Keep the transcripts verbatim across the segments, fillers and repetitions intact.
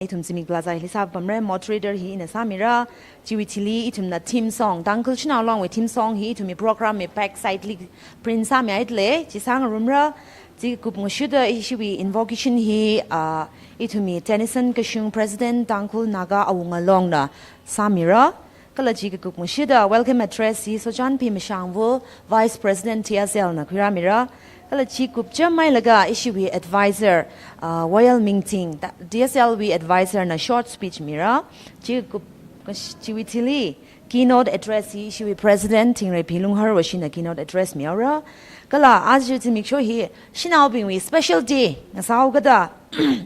Ithum zimik plaza hili sāpamra, moderator hi ina sāmira. Chiwui thili ithumna theme song, Tangkhul Shanao Longwui theme song hi ithumwui program wui back side li print sāmihaida lei, chi sāngarumra. Chi kupngashuda ishiwui invocation hi, ah, ithumwui Tennyson Kashung, President Tangkhul Naga Awunga Longna sāmira. Kala chi kakup ngashuda welcome address hi Sochanpi Mashangvul, Vice President T S L na khuirāmira. Kala chi kupcham mailaga ishiwui advisor, ah, Wayal Mingting, ta-, T S L wui advisor na short speech mira. Chi kup ngash-, chiwui thili keynote address hi ishiwui President Thingreiphi Lungharwashina keynote address mihaora. Kala aja zimiksho hi shanaobingwui special day ngasāhaokada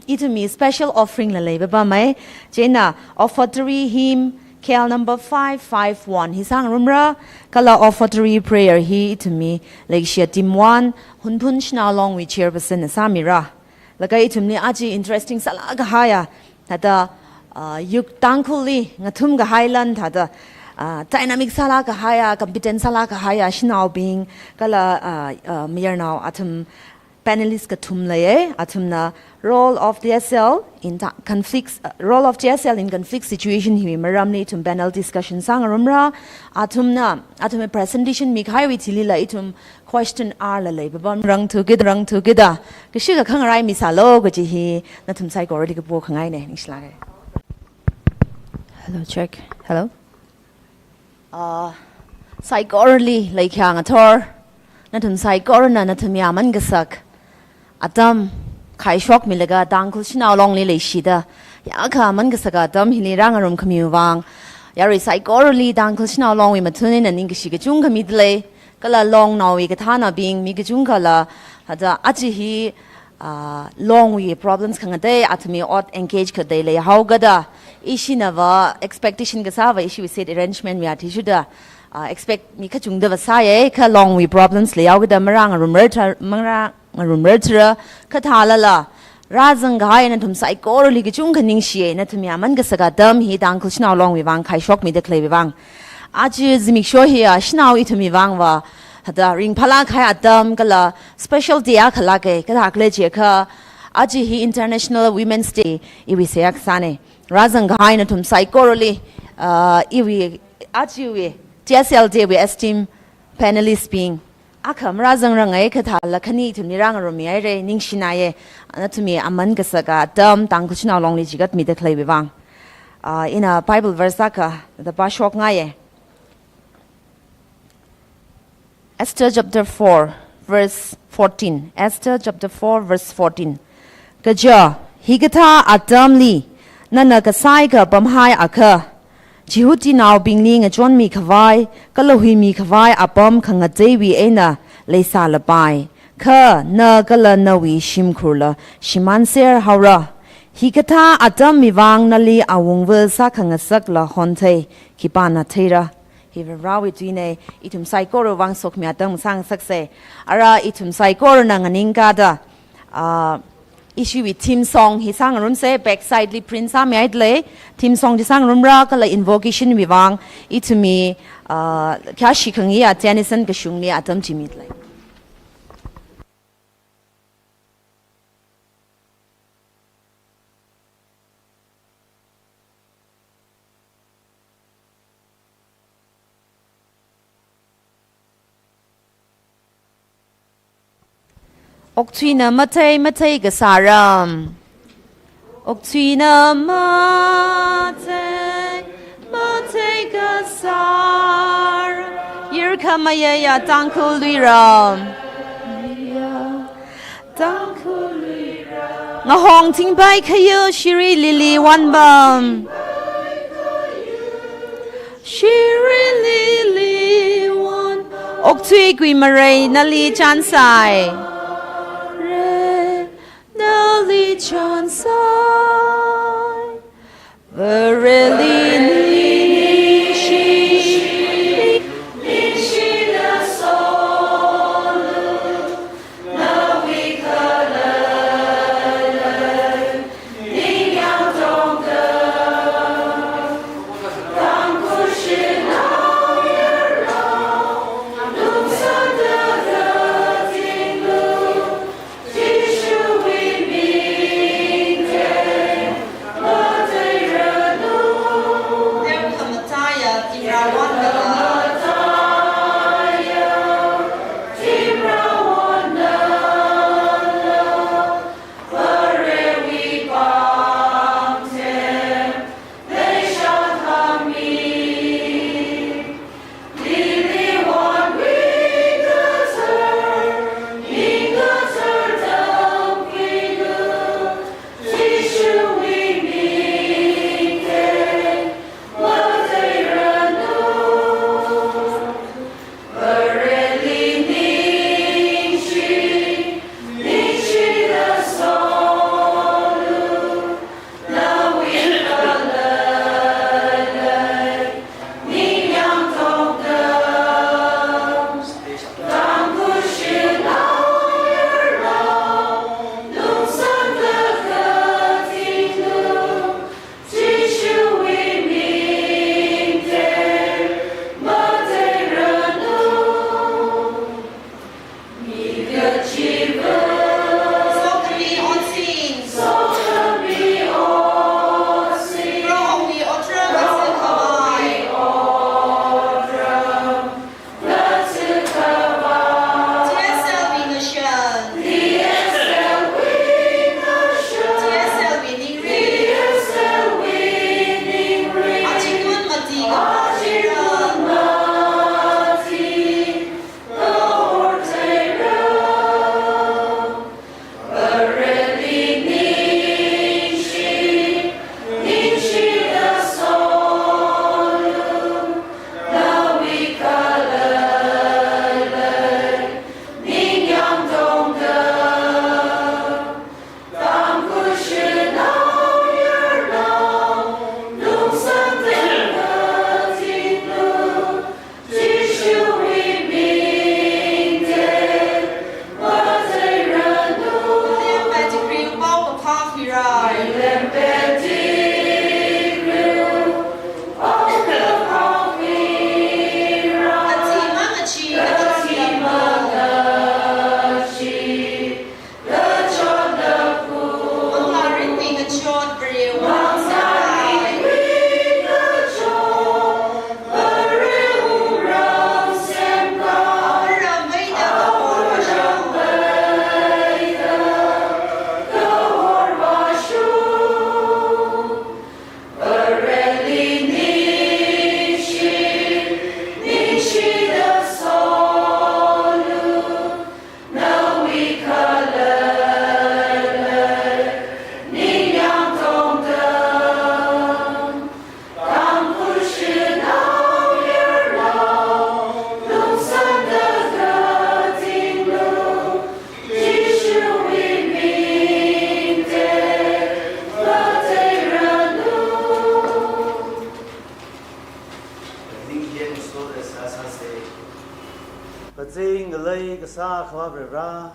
ithumwui special offering la leipapamei. Chieina offertory hymn K L number five five one hi sāngarumra. Kala offertory prayer hi ithumwui leikashiya Team One, Hunphun Shanao Longwui chairperson na sāmira. Laga ithumli aja interesting sālāk kahaiya, thāda, ah, youth Tangkhulli ngathum kahai lan thāda, ah, dynamic sālāk kahaiya, competent sālāk kahaiya shanaobing, kala, ah, ah, mayarnao athum panelist kathum leiya, athumna role of T S L in ta-, conflicts, uh, role of T S L in conflict situation hiwui maramli ithum panel discussion sāngarumra. Athumna, athumwui presentation mikahaiwui thilila ithum question hour la leipapam, rangthukida, rangthukida, kashika khangarai misālu kaji hi nathum saikorali kapo khangaina, ningshilāka. Hello, check. Hello. Ah, saikorali leikha ngathor, nathum saikorana nathumwui aman kasak atam khaishokmilaga Tangkhul Shanao Longli leishida, yākha aman kasaka atam hili rāngarumkhamiwui vang, yarui saikorali Tangkhul Shanao Longwui mathun eina ningkashi kachungkha mida lei. Kala longnaowui kathānabing mi kachungkhala, hada aja hi, ah, longwui problems khangatei, athumwui ot engage khangatei leihaokada, ishinava expectation kasāva ishiwui seat arrangement wui athishurda, ah, expect mi kachungdava sāya, kha longwui problems leihaokada marāngarumrar thar-, marā- ngarumrar thara, kha thālala rāzang kahai nathum saikorali kachungkha ningshiya, nathumwui aman kasaka atam hi Tangkhul Shanao Longwui vang khaishokmida khaleiwui vang. Aja zimiksho hiya shanao ithumwui vangva hada ringphālāk kahai atam kala special day akhalāka, kathākhala jiakha aja hi International Women's Day iwui seihā kasāna. Rāzang kahai nathum saikorali, ah, iwui, ajawui T S L Day wui esteemed panelist bing akha marāzangranga, kha thālala khani ithumli rāngarummihaira, ningshinaya, nathumwui aman kasaka atam Tangkhul Shanao Longli chigatmida khaleiwui vang. Ah, ina Bible verse akha da pāshokngaiya. Esther chapter four, verse fourteen. Esther chapter four, verse fourteen. Kaja, hikathā atamli, nana kasai kapamhai akha, Jihudinaobingli ngachonmi khavai, kala huimi khavai apam khangateiwui eina leisālapai. Kha na kala nawui shimkhurla shimānser haora. Hikathā atamwui vang nali awungva sākhangasakla honthei, khipāna theira. Hi Varivarāwui tuina, ithum saikorawui vang sokhami atam sāngasaksa. Ara ithum saikorana nganingkāda, ah, ishiwui theme song hi sāngarumsa, back side li print sāmihaida lei, theme song chi sāngarumra, kala invocation wui vang ithumwui, ah, khayāshi khangayi Tennyson Kashungli atam chi mida lei. Okthuina mathei mathei kasāram. Okthuina mathei mathei kasāram. Yirkhamayaya Tangkhul luiram. Tangkhul luiram. Ngahong thingpai khayu shiri lili wanbam. Shiri lili wan. Okthui kuimarei nali chānsai. Re, nali chānsai. Vareli ningshi, ningshina solu. Sākhavā Varivara,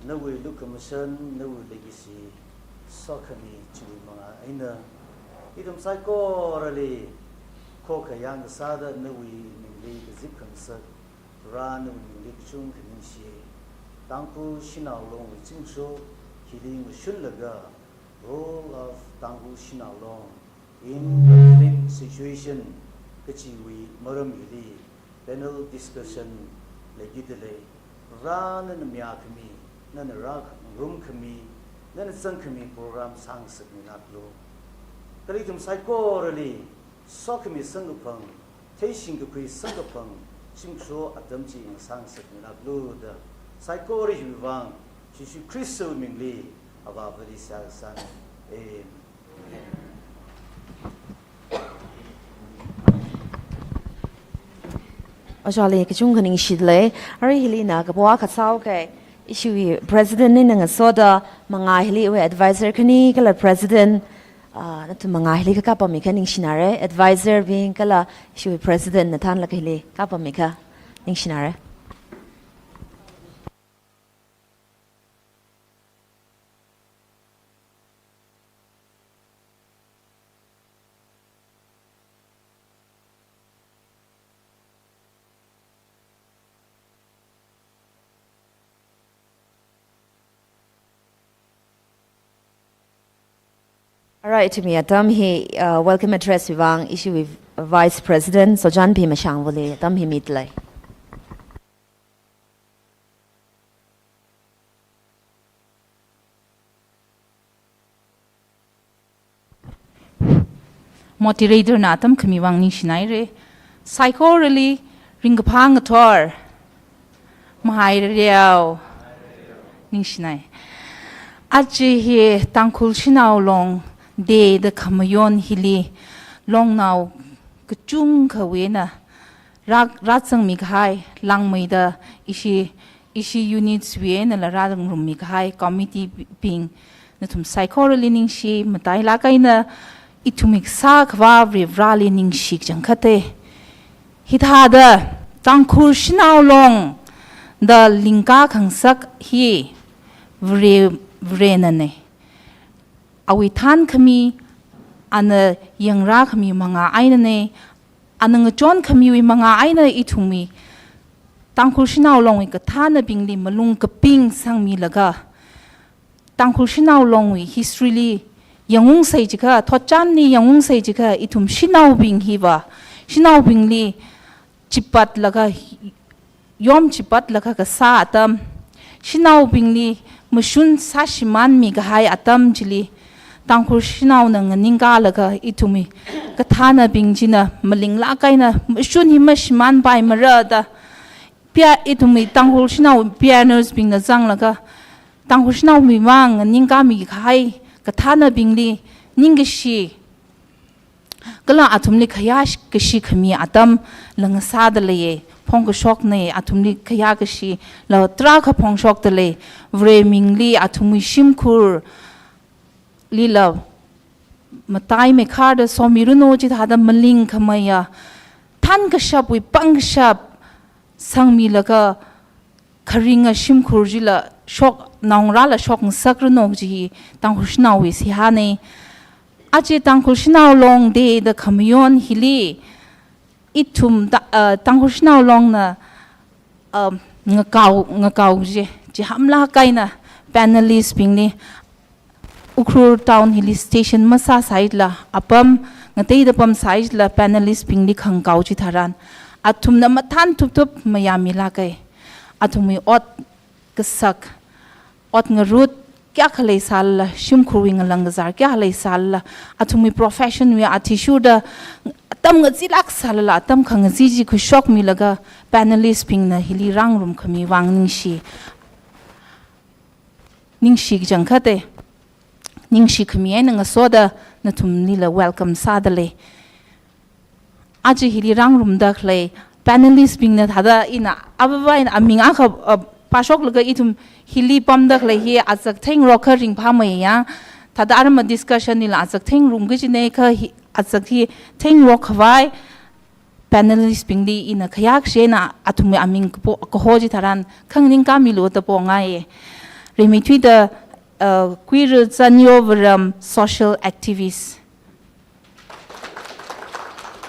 nawui lukhamashan, nawui leikashi, sokhami chiwui mangā eina ithum saikorali khokhayang kasāda nawui mingli kazip khangasak, Varivara nawui mingli kachungkha ningshi. Tangkhul Shanao Longwui zimiksho hili mashunlaga, Role of Tangkhul Shanao Long in Conflict Situation kachiwui maram hili panel discussion leikida lei. Varivara nana mayākhami, nana rāngarumkhami, nana zangkhami program sāngasakmilāklu. Kala ithum saikorali sokhami samkaphang, theishing kakhui samkaphang zimiksho atam chi ngasāngasakmilāklu da, saikora hiwui vang Jishu Khristawui mingli Avāvali seihā kasāna. Amen. Ojāli kachungkha ningshida lei. Arui hili ina kapo akha sāuke. Ishiwui President eina ngasoda mangā hili iwui advisor khani kala President, ah, nathum mangā hili kakapammi kha ningshinare. Advisor bing kala ishiwui President nathānlaga hili kapammi kha ningshinare. Alright, ithumwui atam hi, uh, welcome address wui vang ishiwui Vice President Sojanpi Mashangvali atam hi mida lei. Moderator na atam khami vang ningshinaire. Saikorali ringkaphā ngathor, mahai reo, ningshinai. Aja hi Tangkhul Shanao Long Day da khamayon hili longnao kachungkhawui eina rā, rāzangmi kahai, langmeida ishi, ishi units wui einala rāngarummi kahai committee bing, nathum saikorali ningshi, matailāk eina ithumwui kasā Akhava Varivarali ningshi kachangkhate. Hithāda Tangkhul Shanao Long da lingkā khangasak hi Vare, Varenane. Awui thānkhami, ana yangrākhami mangā einane, ana ngachonkhamiwui mangā eina ithumwui Tangkhul Shanao Longwui kathānabingli malung kaping sangmilaga, Tangkhul Shanao Longwui history li yangungsei jiakha, thotchanli yangungsei jiakha, ithum shanaobing hiva, shanaobingli chipatlaga, yom chipatlaga kasā atam, shanaobingli mashun sāshimānmi kahai atam chili, Tangkhul shanaona nganingkālaga ithumwui kathānabing china malinglāk eina mashun hi mashimānpaimara da, pia, ithumwui Tangkhul shanao pioneers bingna zanglaga, Tangkhul shanaowui vang nganingkāmi kahai kathānabingli ningkashi, kala athumli khayā kashi khami atam lang sāda leiye, phongkashokne, athumli khayā kashila tarākha phongshokda lei, Vare mingli athumwui shimkhurlila mataimei kharda somiranu chithāda maling khameiya, thānkashapwui pangkashap sangmilaga, kharinga shimkhur chila shok, naongarāla shokngasakranu kaji hi Tangkhul shanaowui seihāne. Aja Tangkhul Shanao Long Day da khamayon hili, ithum ta, uh, Tangkhul Shanao Longna, uh, ngakao, ngakao je, chi hamlāk eina panelist bingli, Ukhrul town hili station masāsālala, apam ngateida pamsālala, panelist bingli khangakao chitharan, athumna mathān thupthup mayāmilāke. Athumwui ot kasak, ot ngarut kayākha leisālala, shimkhurwui ngalang kazār kayākha leisālala, athumwui profession wui athishurda atam ngazilāk sālala, atam khangazin chi khuishokmilaga, panelist bingna hili rāngarumkhami vang ningshi. Ningshi kachangkhate, ningshi khami eina ngasoda nathumlila welcome sāda lei. Aja hili rāngarumda khalei panelist bingna thāda ina avāva eina aming akha, uh, pāshoklaga ithum hili pamda khalei hi azak theingarok kha ringphāmeiya. Thāda arama discussion lila azak theingarum kajine kha hi, azak hi theingarok khavai panelist bingli ina khayākshi eina athumwui aming kapo, kaho chitharan khanganing kamilu da pongaiye. Rimeithuida, uh, Kuiru Zanyovaram, social activist.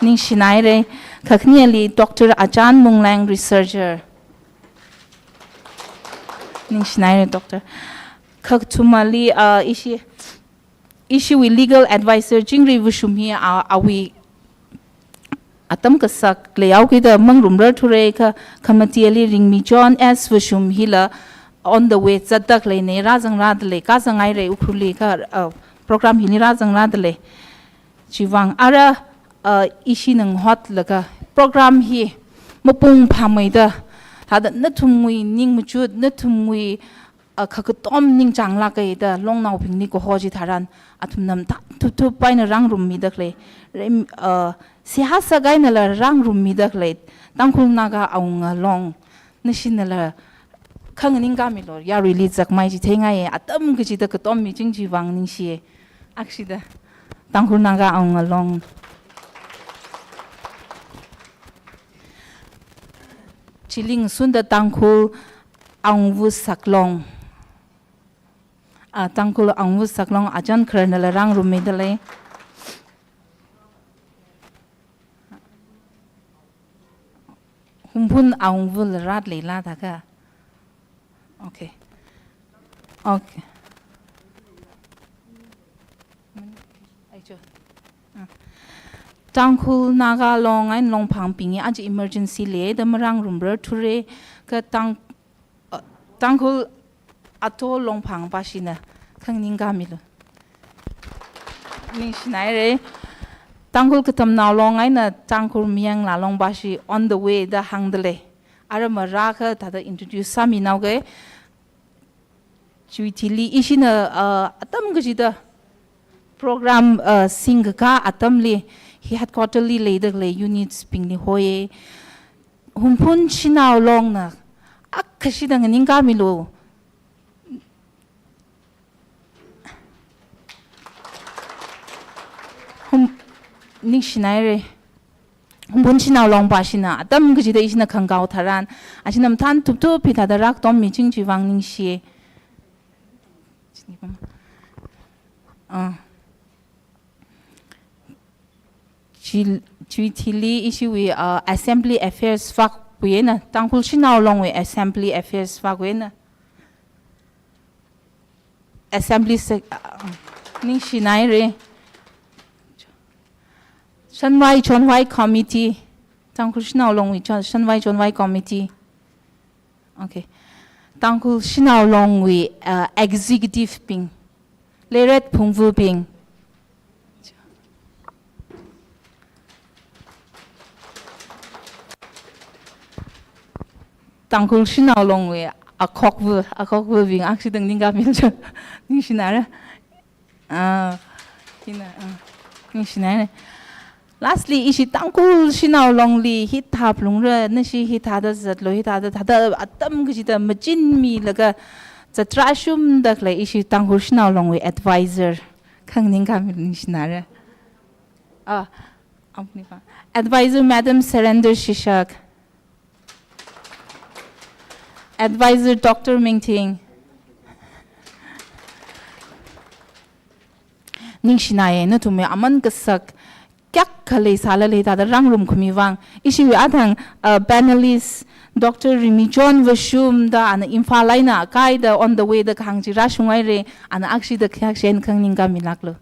Ningshinaire. Kakhaneli Doctor Achan Mungleng, researcher. Ningshinaire, Doctor. Kakathumali, uh, ishi, ishiwui legal advisor Chingri Vashum hi, uh, awui atam kasak leihaokida mangarumrar thura kha, khamateli Ringmi John S Vashum hila on the way zatda khaleina, rāzangrada lei, kazangngaire Ukhrulli kha, uh, program hili rāzangrada lei. Chiwuivang ara, uh, ishina ngahotlaga program hi mapung phāmeida, thāda nathumwui ning machut, nathumwui, uh, khakatom ningchānglāka da longnaobingli kaho chitharan athumna mathān thupthup eina rāngrummida khalei. Rem-, uh, seihā sākahainala rāngrummida khalei Tangkhul Naga Awunga Long, nashinala khanganing kamilu, yaruili zakmai chitheingaiye, atam kachida katom miching chiwuivang ningshiye. Akshida, Tangkhul Naga Awunga Long. Chili ngasunda Tangkhul Awungvu Saklong. Ah, Tangkhul Awungvu Saklong, Achan Khararnala rāngrummida lei. Humphun Awungvula rāda leila thākha. Okay. Okay. Aicho. Ah. Tangkhul Naga Long eina Longphangbing hi aja emergency leida marāngarumrar thura kha Tang-, uh, Tangkhul Ato Longphang pashina khanganing kamilu. Ningshinaire. Tangkhul Katamnao Long eina Tangkhul Mayangla Long pashi on the way da hāngda lei. Ara marākha thāda introduce sāminaoke. Chiwui thili ishina, uh, atam kachida program, uh, singkakā atamli hi headquarter li leida khalei units bingli hoiye. Humphun Shanao Longna akha shida nganingkamilu. Hum, ningshinaire. Humphun Shanao Long pashina atam kachida ishina khangakao tharan, ashina mathān thupthup hithāda rākatom miching chiwuivang ningshiye. Ah. Chi, chiwui thili ishiwui, uh, Assembly Affairs vākwui eina, Tangkhul Shanao Longwui Assembly Affairs vākwui eina. Assembly sec-, uh, ningshinaire. Shanvai Chonvai Committee, Tangkhul Shanao Longwui Chon-, Shanvai Chonvai Committee. Okay. Tangkhul Shanao Longwui, uh, executive bing. Leiret Phungvubing. Tangkhul Shanao Longwui akhokvu, akhokvubing akshida nganingkamilu. Ningshinara. Ah, hina, ah, ningshinaire. Lastly, ishi Tangkhul Shanao Longli hithā phalungra, nashi hithāda zatlu, hithāda, thāda atam kachida machinmilaga zatrāshungda khalei ishi Tangkhul Shanao Longwui advisor khanganing kamilu ningshinara. Ah, apni pa. Advisor Madam Surrender Shishak. Advisor Doctor Mingthing. Ningshinaiye, nathumwui aman kasak kayākha leisālala thāda rāngarum khamiwui vang. Ishiwui athang, uh, panelist Doctor Rimi John Vashum da ana Imphal eina kaida on the way da kahāng chi rāshunghaire, ana akshida khayākshi eina khanganing kamilāklu.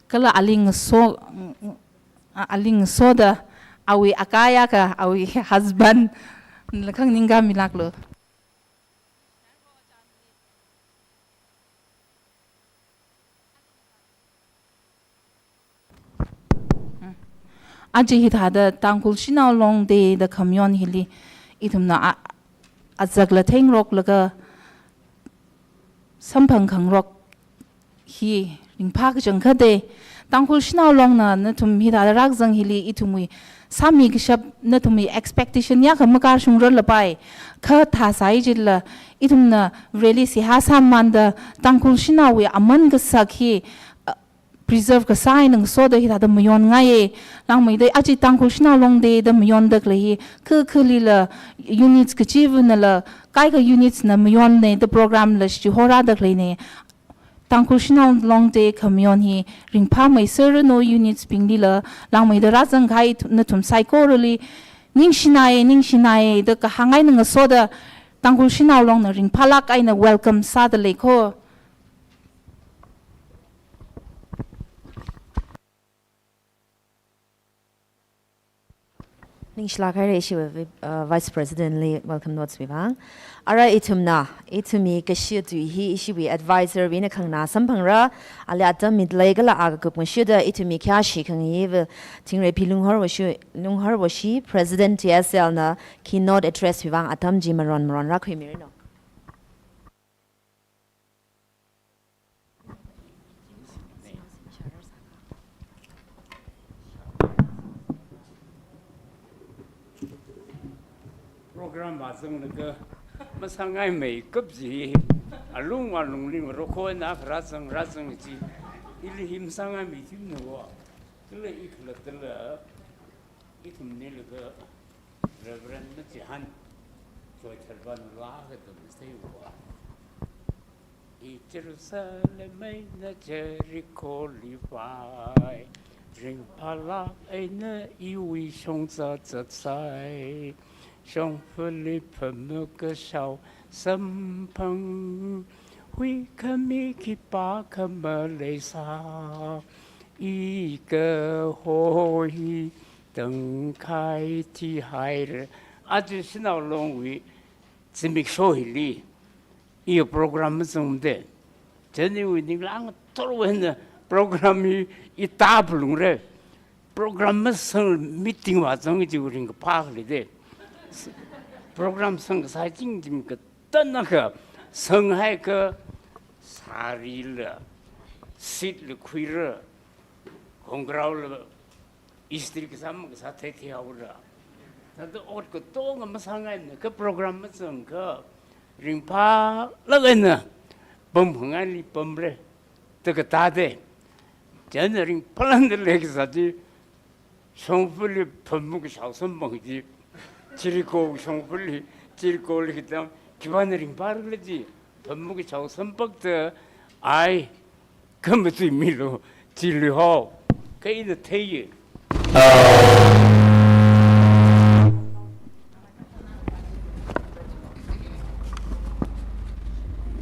Kala ali ngaso, a-, ali ngasoda awui akha eina kha awui husband la khanganing kamilāklu. Aja hithāda Tangkhul Shanao Long Day da khamayon hili ithumna a, azakla thengroklaga samphang khangarok hi ringphā kachangkhatta, Tangkhul Shanao Longna nathum hithāda rākazang hili ithumwui sāmi kashap nathumwui expectation yākha makārshungrarlapai. Kha thāsai chila ithumna rally seihā sāmamānda Tangkhul Shanaowui aman kasak hi, uh, preserve kasā eina ngasoda hithāda mayonngaiye. Langmeida aja Tangkhul Shanao Longde da mayondakhalei hi, kha khalila units kachivanala, kaikha units na mayonne da program la shihorādakhalei ne. Tangkhul Shanao Longde khamayon hi ringphāmeiserranu units binglila, langmeida rāzangkahai nathum saikorali ningshinaiye, ningshinaiye da kahāng eina ngasoda Tangkhul Shanao Longna ringphālāk eina welcome sādalei ko. Ningshilāk haira ishiwui, uh, Vice President li welcome notes wui vang. Ara ithumna, ithumwui kashi tui hi ishiwui advisor wui eina khanganā samphangra, ali atam mitlei kala a kakup ngasoda ithumwui khayāshi khangayiva Thingreiphi Lunghorwashi, Lunghorwashi, President T S L na keynote address wui vang atam chi maron maron rākhuimiranu. Program vāzanglaga masāngaimeikap chi, alung alungli rokho eina kha rāzang, rāzang chi, ili hi masāngaimei thimna wo. Kala i khalattala, ithumli laga Reverend Machihan, Joy Tharban laa katam seiwa. I Jerusalem eina Jericholi vai, ringphālāk eina iwui shongza zatsai. Shongfali phamukashao samphang, huikhami khipākha maleisā, i kaho hi tangkhai thihaira. Aja Shanao Longwui zimiksho hili, i program mazangde. Chieina iwui ninglang thorwui eina program hi i tāphalungra. Program masang meeting vāzang chi ringkaphā khalei de. Program sangkasā chingching katanna kha, sanghaiakha sarila, seat la khuira, khongkraola, istri kasā makasā theitheihaora. Thāda ot katonga masāngaimana kha program mazangakha ringphālāk eina pamkhangaili pamra. Da katāde. Chieina ringphālāk eina leikasā chi, shongfali phamukashao samphang chi, Jericho shongfali, Jericholi katam, khipāna ringphāra khala chi, phamukashao samphakta, ai, khamatuimilu, chili hao, kha ina theiya.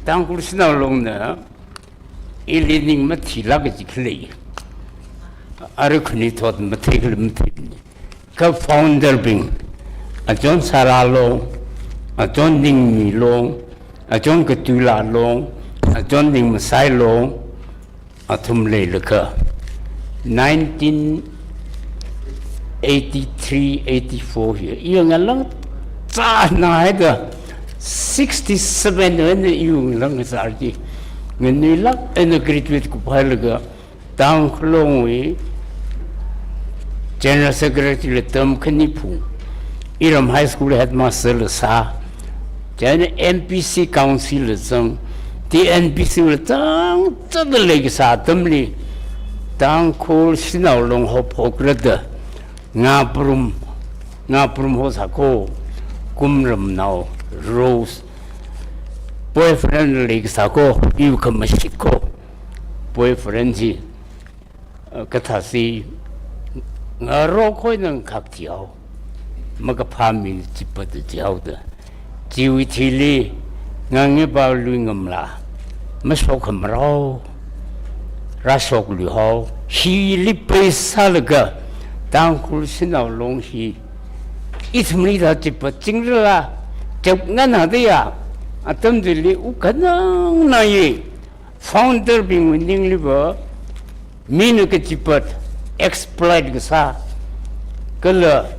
Tangkhul Shanao Longna ili ning mathilāk kaji khalei. Ara khani thot mathei khala mathei. Kha founder bing, Achon Sara Long, Achon Ningmi Long, Achon Katula Long, Achon Ningmasai Long, athum leilakha, nineteen eighty-three eighty-four hi, i ngalāng zāna haida, sixty-seven wui eina i ngalāng zāra chi, nganuilāk eina graduate kuphailaga, Tangkhul Longwui General Secretary la term khani phung, Iram High School headmaster la sā, chieina M P C council la zang, T N P C la zang, zatda leikasā atamli, Tangkhul Shanao Long haophokra da, Ngaprum, Ngaprum hosako, Kumramnao Rose, boyfriend leikasā ko, iwui khamashit ko, boyfriend chi, uh, kathāsi, ngarokho eina ngakhak thihao, makaphā mi chipat thihao da. Chiwui thili, ngangi pao lui ngamla, mashok khamarao, rāshokluihao, hili pheisālaga, Tangkhul Shanao Long hi, ithumli da chipat chingrala, chap nganā da ya, atam chili wukkhanangna ye, founder bingwui ningliva, mina kachipat exploit kasā, kala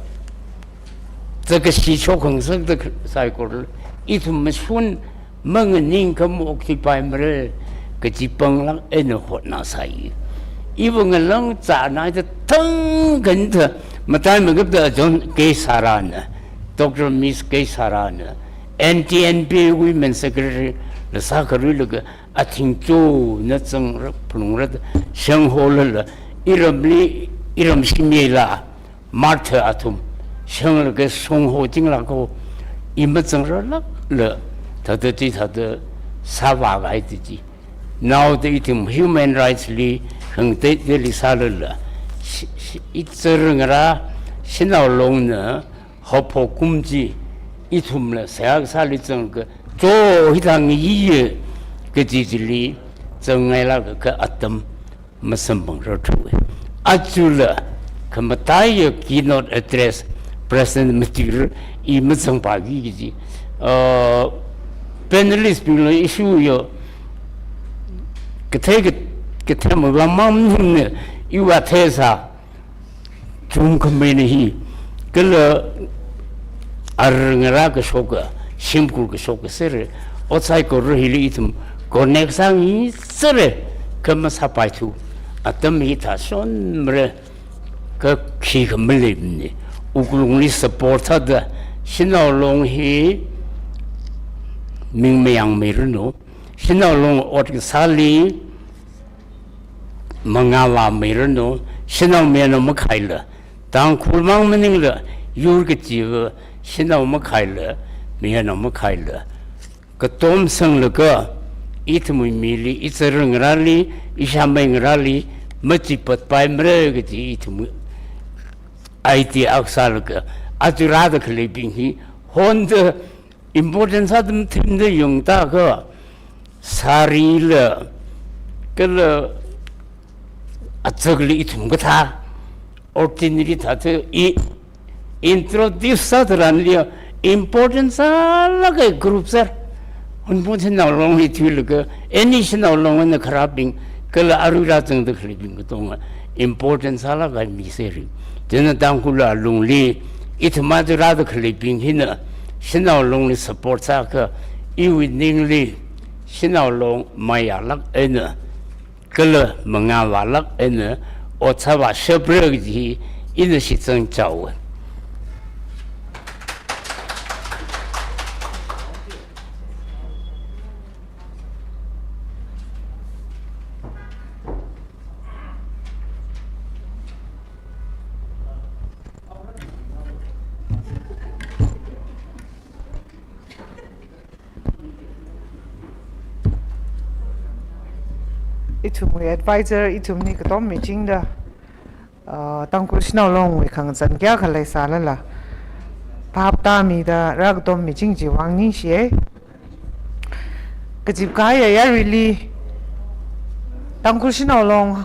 zakkashi shokhangasak da saikora, ithum mashun manganing khamok thipaimara, kaji panglāk eina hotnāsai. Iva ngalāng zāna da thang kanta, matai magapta John K Sarana, Doctor Miss K Sarana, N T N P Women Secretary la sākharuilaga, athing chona zangra, phalungra, shang holala, iramli, iram shimila, Martha athum, shanglaga shong ho jingla ko, i mazangralakla, thāda chi thāda sāvākahai ti chi. Naoda ithum human rights li hāngda, deli sālala, shi, shi, i zar ngarā, Shanao Longna, haophok kum chi, ithumla, seihā kasāli zanglaga, cho hithang yiya, kaji chili, zangngailakha atam, masamphang rarthuwa. Ajala, khamataiya keynote address, President matuira, i mazangpaki kaji. Uh, panelist bingla issue yo, kathei ka, kathei mavang mang himna, iva thesa, chungkhameina hi, kala ar ngarā kashoka, shimkhur kashoka sere, ot saikora hili ithum connect sāngi sere, kha masāpaithu, atam hithā shonmara, kha khikha maleimana, wuklungli support sāda, Shanao Long hi ming mayangmeiranu, Shanao Long ot kasāli, mangā vāmeiranu, Shanao mayarnao makhaila, Tangkhul mang maningla, yur kachiva, Shanao makhaila, mayarnao makhaila, katom sanglaga, ithumwui mili, i zar ngarāli, i shamei ngarāli, machipatpaimara kaji ithumwui idea akha sālaga, aja rāda khaleibing hi, honda, important sāda mathemda yangtakha, sarila, kala azakli ithum kathā, ordinary thāda i introduce sātharanli important sālāka group sāra. Hunpun Shanao Long hi thuilaga, any Shanao Long eina kharābing, kala arui rāzangda khaleibing katonga important sālāka mi sāra. Chieina Tangkhul alungli, ithum aja rāda khaleibing hina, Shanao Longli support sākha, iwui ningli, Shanao Long mayālāk eina, kala mangā vālāk eina, ot sāvāshapra kaji, ina shitsang chaowa. Ithumwui advisor, ithumli katom michingda, ah, Tangkhul Shanao Longwui khangazan kayākha leisālala, phap tāmida rākatom miching chiwui vang ningshiya. Kazipkahai yaruili, Tangkhul Shanao Long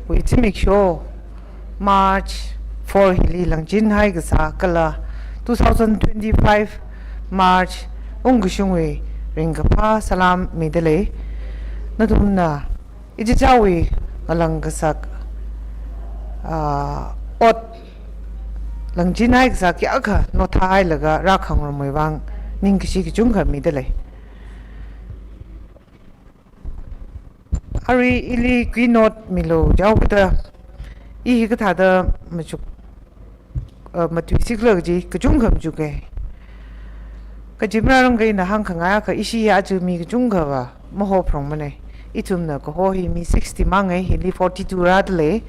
wui zimiksho March four hili langchinhai kasā kala two thousand twenty-five March ungkashungwui ringkaphā salām midalei. Nathumna ichichāwui ngalang kasak, ah, ot langchinhai kasā kayākha nothāhailaga rākhangarumwui vang ningkashi kachungkha midalei. Arui ili keynote milu jihaokida, i hikathāda machuk, uh, matuisikla kaji kachungkha machuka. Kaji mararang eina hāngkhangai akha ishi aja mi kachungkhava mahophungmana. Ithumna kaho hi mi sixty mānga, hili forty-two rādalei,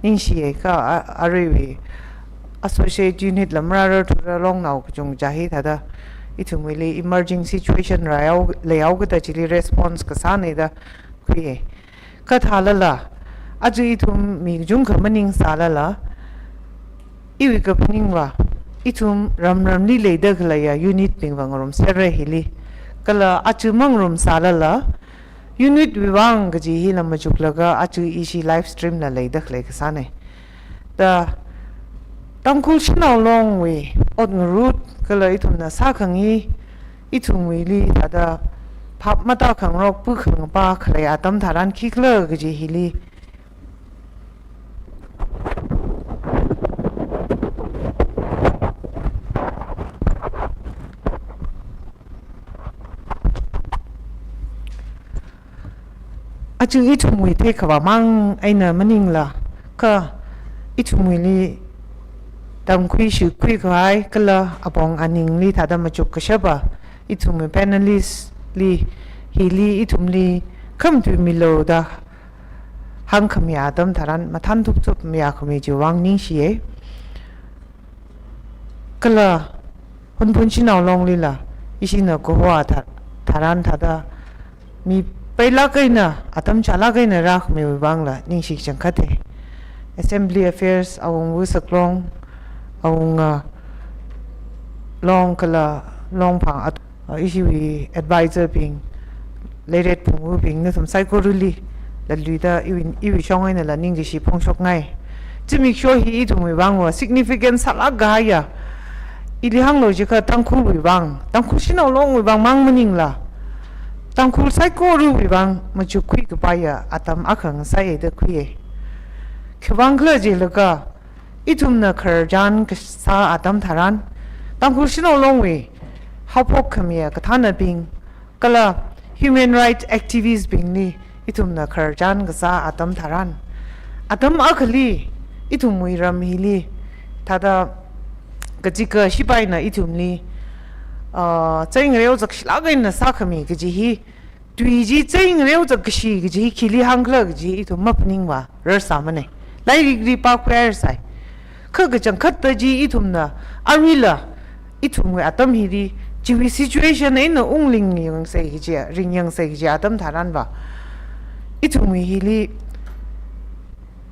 ningshiya kha a-, aruiwui associate unit la marārarthura longnao kachungkha hithāda ithumwuili emerging situation rāyao, leihaokida chili response kasāna da khuiya. Kha thālala, aja ithum mi kachungkha maningsālala, iwui kaphaningva, ithum ramramli leida khaleiya unit bingva ngarumserra hili. Kala aja mangarumsālala, unit wui vang kaji hila machuklaga aja ishi live stream la leida khalei kasāna. Da Tangkhul Shanao Longwui ot ngarut kala ithumna sākhangai, ithumwuili thāda phap matākhangarok pukhangapa khalei atam tharan khikhala kaji hili Aja ithumwui theikhavā mang eina maningla, kha ithumwuili tamkhui shikhui kahai kala apong aningli thāda machuk kashapa ithumwui panelist li, hili ithumli khamatui milu da hāngkhami atam tharan mathān thupthup mayākhami chiwui vang ningshiya. Kala Hunphun Shanao Longlila ishina kaho tha-, tharan thāda mi peilāk eina, atam chālāk eina rākhamiwui vangla ningshi kachangkhat e. Assembly Affairs awungva Saklong, awunga Long kala Longphang at-, uh, ishiwui advisor bing, Leiret Phungvabing, nathum saikorali latluida iwui, iwui shong einala ningkashi phongshokngai. Zimiksho hi ithumwui vangva significant sālāk kahaiya. Ili hānglu jiakha Tangkhulwui vang, Tangkhul Shanao Longwui vang mang maningla, Tangkhul saikorawui vang machukkhui kapaiya atam akha ngasāya da khuiya. Khiwuivang khala jilaga, ithumna khararchan kasā atam tharan, Tangkhul Shanao Longwui haophok khamiya kathānabing, kala human rights activist bingli ithumna khararchan kasā atam tharan, atam akhali ithumwui ram hili thāda kachika shipaina ithumli, ah, chai ngareo zakshilāk eina sākhami kaji hi, tui chi chai ngareo zakkashi kaji hi khili hāngkhala kaji ithum maphaningva rarsāmana. Lairikli pākhuihairasai. Kha kachangkhatta chi ithumna aruila ithumwui atam hili chiwui situation eina ungling yangsei kaji, ringyangsei kaji atam tharanva, ithumwui hili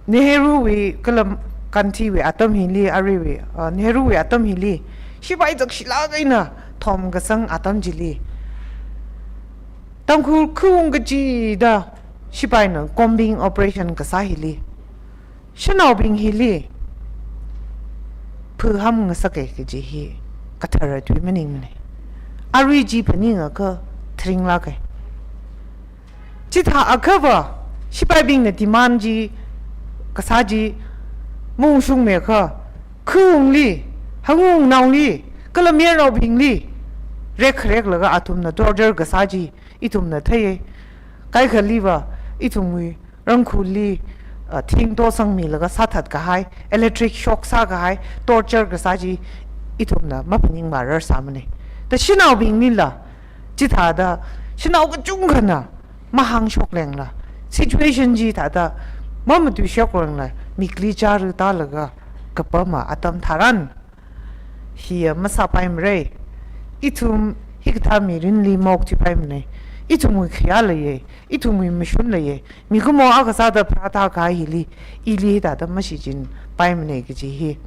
Nehruwui kala Gandhiwui atam hili, aruiwui, uh, Nehruwui atam hili, shipai zakshilāk eina thomkasang atam chili, Tangkhul khaung kachida shipaina combing operation kasā hili, shanaobing hili phaham ngasaka kaji hi kathara tui maningmana. Arui chi phaningakha tharinglāka. Chithāakhava, shipaibingna demand chi, kasā chi maungshungmiakha, khaungli, hangungnaoli, kala mayarnaobingli rekkhareklaga athumna torture kasā chi ithumna theiya. Kaikhaliva, ithumwui Rangkhulli, ah, thing tosangmilaga sāthat kahai, electric shock sākahai, torture kasā chi ithumna maphaningva rarsāmana. Ta shanaobinglila, chithāda shanao kachungkhana mahāngshok lengla, situation chi thāda mamatuishok lengla, mikli chara tālaga kapama atam tharan, hiya masāpaimara. Ithum hikathā mirinli maokthuipaimana. Ithumwui khayā leiya, ithumwui mashun leiya. Mikumo akha sāda pharāthā kahai hili, ili hithāda mashichinpaimana kaji hi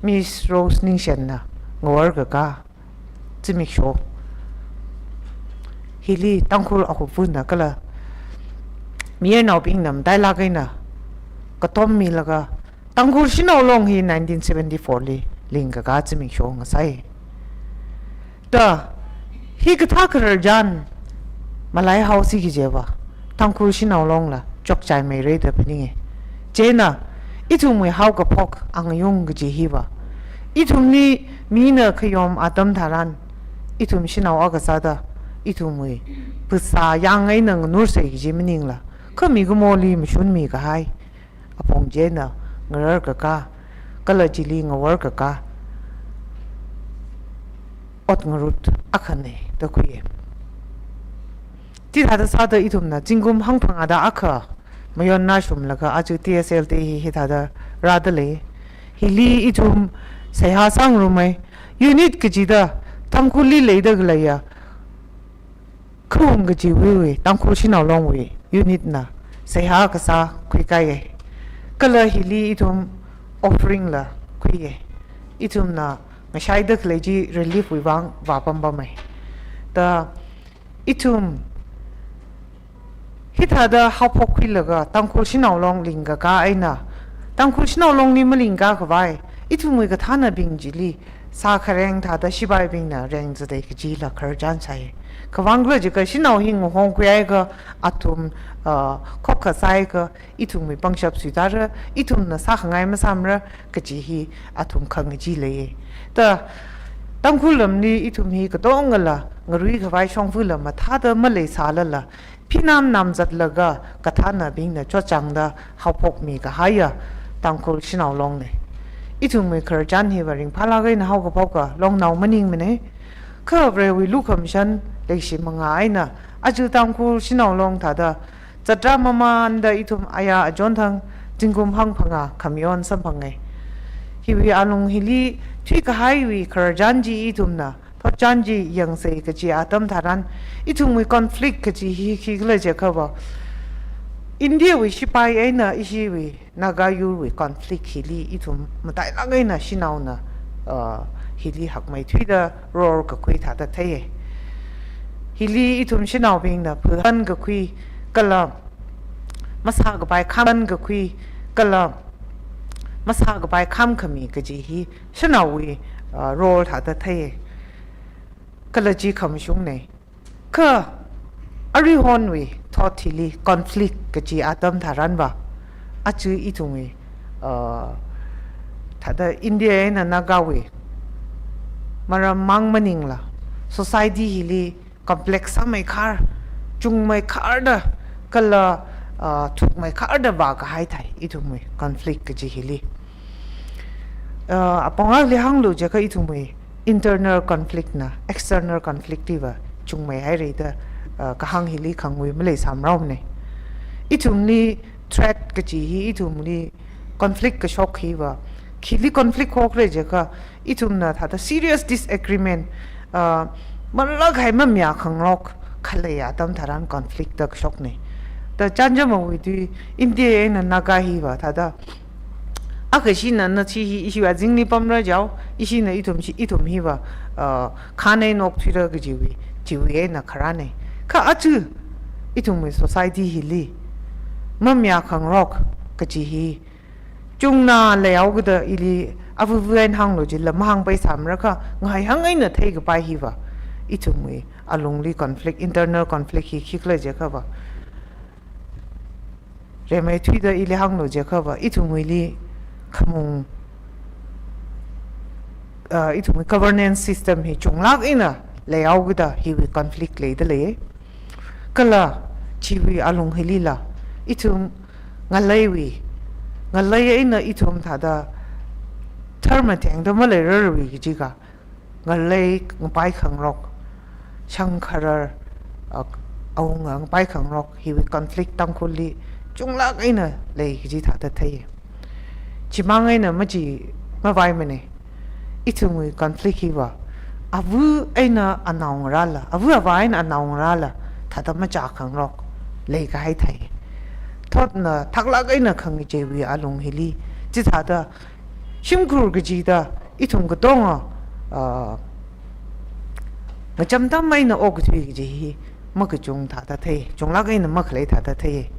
Miss Rose Ningshenna ngavar kakā zimiksho hili Tangkhul akhupvana kala mayarnaobingna matailāk eina katommilaga Tangkhul Shanao Long hi nineteen seventy-four li lingkakā zimiksho ngasai. Ta hikathā khararchan malaihaosi kajiva Tangkhul Shanao Longla chokchaimeira da phaninga. Chieina ithumwui haokaphok angayung kaji hiva, ithumli mina khayom atam tharan, ithum shanao akha sāda ithumwui phasā yang eina nganursei kaji maningla, kha mikumoli mashunmi kahai apong china ngarar kakā, kala chili ngavar kakā ot ngarut akhana da khuiya. Chithāda sāda ithumna zingkum hangphangāda akha mayonna shumlaga aja T S L T hi hithāda rāda lei. Hili ithum seihā sāngarumai. Unit kachida Tangkhulli leida khaleiya khaung kachiwui, Tangkhul Shanao Longwui unit na seihā kasā khuikaiya. Kala hili ithum offering la khuiya. Ithumna ngashaida khalei chi relief wui vang vāpampamai. Ta ithum hithāda haophok khuilaga Tangkhul Shanao Long lingkakā eina, Tangkhul Shanao Longli malingkā khavai, ithumwui kathānabing chili sākhareng thāda shipaibingna rengzatei kajila khararchan sai. Khiwuivang khala jiakha shanao hi ngahongkhuihaiakha athum, ah, khokkha sāhaiakha ithumwui pangshap suitāra, ithumna sākhangai masāmara kaji hi athum khangachee leiya. Ta Tangkhul lamli ithum hi katongala ngarui khavai shongfa lam mathāda maleisālala, phinam namzatlaga kathānabingna chotchāngda haophokmi kahaiya Tangkhul Shanao Long ne. Ithumwui khararchan hiva ringphālāk eina haokaphok longnao maningmane. Kha Varewui lukhamashan leishimanga eina aja Tangkhul Shanao Long thāda zatra mamānda ithum aya achonthang zingkum hangphangā khamayon samphange. Hiwui alung hili thuikahaiwui khararchan chi ithumna thotchan chi yangsa kaji atam tharan, ithumwui conflict kaji hi khikhala jiakhava, India wui shipai eina ishiwui Naga yurwui conflict hili ithum matailāk eina shanaona, uh, hili hakmeithuida role kakhui thāda theiye. Hili ithum shanaobingna phahan kakhui kala masākapai kham kakhui kala masākapai kham khami kaji hi shanaowui, uh, role thāda theiye. Kala chi khamashungne. Kha arihonwui thot hili conflict kaji atam tharanva, aja ithumwui, uh, thāda India eina Nagawui maram mang maningla, society hili complex sāmeikhar, chungmeikharda, kala, uh, thukmeikharda vākahai thai ithumwui conflict kaji hili. Uh, apong akhali hānglu jiakha ithumwui internal conflict na external conflict hiva chungmeihaire da, uh, kahāng hili khangui maleisāmrāmane. Ithumli threat kaji hi, ithumli conflict kashok hiva, khili conflict hokra jiakha, ithumna thāda serious disagreement, uh, malākhai mamayā khangarok khalei atam tharan conflict da kashokne. Da chānjamawui tui India eina Naga hiva thāda akha shina nashi hi ishiwui azingli pamra jiao, ishina ithum shi, ithum hiva, uh, khanei nok thuira kajiwui, chiwui eina kharāne. Kha aja ithumwui society hili mamayā khangarok kaji hi chungna leihaokida ili avuvu eina hānglu jila mahāngpai sāmrakha, ngahai hāng eina theikapai hiva ithumwui alungli conflict, internal conflict hi khikhala jiakhava, rimeithuida ili hānglu jiakhava, ithumwuili khamung, uh, ithumwui governance system hi chunglāk eina leihaokida hiwui conflict leida lei. Kala chiwui alung hilila ithum ngaleiwui, ngalei eina ithum thāda tharmathengda maleirarwui kajika, ngalei ngapai khangarok, shangkharar, uh, awunga ngapai khangarok, hiwui conflict Tangkhulli chunglāk eina lei kaji thāda theiye. Chimang eina machi mavaimane. Ithumwui conflict hiva ava eina anaongarāla, ava avā eina anaongarāla thāda machā khangarok leikahai thai. Thotna thaklāk eina khangacheewui alung hili, chithāda shimkhur kachida ithum katonga, ah, ngacham tam eina okthui kaji hi makachung thāda thei, chunglāk eina makhalei thāda thei.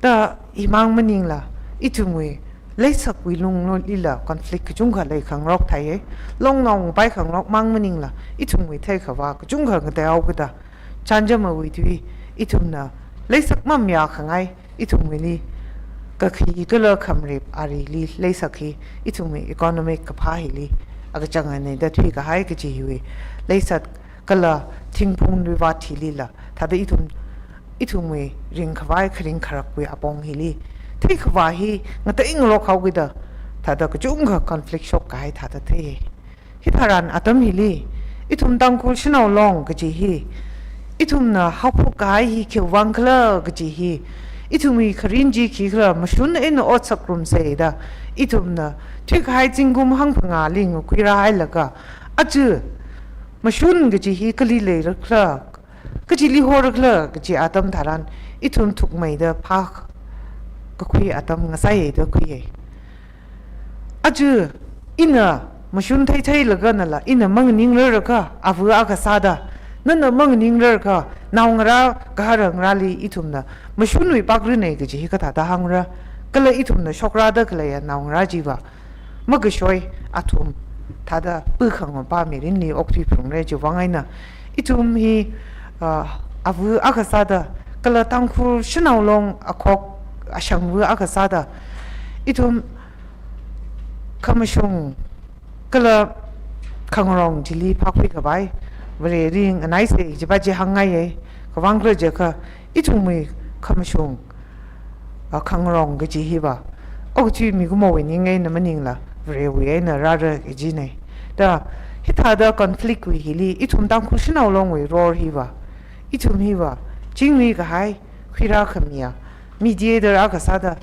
Da himang maningla, ithumwui leisakwui lunglila conflict kachungkha leikhangarok thai. Longnao ngapai khangarok mang maningla, ithumwui theikhavā kachungkha ngateihaokida, chānjamawui tui ithumna leisak mamayā khangai, ithumwuili kakhi kala khamrip arili leisak hi, ithumwui economic kaphā hili akachang ane da thuikahai kaji hiwui leisak kala thingphung luivat hilila, thāda ithum, ithumwui ringkhavai kharing kharakwui apong hili theikhavā hi ngateingarok haokida, thāda kachungkha conflict shokkahai thāda thei. Hitharan atam hili, ithum Tangkhul Shanao Long kaji hi, ithumna haophok kahai hi khiwuivang khala kaji hi, ithumwui kharin chi khikhala mashun eina otsak ngarumsa da, ithumna thuikahai zingkum hangphangāli ngakhuirāhailaga, aja mashun kaji hi kali leirakhala, kachili horakhala kaji atam tharan, ithum thukmeida phākakhui atam ngasāya da khuiya. Aja ina mashun theitheilaga nala, ina manganingrarkha, ava akha sāda, nana manganingrarkha, naongarā gaharangrali ithumna mashunwui pakrin ne kaji hi kathāda hāngra, kala ithumna shokrada khaleiya naongarā chiva makashoi athum thāda pukhang mapa mirinli okthui phalungra chiwuivang eina, ithum hi, ah, ava akha sāda, kala Tangkhul Shanao Long akhok ashangva akha sāda, ithum khamashung kala khangarong chili phākhui khavai Vare ring anaisa chiva chi hāngngaiya. Khiwuivang khala jiakha, ithumwui khamashung, ah, khangarong kaji hiva, okathui mikumowui ning eina maningla, Varewui eina rāra kajina. Da, hithāda conflict wui hili, ithum Tangkhul Shanao Longwui role hiva, ithum hiva, chingri kahai, khuirā khamiya, mediator akha sāda,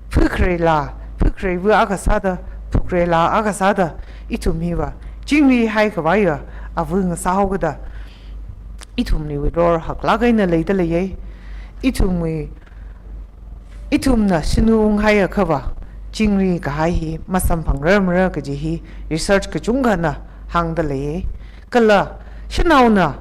phukharei laa, phukharei va akha sāda, phukharei laa akha sāda, ithum hiva, chingri haikhavaiya, ava ngasāhaokida, ithumwui role haklāk eina leida leiya. Ithumwui, ithumna shanu unghaiakhava, chingri kahai hi masamphangrarmara kaji hi research kachungkhana hāngda leiya. Kala, shanaona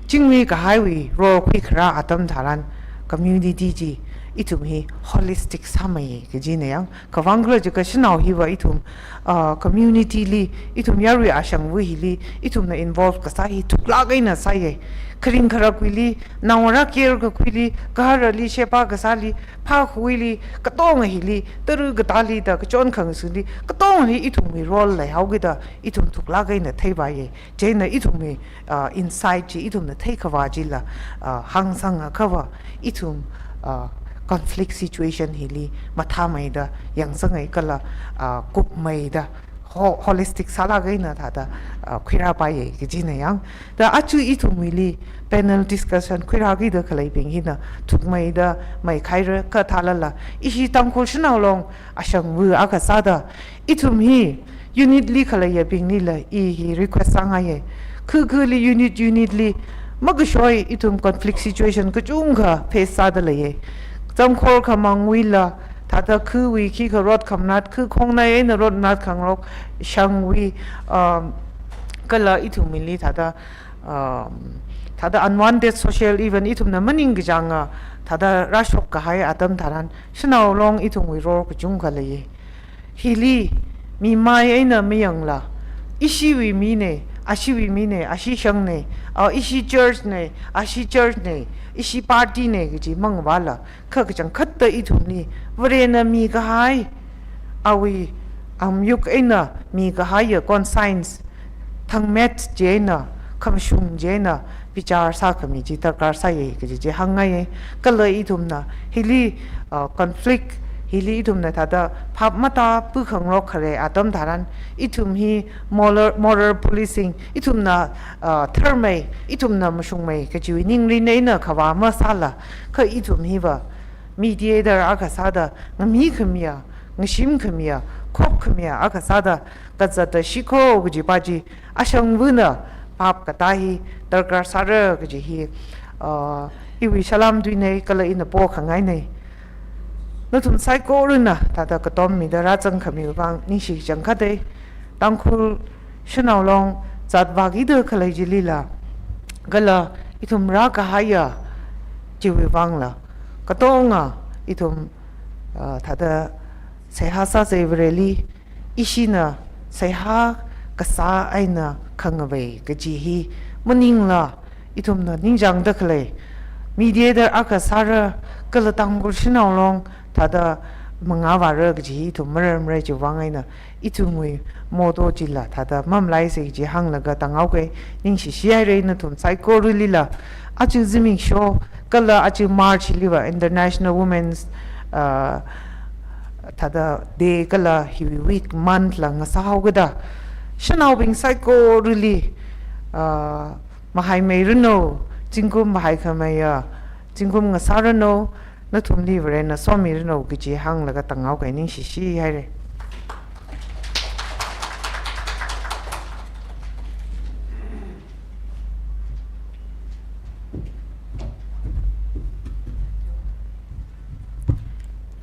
chingri kahaiwui role khuikharā atam tharan, community chi ithum hi holistic sāmei kajina yang. Kavang khala jiakha shanao hiva ithum, ah, community li, ithum yarui ashangva hili, ithumna involve kasā hi thuklāk eina sāya. Kharing kharakwuili, naongarā care kakhuili, gaharali sheba kasāli, phākhuili, katonga hili, tara katāli da kachon khangasunli, katonga hi ithumwui role leihaokida, ithum thuklāk eina theipaiya. Chieina ithumwui, ah, insight chi, ithumna theikhavā chila, ah, hāngsang akhava, ithum, ah, conflict situation hili mathāmeida yangsangei kala, ah, kupmeida ho-, holistic sālāk eina thāda, ah, khuirāpaiya kajina yang. Da aja ithumwuili panel discussion khuirākida khaleibing hina thukmeida maikhaira kathālala, ishi Tangkhul Shanao Long ashangva akha sāda, ithum hi unit li khaleiyabinglila i hi request sāngaiya. Kha khali unit, unit li makashoi ithum conflict situation kachungkha face sāda leiya. Zangkhor khamangwuila, thāda khawui khikha rot khamanat, kha khongnai eina rot manat khangarok, shangwui, um, kala ithumwuili thāda, um, thāda unwanted social event ithumna maningkachānga, thāda rāshok kahai atam tharan, Shanao Long ithumwui role kachungkha leiya. Hili, mi mai eina mayangla, ishiwui mina, ashiwui mina, ashi shangna, ah, ishi church na, ashi church na, ishi party na kaji mangvāla, kha kachangkhatta ithumli, Varena mikahai, awui, amyuk eina mikahaiya conscience, thangmet chieina, khamashung chieina, bichar sākhami chi darkar sāya kaji chi hāngngaiya. Kala ithumna, hili, uh, conflict, hili ithumna thāda phap matā pukhangarok kharei atam tharan, ithum hi moral, moral policing, ithumna, uh, tharmei, ithumna mashungmei kajiwui ningrin eina khavā masāla, kha ithum hiva, mediator akha sāda, ngami khamiya, ngashim khamiya, khop khamiya akha sāda, kazata shikho kajipa chi, ashangvana phap katā hi darkar sāra kaji hi, uh, iwui salam tuina kala ina pokhangaina. Nathum saikorana thāda katommida rāzangkhamiwui vang ningshi changkhatda. Tangkhul Shanao Long zatvākida khalei chilila, kala ithum rākahaiya chiwui vangla, katonga ithum, ah, thāda seihā sāsa Vareli, ishina seihā kasā eina khangavei kaji hi maningla, ithumna ningchāngda khalei, mediator akha sāra, kala Tangkhul Shanao Long thāda mangā vāra kaji hi ithum mararmara chiwui vang eina, ithumwui motto chila thāda mamalaisa kaji hānglaga tānghaoka. Ningshishi haira nathum saikoralila. Aja zimiksho kala aja March liva International Women's, uh, thāda day kala hi week month la ngasāhaokida, shanaobing saikorali, uh, mahaimeiranu, zingkum mahaikhameiya zingkum ngasāranu, nathumli Varena somiranu kaji hānglaga tānghaoka. Ningshishi haira.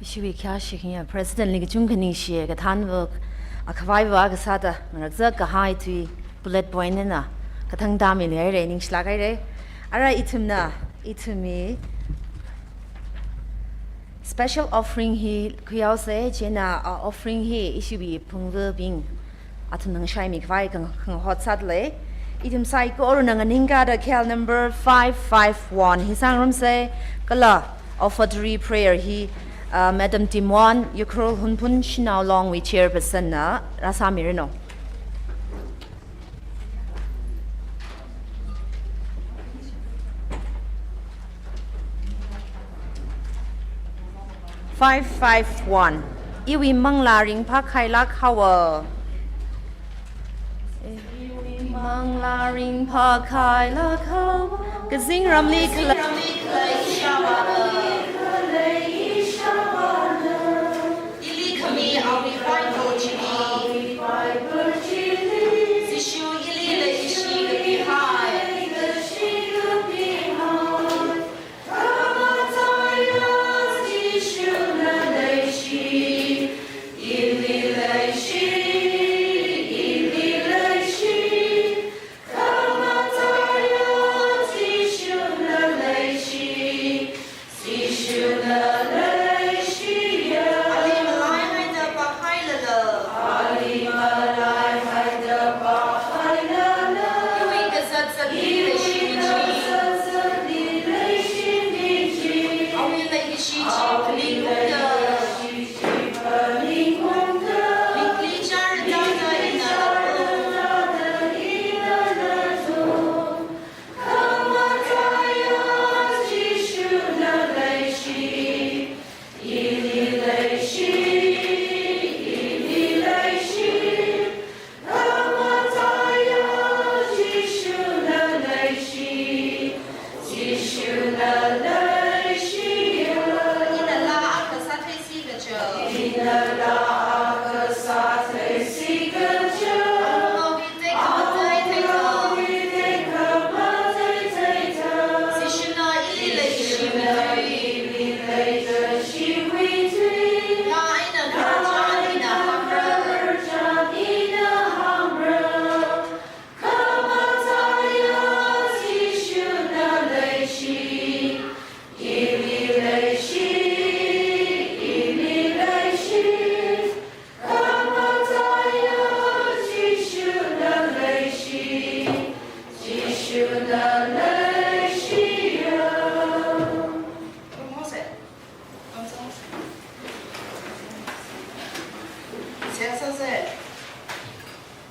Ishiwui khayāshi khayā President li kachungkha ningshiya, kathānva, akhavaiva akha sāda ngarakzat kahai tui bullet point eina kathang tāmili haira, ningshilāk haira. Ara ithumna, ithumwui special offering hi khuihaosa, chieina, ah, offering hi ishiwui phungvabing athumna ngashaimi khavai khang-, khangahot sāda lei. Ithum saikorana nganingkāda khayal number five five one hi sāngarumsa, kala offertory prayer hi, ah, Madam Timwon, Ukhrul Hunphun Shanao Longwui chairperson na rāsāmiranu. Five five one. Iwui manglā ringphākhailāk haowa. Iwui manglā ringphākhailāk haowa. Kazingramli khalei. Ili khami awui Bible chili. Jishu ili leishi kapihai.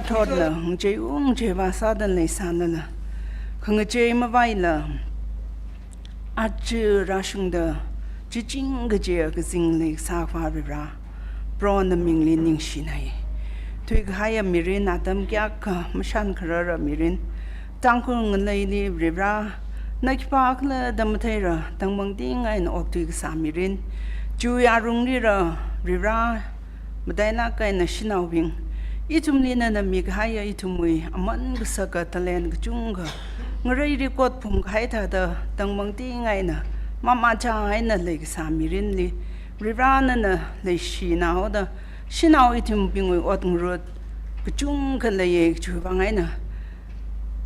Thotla, ngachei ung cheiva sāda leisālala, khangachei mavaila, aja rāshungda, chiching kaje kazing leisā Vare Varivara, Proho namingli ningshinai. Thuikahaiya mirin atam kayākha mashan kharara mirin, Tangkhul ngaleili Varivara, na khipākhala da matheira, tangmangting eina okthui kasā mirin, chiwui arunglira Varivara, matailāk eina shanaobing, ithumli nana mikahaiya ithumwui aman kasaka talent kachungkha, ngareili kotphung kahai thāda tangmangting eina, mamachā eina leikasā mirinli, Varivara nana leishinaoda, shanao ithumbingwui ot ngarut kachungkha leiya, chiwui vang eina,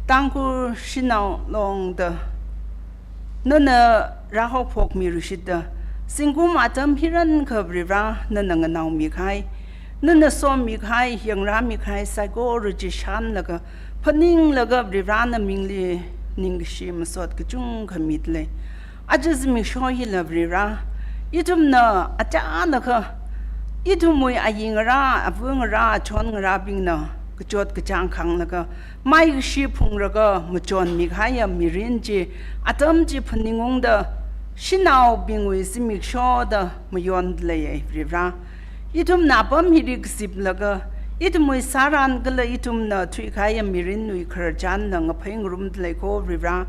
Tangkhul shanao longda, nana rāhaophokmi rishitda, zingkum atam hirankha Varivara nana nganaomi kahai, nana somi kahai, yangrāmi kahai saikora chi shānlaga, phaninglaga Varivara namingli ningkashi masot kachungkha midalei. Aja zimiksho hila Varivara, ithumna achālakha, ithumwui ayi ngarā, ava ngarā, achon ngarābingna kachot kachāng khānglaga, maikashi phungraga machonmi kahaiya mirin chi, atam chi phaningungda, shanaobingwui zimiksho da mayondaleiya Varivara. Ithumna apam hili kaziplaga, ithumwui sāran kala ithumna thuikahaiya mirinwui khararchanla ngaphei ngarumdalei ko Varivara.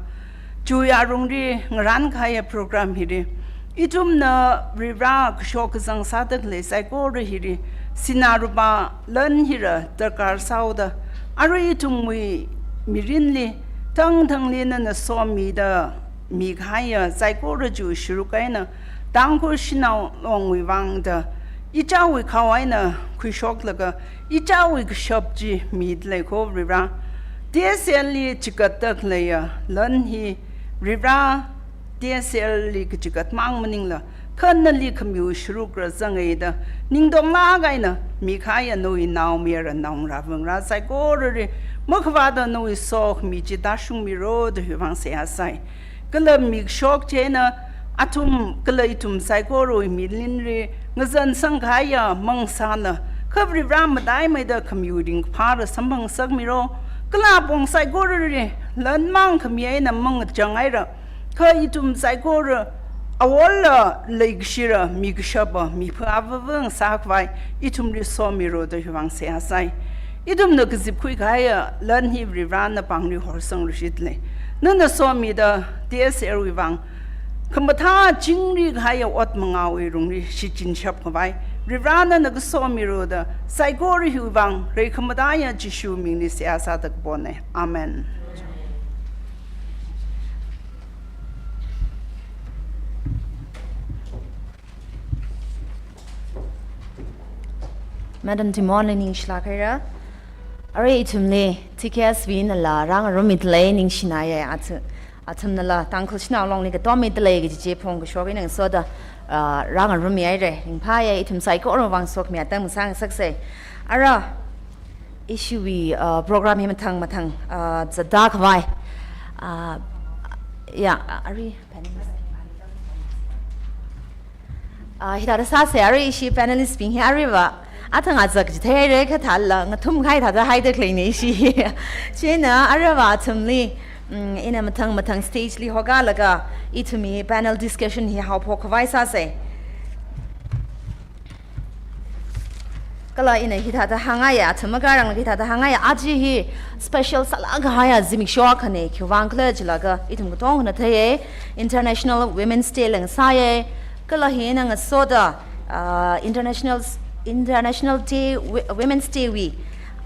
Chiwui arungli ngarānkahaiya program hili, ithumna Varivara kashok kazang sāda khalei saikora hili, sinā lupā lan hila darkar sāhaoda, arui ithumwui mirinli, thangthangli nana somida mikahaiya saikora chiwui sharuk eina, Tangkhul shanao longwui vangda, ichāwui khao eina khuishoklaga, ichāwui kashap chi midalei ko Varivara. T S L li chigatda khaleiya lan hi Varivara, T S L li kachigat mang maningla, kha nali khamiwui sharukra zangeida, ningtonglāk eina mikahaiya nawui naomayara naongarā vangarā saikorali, makhavāda nawui sokhami chi tāshungmiro da hiwui vang seihā sai. Kala mikashok chieina, athum kala ithum saikorawui mirinli, ngazansang kahaiya mang sāla, kha Varivara mataimeida khamiwui ringkaphāla samphangsakmiro, kala apong saikorali, lan mang khami eina mangachang haira, kha ithum saikora, Awola leikashira mikashapa mipha avāvang sākhavai ithumli somiro da hiwui vang seihā sai. Ithumna kazipkhui kahaiya lan hi Varivarana pāngli horsangluishit lei. Nana somida T S L wui vang khamathā chingri kahaiya ot mangāwui lungli shichinshap khavai Varivarana na kasomiro da saikora hiwui vang reikhamataiya Jishu mingli seihā sāda kapona. Amen. Madam Timon li ningshilak haira. Arui ithumli T K S wui nala rāngarummi dalei ningshina ye, athu-, athumnala Tangkhul Shanao Longli katommi dalei kaji chi phongkashok eina ngasoda, ah, rāngarummi haira. Ringphāya, ithum saikorawui vang sokhami atam sāngasaksa. Ara, ishiwui, ah, program hi mathang mathang, ah, zatda khavai. Ah, ya, ah, arui, panelist. Ah, hithāda sāsa, arui ishi panelist bing hi aruiva athang azak chithei haira, kathāla ngathum kahai thāda haida khaleina ishi. Chieina aruiva athumli, mm, ina mathang mathang stage li hokālaga ithumwui panel discussion hi haophok khavai sāsa. Kala ina hithāda hāngngaiya, athum makarang hithāda hāngngaiya, aja hi special sālāk kahaiya zimiksho akhana, khiwui vang khala jilaga ithum katongana theiya, International Women's Day la ngasāya, kala hina ngasoda, ah, International, International Day, Wi-, Women's Day wui,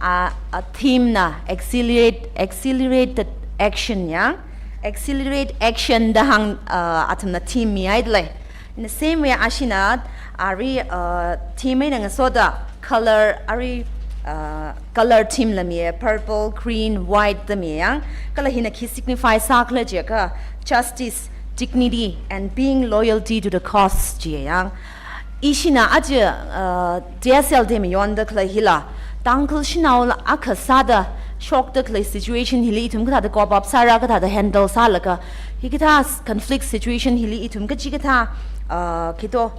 ah, ah, theme na accelerate, accelerated action ya, accelerate action da hāng, ah, athumna theme mihaida lei. In the same way, ashina, arui, uh, theme eina ngasoda color, arui, uh, color theme la miya, purple, green, white da miya yang. Kala hina khi signify sākhala jiakha, justice, dignity, and being loyalty to the cause jiya yang. Ishina aja, uh, T S L da mayonda khalei hila, Tangkhul Shanaola akha sāda shokda khalei situation hili ithum kathāda cope up sāra, kathāda handle sālaga, hikathā s-, conflict situation hili ithum kachikathā, uh, khito,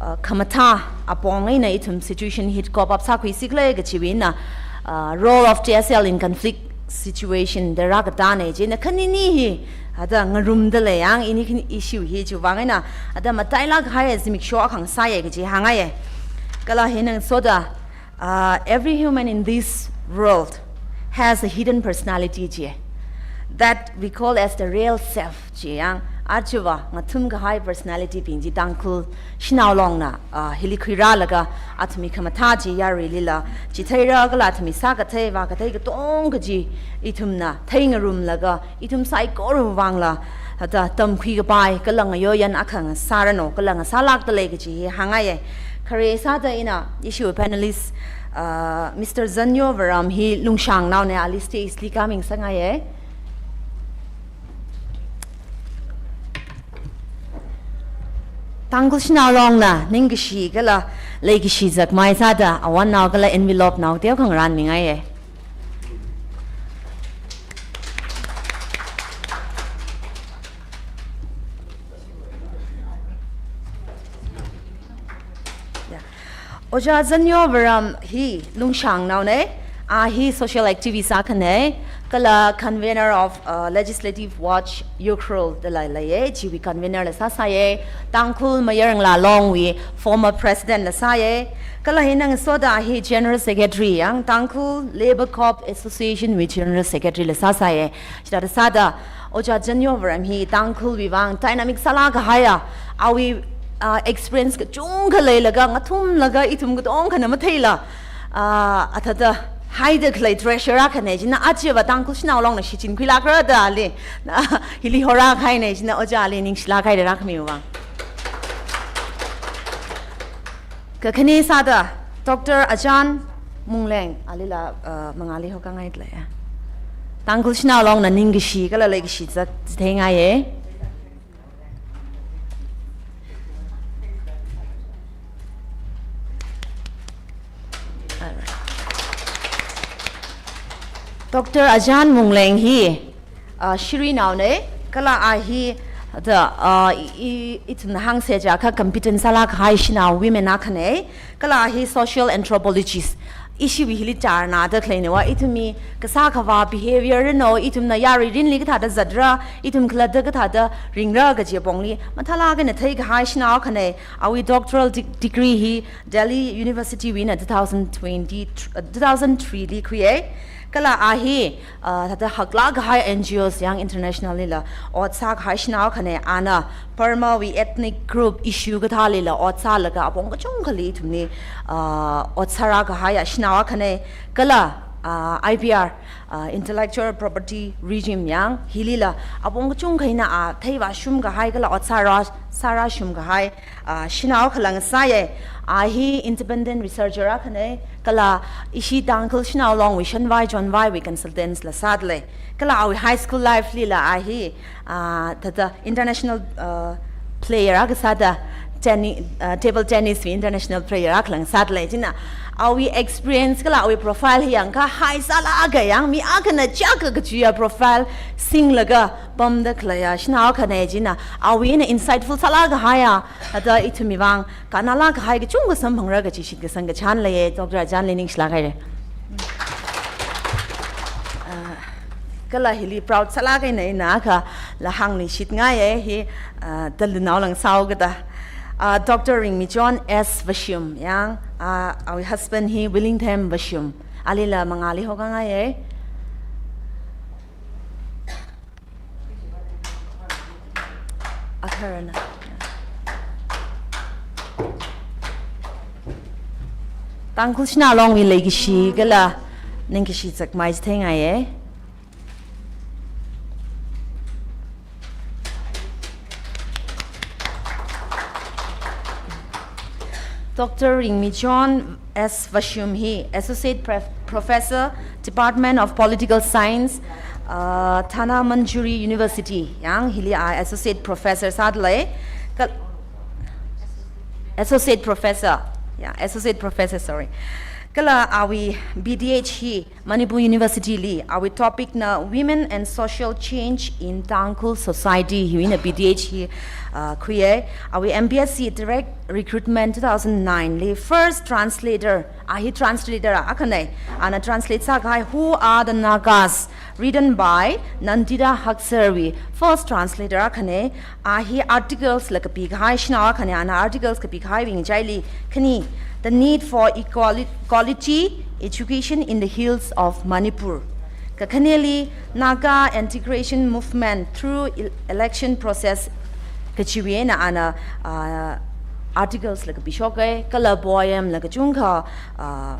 uh, khamathā apong eina ithum situation hi cope up sākhuisi khala kajiwui eina, uh, role of T S L in conflict situation da rākatāna. Chieina khanini hi, hithāda ngarumda lei yang, ini khani issue hi chiwui vang eina, hithāda matailāk kahai zimiksho akha ngasāya kaji hāngngaiya. Kala hina ngasoda, uh, every human in this world has a hidden personality ji, that we call as the real self ji yang, aja va ngathum kahai personality bing ji Tangkhul Shanao Longna, uh, hili khuirālaga athumwui khamathā chi yaruilila chitheira kala athumwui sākathei vākathei katonga chi ithumna theingarumlaga, ithum saikorawui vangla, hithāda tamkhui kapai, kala ngayoyan akha ngasāranu, kala ngasālākda lei kaji hi hāngngaiya. Khare sāda ina, ishiwui panelist, uh, Mister Zanyo Varam hi Lungshangnaona, ali stage li coming sāngaiya. Tangkhul Shanao Longna ningkashi kala leikashi zakmai sāda awannao kala envelope nao teokha ngarānmingaiya. Ya. Ojā Zanyo Varam hi Lungshangnaona, a hi social activist akhana, kala convener of, uh, Legislative Watch Ukhrul da leiya, chiwui convener la sāsāya, Tangkhul Mayar Ngalā Longwui former president la sāya, kala hina ngasoda hi general secretary yang, Tangkhul Labour Corps Association wui general secretary la sāsāya. Chithāda sāda, Ojā Zanyo Varam hi Tangkhulwui vang dynamic sālāk kahaiya, awui, ah, experience kachungkha leilaga, ngathumlaga, ithum katongkhana matheila, ah, hithāda haida khalei treasure akhana, china aja va Tangkhul Shanao Longna shichinkhuilākra da ali, na, hili horākahaina, china ojāli ningshilāk haida rākhamiwui vang. Kakhane sāda, Doctor Ajan Mungleng, alila, uh, mangāli hokāngaida leiya. Tangkhul Shanao Longna ningkashi kala leikashi zak, zathei ngaiya. Alright. Doctor Ajan Mungleng hi, uh, Shirinaona, kala a hi, the, uh, i, i, ithumna hāngsa jiakha competent sālāk kahai Shanao women akhana, kala a hi social anthropologist. ishiwui hili chārnada khaleina va, ithumwui kasā khavā behavior rino, ithumna yarui mirinli kathāda zatra, ithum khalatta kathāda ringra kaji apongli mathālāk eina theikahai shanao akhana. Awui doctoral de-, degree hi Delhi University wui eina two thousand twenty, uh, two thousand three li khuiya. Kala a hi, uh, thāda haklāk kahai N G Os yang international lila ot sākahai shanao akhana. Ana Burma wui ethnic group issue kathālila ot sālaga apong kachungkhali ithumli, uh, ot sārā kahai shanao akhana. Kala, uh, I P R, uh, intellectual property regime yang hilila apong kachungkha eina a theivāshum kahai kala ot sārā, sārāshum kahai, ah, shanao akhala ngasāya. A hi independent researcher akhana, kala ishi Tangkhul Shanao Longwui shanvai chonvaiwui consultants la sādalei. Kala awui high school life lila a hi, ah, thāda international, ah, player akha sāda, tenni-, ah, table tennis wui international player akhala ngasādalei. China awui experience kala awui profile hi yangkha high sālaga yang mi akhana chaka kachiya profile singlaga pamda khaleiya shanao akhana. China awui eina insightful sālāk kahaiya, thāda ithumwui vang kannālāk kahai kachungkha samphangra kaji shitkasang kachān leiya. Doctor Ajanli ningshilāk haira. Ah, kala hili proud sālāk eina ina akhala hāngluishitngaiya hi, ah, Talunao Langsao kada. Ah, Doctor Ringmichon S Vashum yang, ah, awui husband hi Willington Vashum. Alila mangāli hokangaiya. Atharana. Tangkhul Shanao Longwui leikashi kala ningkashi chakmai chitheingaiya. Doctor Ringmichon S Vashum hi Associate Prof-, Professor, Department of Political Science, uh, Dhanamanjuri University, yang hili a Associate Professor sādalei. Kal-, Associate Professor, yeah, Associate Professor, sorry. Kala awui B D H hi Manipur University li, awui topic na Women and Social Change in Tangkhul Society hiwui eina B D H hi, uh, khuiya. Awui M P S C direct recruitment two thousand nine li first translator, a hi translator akhana. Ana translate sākahai Who Are the Nagas, written by Nandita Haksar wui first translator akhana. A hi articles la kapikahai shanao akhana. Ana articles kapikahaiwui ngachaili khani, The Need for Equali-, Quality Education in the Hills of Manipur. Kakhaneli, Naga Integration Movement Through El-, Election Process kachiwui eina ana, ah, articles la kapishoka, kala poem la kachungkha, ah,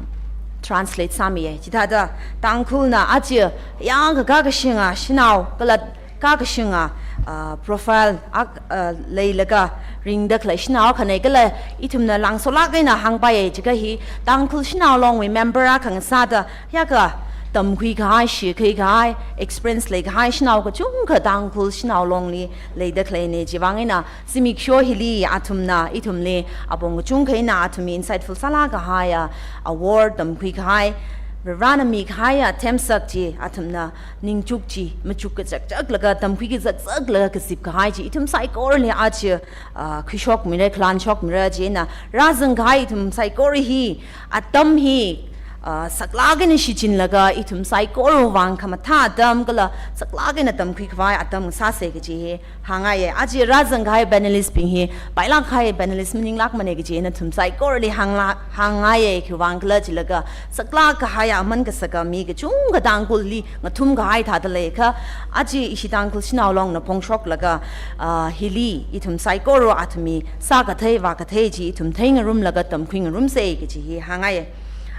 translate sāmiya. Chithāda Tangkhulna aja yangkha kakashinga shanao kala kakashinga, ah, profile ak-, ah, leilaga ringda khalei shanao akhana. Kala ithumna langsolāk eina hāngpaiya jiakha hi Tangkhul Shanao Longwui member akha ngasāda yaka tamkhui kahai, shikhui kahai, experience leikahai shanao kachungkha Tangkhul Shanao Longli leida khaleina. Chiwui vang eina zimiksho hili athumna ithumli apong kachungkha eina athumwui insightful sālāk kahaiya award tamkhui kahai, Varena mikahaiya themsak chi athumna ningchuk chi machuk kazakzaklaga, tamkhui kazakzaklaga kazip kahai chi ithum saikorali aja, ah, khuishokmira, khalanshokmira. Chieina rāzang kahai ithum saikora hi, atam hi, ah, saklāk eina shichinlaga ithum saikorawui vang khamathā atam kala saklāk eina tamkhui khavai atam sāsa kaji hi hāngngaiya. Aja rāzang kahai panelist bing hi pailāk kahai panelist maninglākmana kaji nathum saikorali hāngla-, hāngngaiya. Khiwui vang khala jilaga saklāk kahaiya aman kasaka mi kachungkha Tangkhulli ngathum kahai thāda leiakha, aja ishi Tangkhul Shanao Longna phongshoklaga, ah, hili ithum saikora athumwui sākathei vākathei chi ithum theingarumlaga tamkhuingarumsa kaji hi hāngngaiya.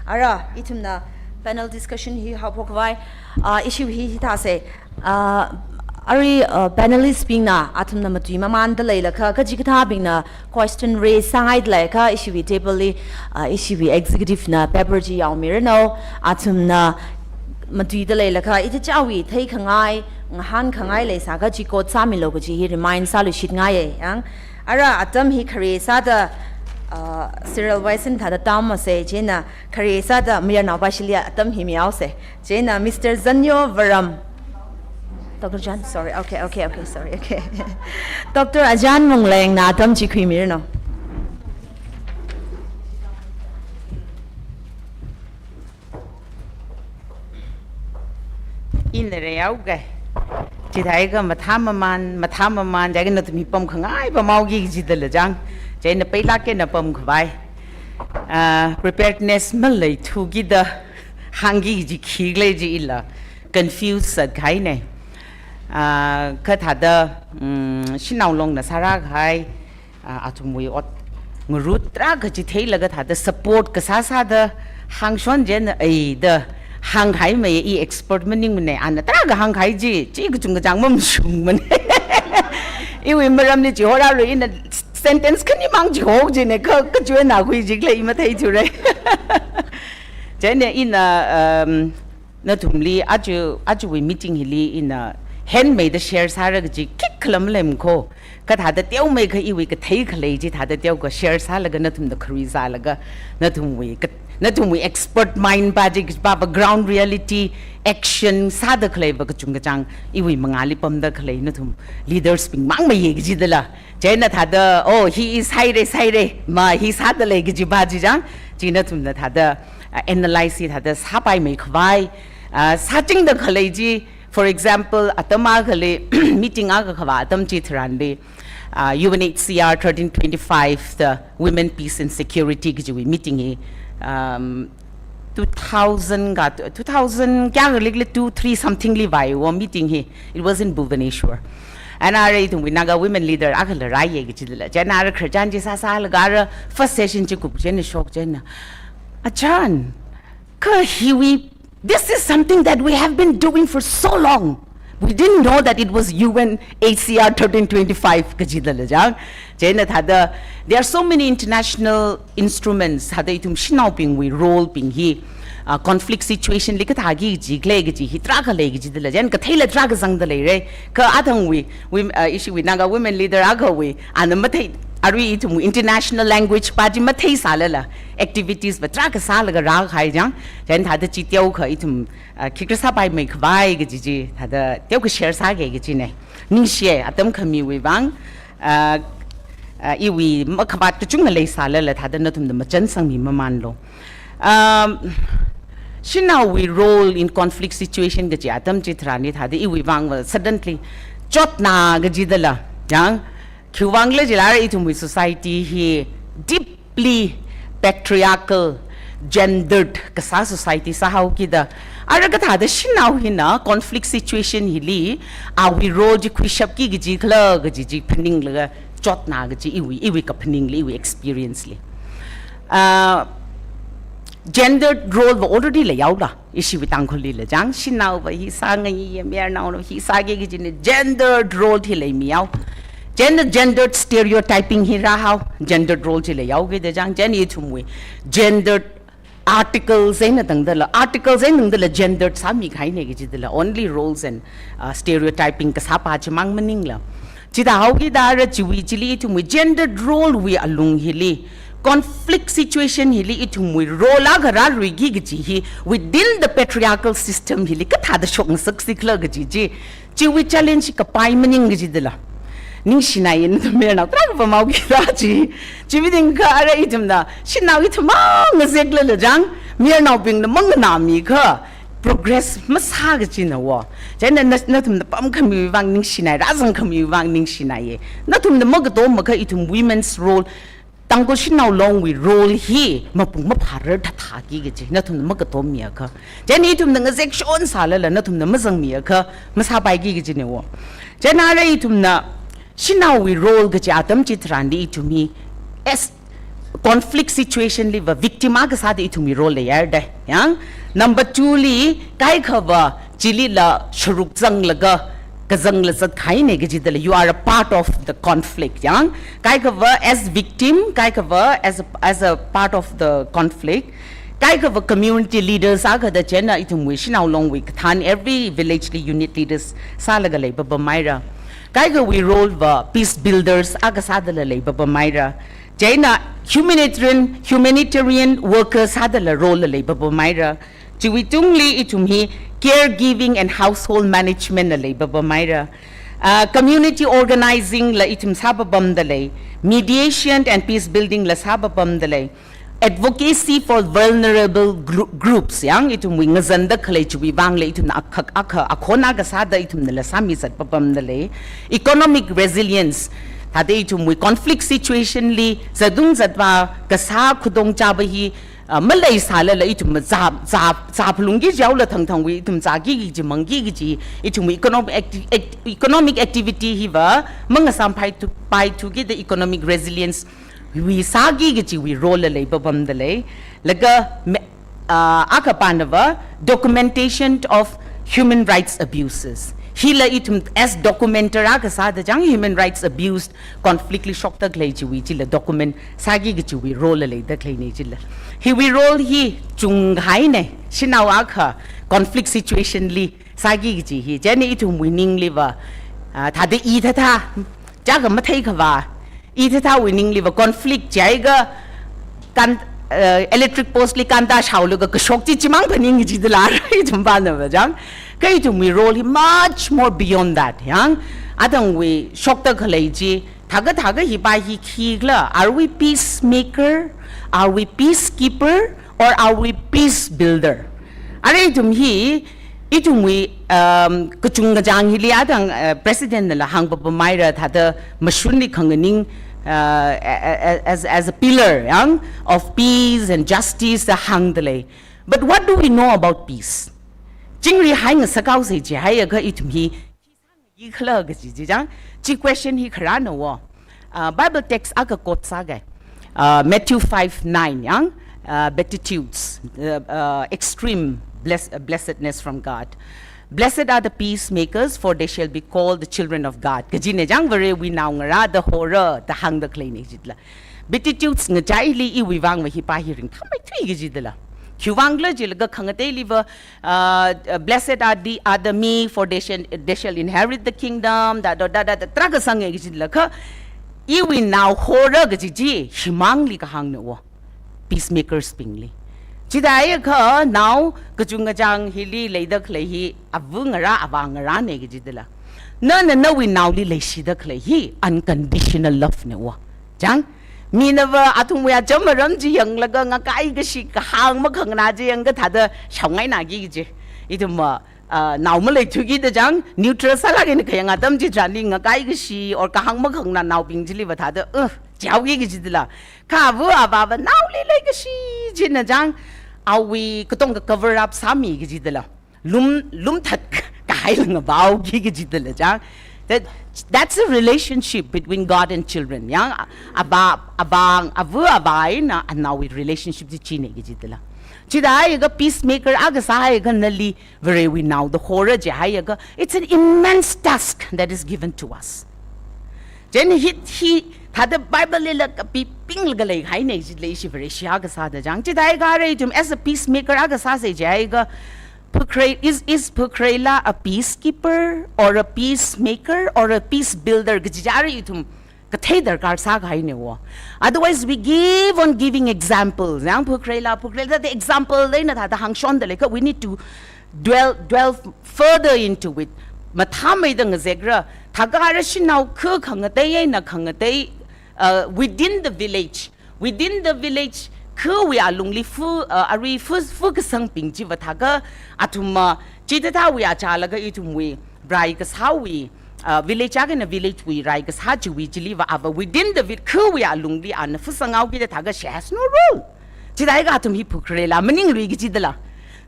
Ara ithumna panel discussion hi haophok khavai, ah, issue hi hithāsa. Ah, arui, ah, panelist bingna athumna matui mamanda leilakha, kachikathābingna question raise sāngaida leiakha, ishiwui table li, ah, ishiwui executive na paper chi yaomiranu, athumna matuida leilakha, ichichāwui theikhangai, ngahānkhangai leisākha chi quote sāmilu kaji hi remind sāluishitngaiya yang. Ara atam hi khare sāda, ah, serial wise eina thāda tāmasa, chieina khare sāda mayarnao pāshili atam hi mihaosa. Chieina Mister Zanyo Varam. Doctor Jan, sorry. Okay, okay, okay, sorry. Okay. Doctor Ajan Munglengna atam chi khuimiranu. Tere yao kai. Chithākha mathā maman, mathā maman, jiakha nathum hi pamkhangai pamhaoki jidala jang. Chieina peilāk eina pamkhavai. Ah, preparedness maleithukida hāngki ji khikhala ji ila confuse sākahaina. Ah, kathāda, mm, Shanao Longna sārākahai, ah, athumwui ot ngarut tarākha chi theilaga thāda support kasā sāda hāngshon chieina ai da hānghaimei, i expert maningmana, ana tarākha hānghai chi, chi kachungkha chang mamashungmana. Iwui maramli chihoraroi, ina sentence khanimang chiho jina, kha, kachuina khui jikhala i matheithura. Chieina ina, um, nathumli aja, ajawui meeting hili ina henmeida share sāra kaji khikhala maleimakho. Kathāda teomeikha iwui kathei khalei chi thāda teokha share sālaga nathumda kharui sālaga nathumwui ka-, nathumwui expert mind pa chi pa pa ground reality action sāda khalei pa kachungkha chang iwui mangāli pamda khalei nathum leaders bingmang meiya kajidala. Chieina thāda, oh, hi sāhaira, sāhaira, ma hi sāda lei kaji pa chi jang, chi nathumna thāda, ah, analyze hi thāda sāpaimeikhavai, ah, sāchingda khalei chi, for example, atam akhali, meeting akha kavā atam chitharanli, ah, U N H C R thirteen twenty-five, the Women, Peace and Security kajiwui meeting hi, um, two thousand ka, two thousand kayākhali, two, three something li vāya wo meeting hi. It was in Bhubaneswar. And ara ithumwui Naga women leader akhala rāya kajidala. Chieina ara khararchan chi sāsālaga ara first session chi kup chieina shok chieina, "Achan, kha hiwui, this is something that we have been doing for so long. We didn't know that it was U N H C R thirteen twenty-five," kajidala jang. Chieina thāda, there are so many international instruments, thāda ithum shanaobingwui role bing hi, ah, conflict situation li kathāki jikhala kaji hi tarākha lei kajidala jang, katheila tarākha zangda leira. Kha athangwui, wom-, ah, ishiwui Naga women leader akhawui, ana mathei, arui ithumwui international language pa chi matheisālala, activities pa tarākha sālaga rākahai jang, chieina thāda chi teokha ithum, ah, khikha sāpaimeikhavai kaji chi, thāda teokha share sāki kajina. Ningshiya, atam khamiwui vang, ah, ah, iwui makhavāt kachungkha leisālala thāda nathumna machansangmi mamanlo. Um, shanaowui role in conflict situation kaji atam chitharanli thāda iwui vang va suddenly chotna kajidala, jang, khiwui vangkhala jilala ithumwui society hi deeply patriarchal, gendered kasā society sāhaokida, ara kathāda shanao hina conflict situation hili awui role chi khuishapki kajikhala kaji chi phaninglaga chotna kaji iwui, iwui kaphaningli, iwui experience li. Ah, gendered role va already leihaola, ishiwui Tangkhulli la jang, shanao va hi sāngaiya, mayarnaona hi sāki kajina, gendered role hi leimihao. Chieina gendered stereotyping hi rāhao, gendered role chi leihaokida jang, chieina ithumwui gendered articles eina tangdala, articles eina tangdala gendered sāmikahaina kajidala, only roles and, uh, stereotyping kasā pa chimang maningla. Chithāhaokida ara chiwui chili ithumwui gendered role wui alung hili, conflict situation hili ithumwui role akha rāruiki kaji hi, within the patriarchal system hili kathāda shokngasaksi khala kaji chi, chiwui challenge kapai maning kajidala. Ningshinaiya nathum mayarnao tarākha pamhaokida chi. Chi meeting kha ara ithumna, shanao ithum mang ngazeklala jang, mayarnaobingna manganāmikha progress masā kajina wo. Chieina na, nathumna pamkhamiwui vang ningshinai, rāzangkhamiwui vang ningshinaiya. Nathumna makatomakha ithum women's role, Tangkhul Shanao Longwui role hi mapung maphārar thathāki kaji nathumna makatomiakha. Chieina ithumna ngazek shonsālala nathumna mazangmiakha masāpaiki kajina wo. Chieina ara ithumna shanaowui role kaji atam chitharanli ithum hi as conflict situation li va victim akha sāda ithumwui role leihaira da. Yang, number two li, kaikha va chilila sharuk zanglaga, kazangla zatkahaina kajidala, you are a part of the conflict, yang. Kaikha va as victim, kaikha va as a, as a part of the conflict. Kaikha va community leaders akhada chieina ithumwui Shanao Longwui kathān every village li unit leaders sālaga leipapamhaira. Kaikhawui role va peace builders akha sādala leipapamhaira. Chieina humanitarian, humanitarian workers sādala role la leipapamhaira. Chiwui tungli ithum hi caregiving and household management la leipapamhaira. Ah, community organizing la ithum sāpapamda lei. Mediation and peace building la sāpapamda lei. advocacy for vulnerable gru- groups, yang ithumwui ngazanda khalei chiwui vangla ithumna akhak akha akhon akha sāda ithumnala sāmizat papamda lei. Economic resilience, thāda ithumwui conflict situation li zatung zatvā kasā khudong chāba hi, uh, maleisālala ithum zā, zā, zāphalungki jihaola thangthangwui ithum zāki kaji mangki kaji, ithumwui economic acti- act- economic activity hiva mangasāmpai thu- pai thuki da economic resilience wui sāki kajiwui role la lei papamda lei. Laga me- uh, akha panava documentation of human rights abuses. Hila ithum as documenter akha sāda chang human rights abuse conflict li shokda khalei chiwui chila document sāki kajiwui role la leida khaleina chila. Hiwui role hi chunghaina, shanao akha conflict situation li sāki kaji hi. Chieina ithumwui ningliva, ah, thāda i thatha, chaka mathei khavā, i thathawui ningliva conflict jiakha kan, eh, electric post li kanta shaolaga kashok chi chimang phaning kajidala ithum panava chang. Kha ithumwui role hi much more beyond that, yang. Athangwui shokda khalei chi, thākha thākha hipa hi khikhala, are we peacemaker? Are we peacekeeper? Or are we peace builder? Arui ithum hi, ithumwui, um, kachungkachāng hili athang, uh, president nala hāngpapamaira thāda mashunli khanganing, uh, a- a- as, as a pillar, yang, of peace and justice da hāngda lei. But what do we know about peace? Chingri hai ngasakhaosa jihaiakha ithum hi, i khala kaji chi chang, chi question hi kharāna wo. Uh, Bible text akha quote sāga. Uh, Matthew five nine, yang, uh, Beatitudes, uh, uh, extreme bless- uh, blessedness from God. "Blessed are the peacemakers, for they shall be called the children of God." Kajina chang, Varewui naongarā da hora da hāngda khaleina jidala. Beatitudes ngachaili iwui vangva hipa hi ringphāmeithui kajidala. Khiwui vangkhala jilaga khangateiliva, uh, "Blessed are the, are the meek, for they shall, they shall inherit the kingdom," da da da da da, tarākha sāngai kajidala. Kha iwui nao hora kaji chi himangli kahāngna wo, peacemakers bingli. Chithāakha nao kachungkachāng hili leida khalei hi ava ngarā avā ngarāna kajidala. Nana nawui naoli leishida khalei hi unconditional love na wo. Chang, minava athumwui acham aram chi yanglaga ngakai kashi kahāng makhanganā chi yangkha thāda shaongainaki kaji. Ithumva, uh, nao maleithuki da chang, neutral sālaga ina khayang atam chitharanli ngakai kashi or kahāng makhanganā naobing chiliva thāda, uh, jihaoki kajidala. Kha ava avāva naoli leikashi china chang, awui katonga cover up sāmi kajidala. Lum, lumthat kahai langa vaoki kajidala chang. That, that's a relationship between God and children. Yang, avā, avā, ava avā eina anaowui relationship chi china kajidala. Chithāakha peacemaker akha sāhaiakha nali Varewui nao da hora jihaiakha, it's an immense task that is given to us. Chieina hi, hi, thāda Bible lila kapipinglaga leihaina jidala ishi Vareshi akha sāda chang. Chithāakha arui ithum as a peacemaker akha sāsa jihaiakha, phakharei- is, is phakhareila a peacekeeper or a peacemaker or a peace builder kaji chi arui ithum kathei darkar sākahaina wo. Otherwise, we give on giving examples. Yang phakhareila, phakhareila, the example eina thāda hāngshonda leiakha, we need to dwell, dwell further into it. Mathāmeida ngazekra, thākha arui shanao kha khangatei eina khangatei, uh, within the village. Within the village, khawui alungli fu, uh, arui fu, fu kasangbing chiva thākha athumva, chithāthāwui achālaga ithumwui rai kasāwui, uh, village akha eina village wui rai kasā chiwui chiliva ava within the vi- khawui alungli ana fu sanghaoki da thākha she has no role. Chithāakha athum hi phakhareila maninglui kajidala.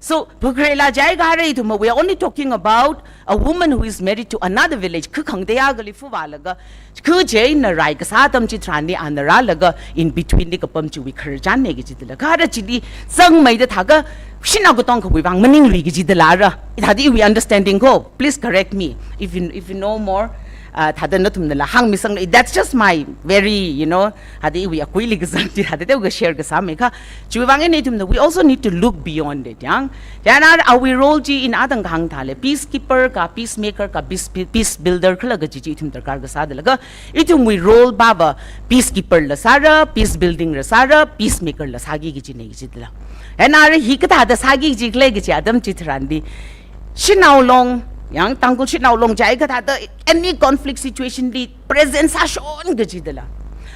So, phakhareila jihaiakha arui ithumva, we are only talking about a woman who is married to another village. Kha khangatei akhali fu vālaga, kha chieina rai kasā atam chitharanli ana rālaga in between li kapam chiwui khararchanna kajidala. Kha arui chili zangmeida thākha shanao katongkhawui vang maninglui kajidala ra. Thāda iwui understanding ko, please correct me if you, if you know more. Uh, thāda nathumnala hāngmisanglu. That's just my very, you know, thāda iwui akuili kazang chi thāda teokha share kasāmei kha. Chiwui vang eina ithumna, we also need to look beyond it, yang. Chieina awui role chi ina athang kahāng thāle, peacekeeper ka, peacemaker ka, peace, peace builder khala kaji chi ithum darkar kasāda leiakha, ithumwui role pava peacekeeper la sāra, peace building la sāra, peacemaker la sāki kajina kajidala. Chieina arui hi kathāda sāki kaji khalei kaji atam chitharanli, shanao long, yang Tangkhul shanao long jihaiakha thāda any conflict situation li present sāshon kajidala.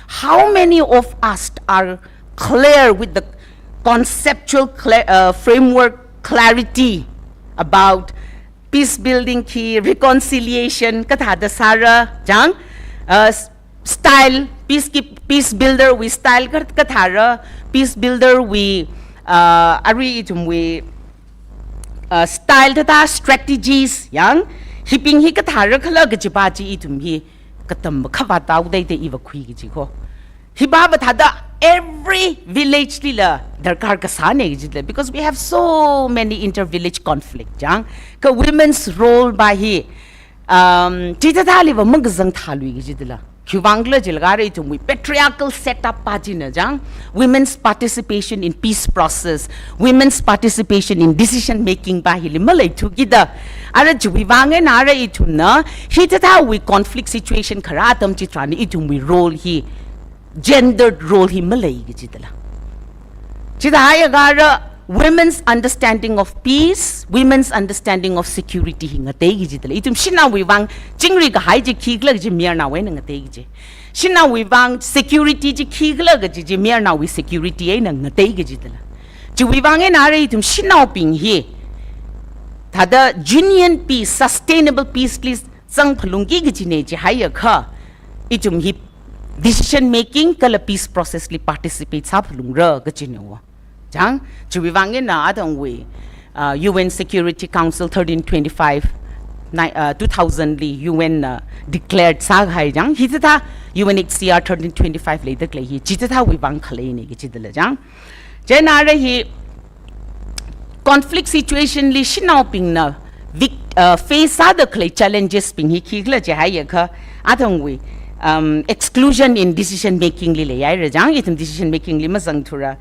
How many of us are clear, with the conceptual cla- uh, framework clarity about peace building khi, reconciliation kathāda sāra, chang, uh, s- style, peace keep, peace builder wui style ka- kathāra, peace builder wui, uh, arui ithumwui, uh, style thāda strategies yang, hibing hi kathāra khala kajipa chi ithum hi katam khavātao dai dai iva khui kaji ko. Hipa va thāda every village lila darkar kasāne kajila, because we have so many inter-village conflict, chang. Ka women's role pa hi, um, chithāthāli va makazang thālui kajila. Khiwuivang khala jilakha ara ithumwui patriarchal setup pa china, chang, women's participation in peace process, women's participation in decision making pa hili maleithu kida. Ara chiwuivang eina ara ithumna hithāthāwui conflict situation kharā atam chitharan ithumwui role hi, gendered role hi malei kajila. Chithāhaiakha ara women's understanding of peace, women's understanding of security hi ngatei kajila. Ithum shanaowui vang chingri kahai chi khikhala kaji mayarnao eina ngatei kaji. Shanaowui vang security chi khikhala kaji chi mayarnaowui security eina ngatei kajila. Chiwuivang eina ara ithum shanaobing hi thāda genuine peace, sustainable peace li zangphalungki kajine jihaiakha, ithum hi decision making kala peace process li participate sāphalungra kajine wo. Chang, chiwuivang eina athangwui, uh, U N Security Council thirteen twenty-five, ni- uh, two thousand li U N na declared sākahai, chang, hithāthā U N H C R thirteen twenty-five leida khalei hi chithāthāwui vang khaleine kajila, chang. Chieina ara hi conflict situation li shanaobingna vic- uh, face sāda khalei challenges bing hi khikhala jihaiakha, athangwui, um, exclusion in decision making li leihaira, chang, ithum decision making li mazangthura,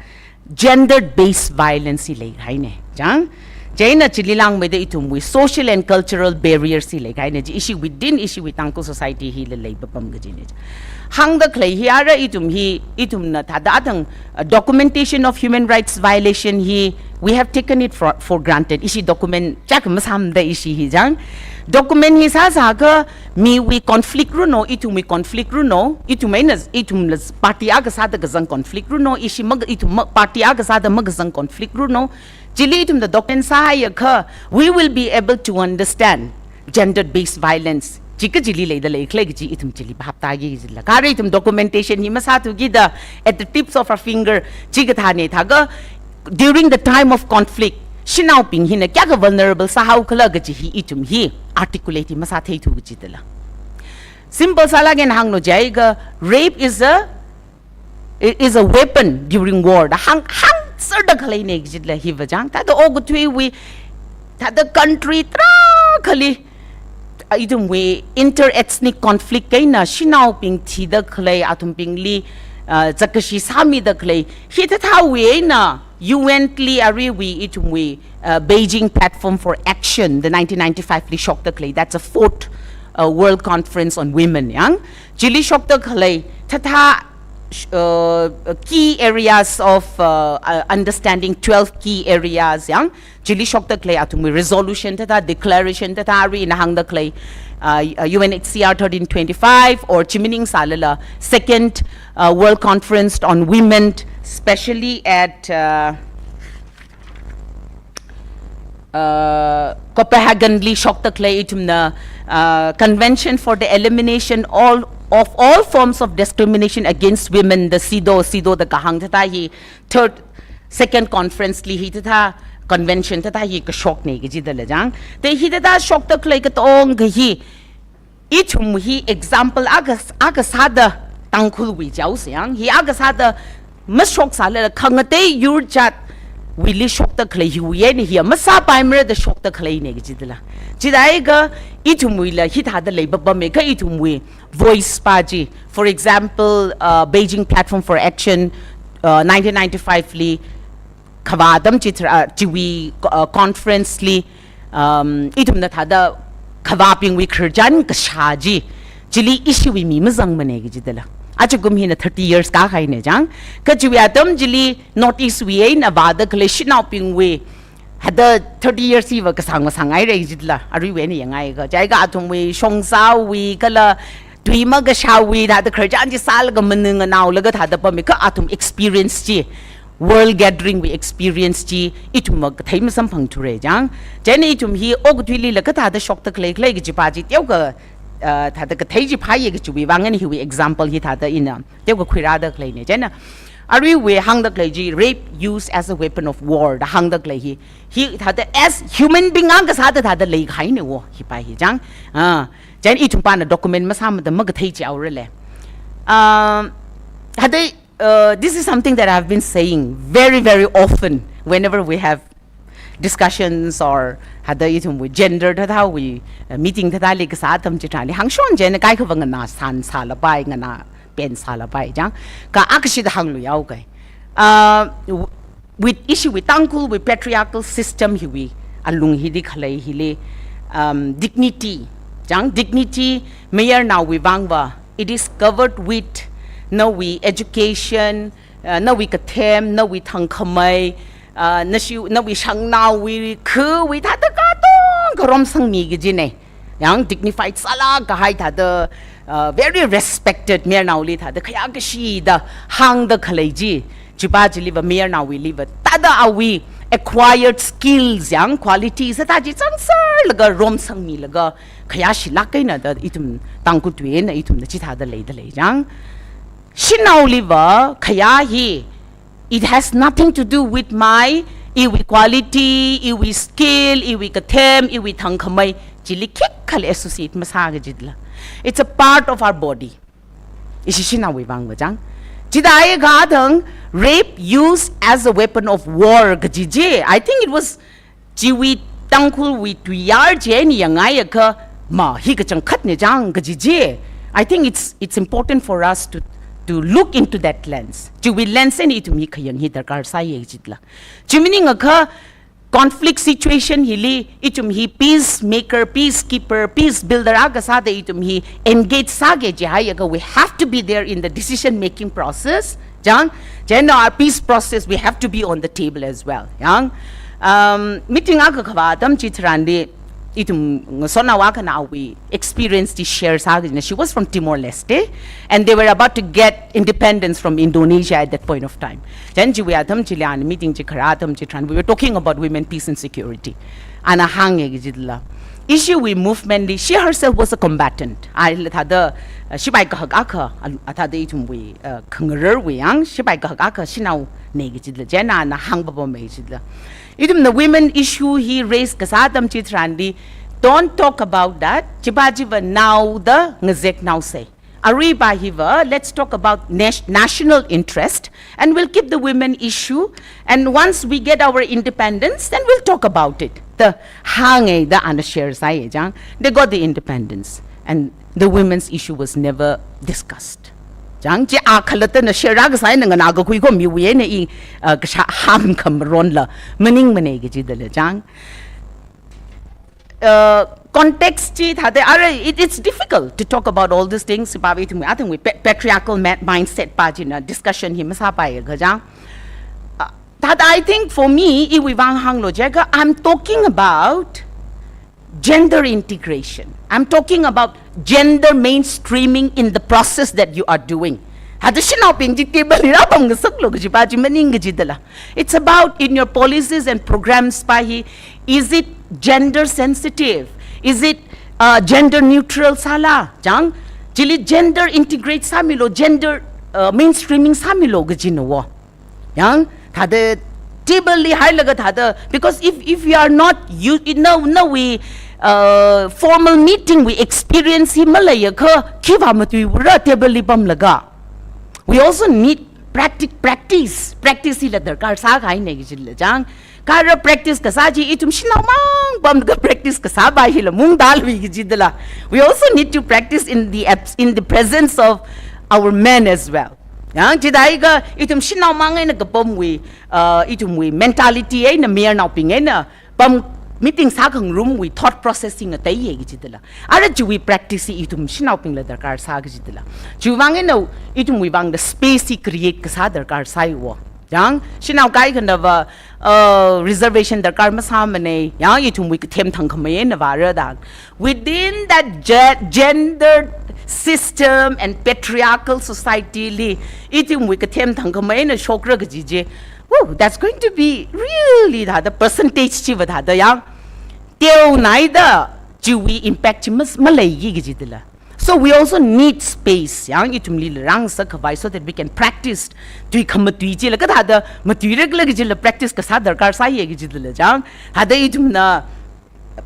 gender based violence hi leikahaine, chang. Chieina chili langmeida ithumwui social and cultural barriers hi leikahaine, chi ishi within ishiwui Tangkhul society hila leipapam kajine. Hāngda khalei hi ara ithum hi, ithumna thāda athang, uh, documentation of human rights violation hi, we have taken it for, for granted. Ishi document chak masāmada ishi hi, chang. Document hi sāsāakha miwui conflict runo, ithumwui conflict runo, ithum eina, ithumla party akha sāda kazang conflict runo, ishi mak- ithum mak- party akha sāda makazang conflict runo, chili ithumna document sāhaiakha, we will be able to understand gender based violence chi kajili leida leikhala kaji ithum chili phap tāki kajila. Kha ara ithum documentation hi masāthu kida, at the tips of our finger, chikathāne thākha, during the time of conflict shanaobing hina kayākha vulnerable sāhaokhala kaji hi ithum hi articulate hi masātheithu kajila. Simple sālaga eina hānglu jihaiakha, rape is a, i- is a weapon during war da hāng, hāngserda khaleine kajila hiva, chang. Thāda okathuiwui, thāda country tarākhali, uh, ithumwui inter-ethnic conflict eina shanaobing thida khalei, athumbingli, uh, zakkashi sāmida khalei, hithāthāwui eina U N li aruiwui ithumwui, uh, Beijing Platform for Action, the nineteen ninety-five li shokda khalei, that's a fourth, uh, World Conference on Women, yang. Chili shokda khalei thāthā, sh- uh, key areas of, uh, uh, understanding, twelve key areas, yang. Chili shokda khalei athumwui resolution thāthā, declaration thāthā, arui ina hāngda khalei, uh, uh, U N H C R thirteen twenty-five, or chi maning sālala, Second, uh, World Conference on Women, specially at, uh, uh, Copenhagen li shokda khalei ithumna, uh, Convention for the Elimination all, of All Forms of Discrimination Against Women, the CEDAW, CEDAW da kahāng thāthā hi, third, second conference li hithāthā convention thāthā hi kashokne kajila, chang. Te hithāthā shokda khalei katongkha hi, ithum hi example akha, akha sāda Tangkhulwui jihaosa, yang. Hi akha sāda mashok sālala khangatei yur jatwuili shokda khalei hiwui eina hi masāpaimara da shokda khaleine kajila. Chithāhaiakha ithumwuila hithāda leipapammeikha ithumwui voice pa chi. For example, uh, Beijing Platform for Action, uh, nineteen ninety-five li khavā atam chithāra, uh, chiwui, uh, conference li, um, ithumna thāda khavābingwui khararchan kashā chi, chili ishiwui mi mazangmane kajila. Ajakum hina thirty years kākahaine, chang. Kha chiwui atam chili North East wui eina vāda khalei shanaobingwui, hithāda thirty years hiva kasāng masānghaira kajila, aruiwui eina yanghaiakha. Chieina athumwui shongzāwui kala tui makashāwui thāda khararchan chi sālaga maninganaolaga thāda pammi kha athum experience chi, world gathering wui experience chi ithum makathei masamphangthura chang. Chieina ithum hi okathuilila kathāda shokta khalei khalei kajipa chi teokha, uh, thāda kathei chi phāya kajiwui vang eina hiwui example hi thāda ina teokha khuirāda khaleina. Chieina aruiwui hāngda khalei chi rape used as a weapon of war da hāngda khalei hi, hi thāda as human being akha sāda thāda leikahaina wo hipa hi chang. Ah, chieina ithumpana document masāmada makathei chihaorale. Um, thāda, uh, this is something that I've been saying very, very often whenever we have discussions or thāda ithumwui gender thāthāwui, uh, meeting thāthāli kasā atam chitharanli hāngshon chieina kaikhava nganāsān sālapai, nganāpen sālapai chang. Kha akha shida hāngluihaoke. Uh, w-, with ishiwui Tangkhulwui patriarchal system hiwui alung hili khalei hili, um, dignity chang, dignity mayarnaowui vangva, it is covered with nawui education, uh, nawui kathem, nawui thangkhamei, uh, nashi, nawui shangnaowui, khawui thāda katonga romsangmi kajina. Yang dignified sālāk kahai thāda, uh, very respected mayarnaoli thāda khayākashi da hāngda khalei chi, chipa chiliva mayarnaowuiliva thāda awui acquired skills yang qualities thāda chi zangserlaga romsangmilaga khayāshilāk kahaina da ithum Tangkhul tui eina ithumna chithāda leida lei chang. Shanaoliva khayā hi, it has nothing to do with my, iwui quality, iwui skill, iwui kathem, iwui thangkhamei, chili khikhala associate masā kajila. It's a part of our body. Ishi shanaowui vangva chang. Chithāda kha thāng rape used as a weapon of war kaji chi, I think it was chiwui Tangkhulwui tuiyār chi eina yangngaiakha, ma hi kachangkhatna chang kaji chi. I think it's, it's important for us to, to look into that lens. Chiwui lens eina ithum hi khayang hi darkar sāya kajila. Chi maningakha conflict situation hili ithum hi peacemaker, peacekeeper, peace builder akha sāda ithum hi engage sāki jihaiakha, we have to be there in the decision making process. Chang, chieina our peace process, we have to be on the table as well. Yang, um, meeting akha kavā atam chitharanli, ithum ngasotnao akhana awui experience chi share sā kajina. She was from Timor-Leste, and they were about to get independence from Indonesia at that point of time. Chieina chiwui atam chili ana meeting chi kharā atam chitharan, we were talking about women, peace and security. Ana hānga kajila, ishiwui movement li, she herself was a combatant. Ala thāda, uh, shipai kahak akha, al-, a thāda ithumwui, uh, khangararwui yang, shipai kahak akha shanaona kajila. Chieina ana hāngpapama kajila, ithumna women issue hi raise kasā atam chitharanli, don't talk about that. Chipa chiva naoda ngazeknaosa. Aruipa hiva, let's talk about nas-, national interest, and we'll keep the women issue, and once we get our independence, then we'll talk about it. Da hānga da ana share sāya chang. They got the independence, and the women's issue was never discussed. Chang, chi a khalattana share kasā eina nganākakhui ko miwui eina i, uh, kashā hāngkhamaronla maningmana kajidala chang. Uh, context chi thāda, ara, it, it's difficult to talk about all these things. Sipa ithumwui, athumwui pa-, patriarchal ma-, mindset pa china discussion hi masāpaiakha chang. Uh, thāda, I think for me, iwui vang hānglu jiakha, I'm talking about gender integration. I'm talking about gender mainstreaming in the process that you are doing. Thāda shanaobing chi table li rāpamngasaklu kajipa chi maning kajidala. It's about in your policies and programs pa hi, is it gender sensitive? Is it, uh, gender neutral sāla? Chang, chili gender integrate sāmilu, gender, uh, mainstreaming sāmilu kajina wo. Yang, thāda table li hailaga thāda, because if, if we are not, you, you know, nawui, uh, formal meeting wui experience hi maleiakha, khiva matuiura table li pamlaga. We also need practi-, practice. Practice hila darkar sākahaina kajila chang. Kha ara practice kasā chi ithum shanao mang pamda practice kasāpa hila mungdalui kajidala. We also need to practice in the abs-, in the presence of our men as well. Yang, chithākha ithum shanao mang eina kapamwui, uh, ithumwui mentality eina mayarnaobing eina pam meeting sākhangarumwui thought process hi ngateiya kajidala. Ara chiwui practice hi ithum shanaobingla darkar sā kajidala. Chiwui vang eina ithumwui vangda space hi create kasā darkar sāi wo. Yang, shanao kaikhanava, uh, reservation darkar masāmana, yang ithumwui kathem thangkhamei eina vāra da. Within that ge-, gender system and patriarchal society li ithumwui kathem thangkhamei eina shokra kaji chi. Woo, that's going to be really thāda percentage chiva thāda yang teonaida chiwui impact chi mas-, maleiki kaji dala. So we also need space yang ithumli rāngasak khavai so that we can practice tui khamatui chila, kathāda matuirakla kajila practice kasā darkar sāya kaji dala chang. Thāda ithumna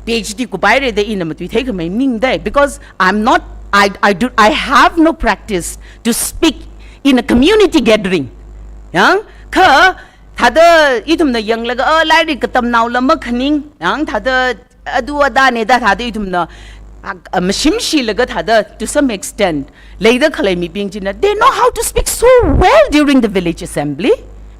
PhD kupaira da ina matuithei khamei maningda, because I'm not, I, I do, I have no practice to speak in a community gathering. Yang, kha, thāda ithumna yanglaga, "Oh, lairik katamnaola makhaning," yang, thāda adu adane da thāda ithumna, ah, ah, mashimshilaga thāda, to some extent, leida khalei mibing china, they know how to speak so well during the village assembly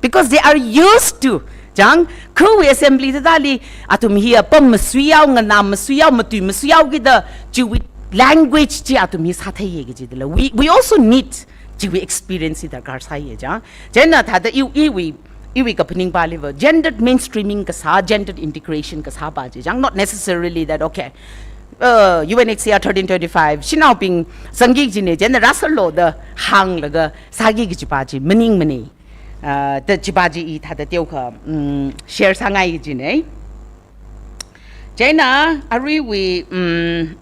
because they are used to. Chang, khawui assembly thāda li, athum hi apam masuiyao, nganam masuiyao, matui masuiyao kida, chiwui language chi athum hi sātheiya kaji dala. We, we also need chiwui experience hi darkar sāya chang. Chieina thāda i, iwui, iwui kaphaning paliva, gendered mainstreaming kasā, gendered integration kasā pa chi chang. Not necessarily that, okay, uh, U N H C R thirteen twenty-five, shanaobing zangki kajina, chieina rāsālo da hānglaga sāki kaji pa chi maningmana. Uh, da chi pa chi i thāda teokha, mm, share sāngai kajina. Chieina aruiwui, mm,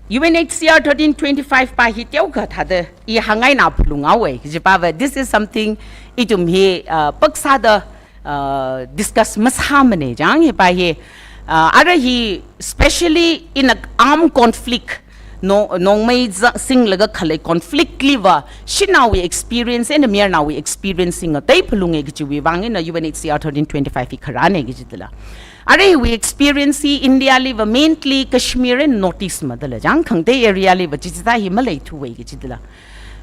U N H C R thirteen twenty-five pa hi teokha thāda i hāngngaina phalunghaowa, kaji pava, this is something ithum hi, uh, paksāda, uh, discuss masāmana chang hi pa hi, uh, ara hi specially in a armed conflict, no, nongmei za-, singlaga khalei conflict liva, shanaowui experience eina mayarnaowui experience hi ngatei phalunga kajiwui vang eina U N H C R thirteen twenty-five hi kharāna kaji dala. Ara hiwui experience hi India liva mainly Kashmir and North East ma dala chang, khangatei area liva chithāda hi maleithuwa kaji dala.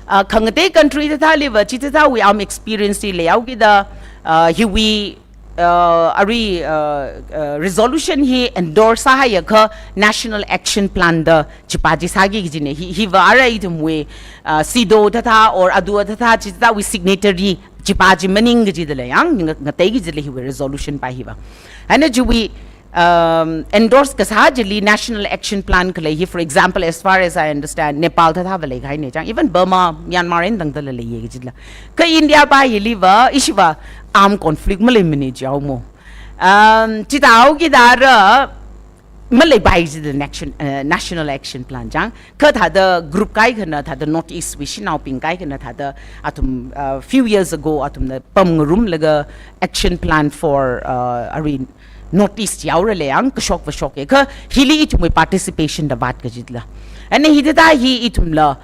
Ah, khangatei country thāda liva chithāda wui armed experience hi leihao kida, ah, hiwui, ah, arui, ah, ah, resolution hi endorse sāhaiakha National Action Plan da chi pa chi sāki kajina. Hi, hiva ara ithumwui, ah, CEDAW thāda or adu thāda chithāda wui signatory chi pa chi maning kaji dala yang, nga-, ngatei kaji dala hiwui resolution pa hiva. Eina chiwui, um, endorse kasā chili National Action Plan khalei hi, for example, as far as I understand, Nepal thāda va leikahaina chang, even Burma, Myanmar eina tangdala leiya kaji dala. Kha India pa hiliva, ishiva armed conflict maleimana jihaomo. Um, chithāhao kida ara maleipai kaji dala action, uh, National Action Plan chang. Kha thāda group kaikhana, thāda North East wui shanaobing kaikhana, thāda athum, uh, few years ago, athumna pamngarumlaga action plan for, uh, arui North East yaorala yang, kashok vashok e. Kha hili ithumwui participation da vāt kaji dala. Eina hithāda hi ithumla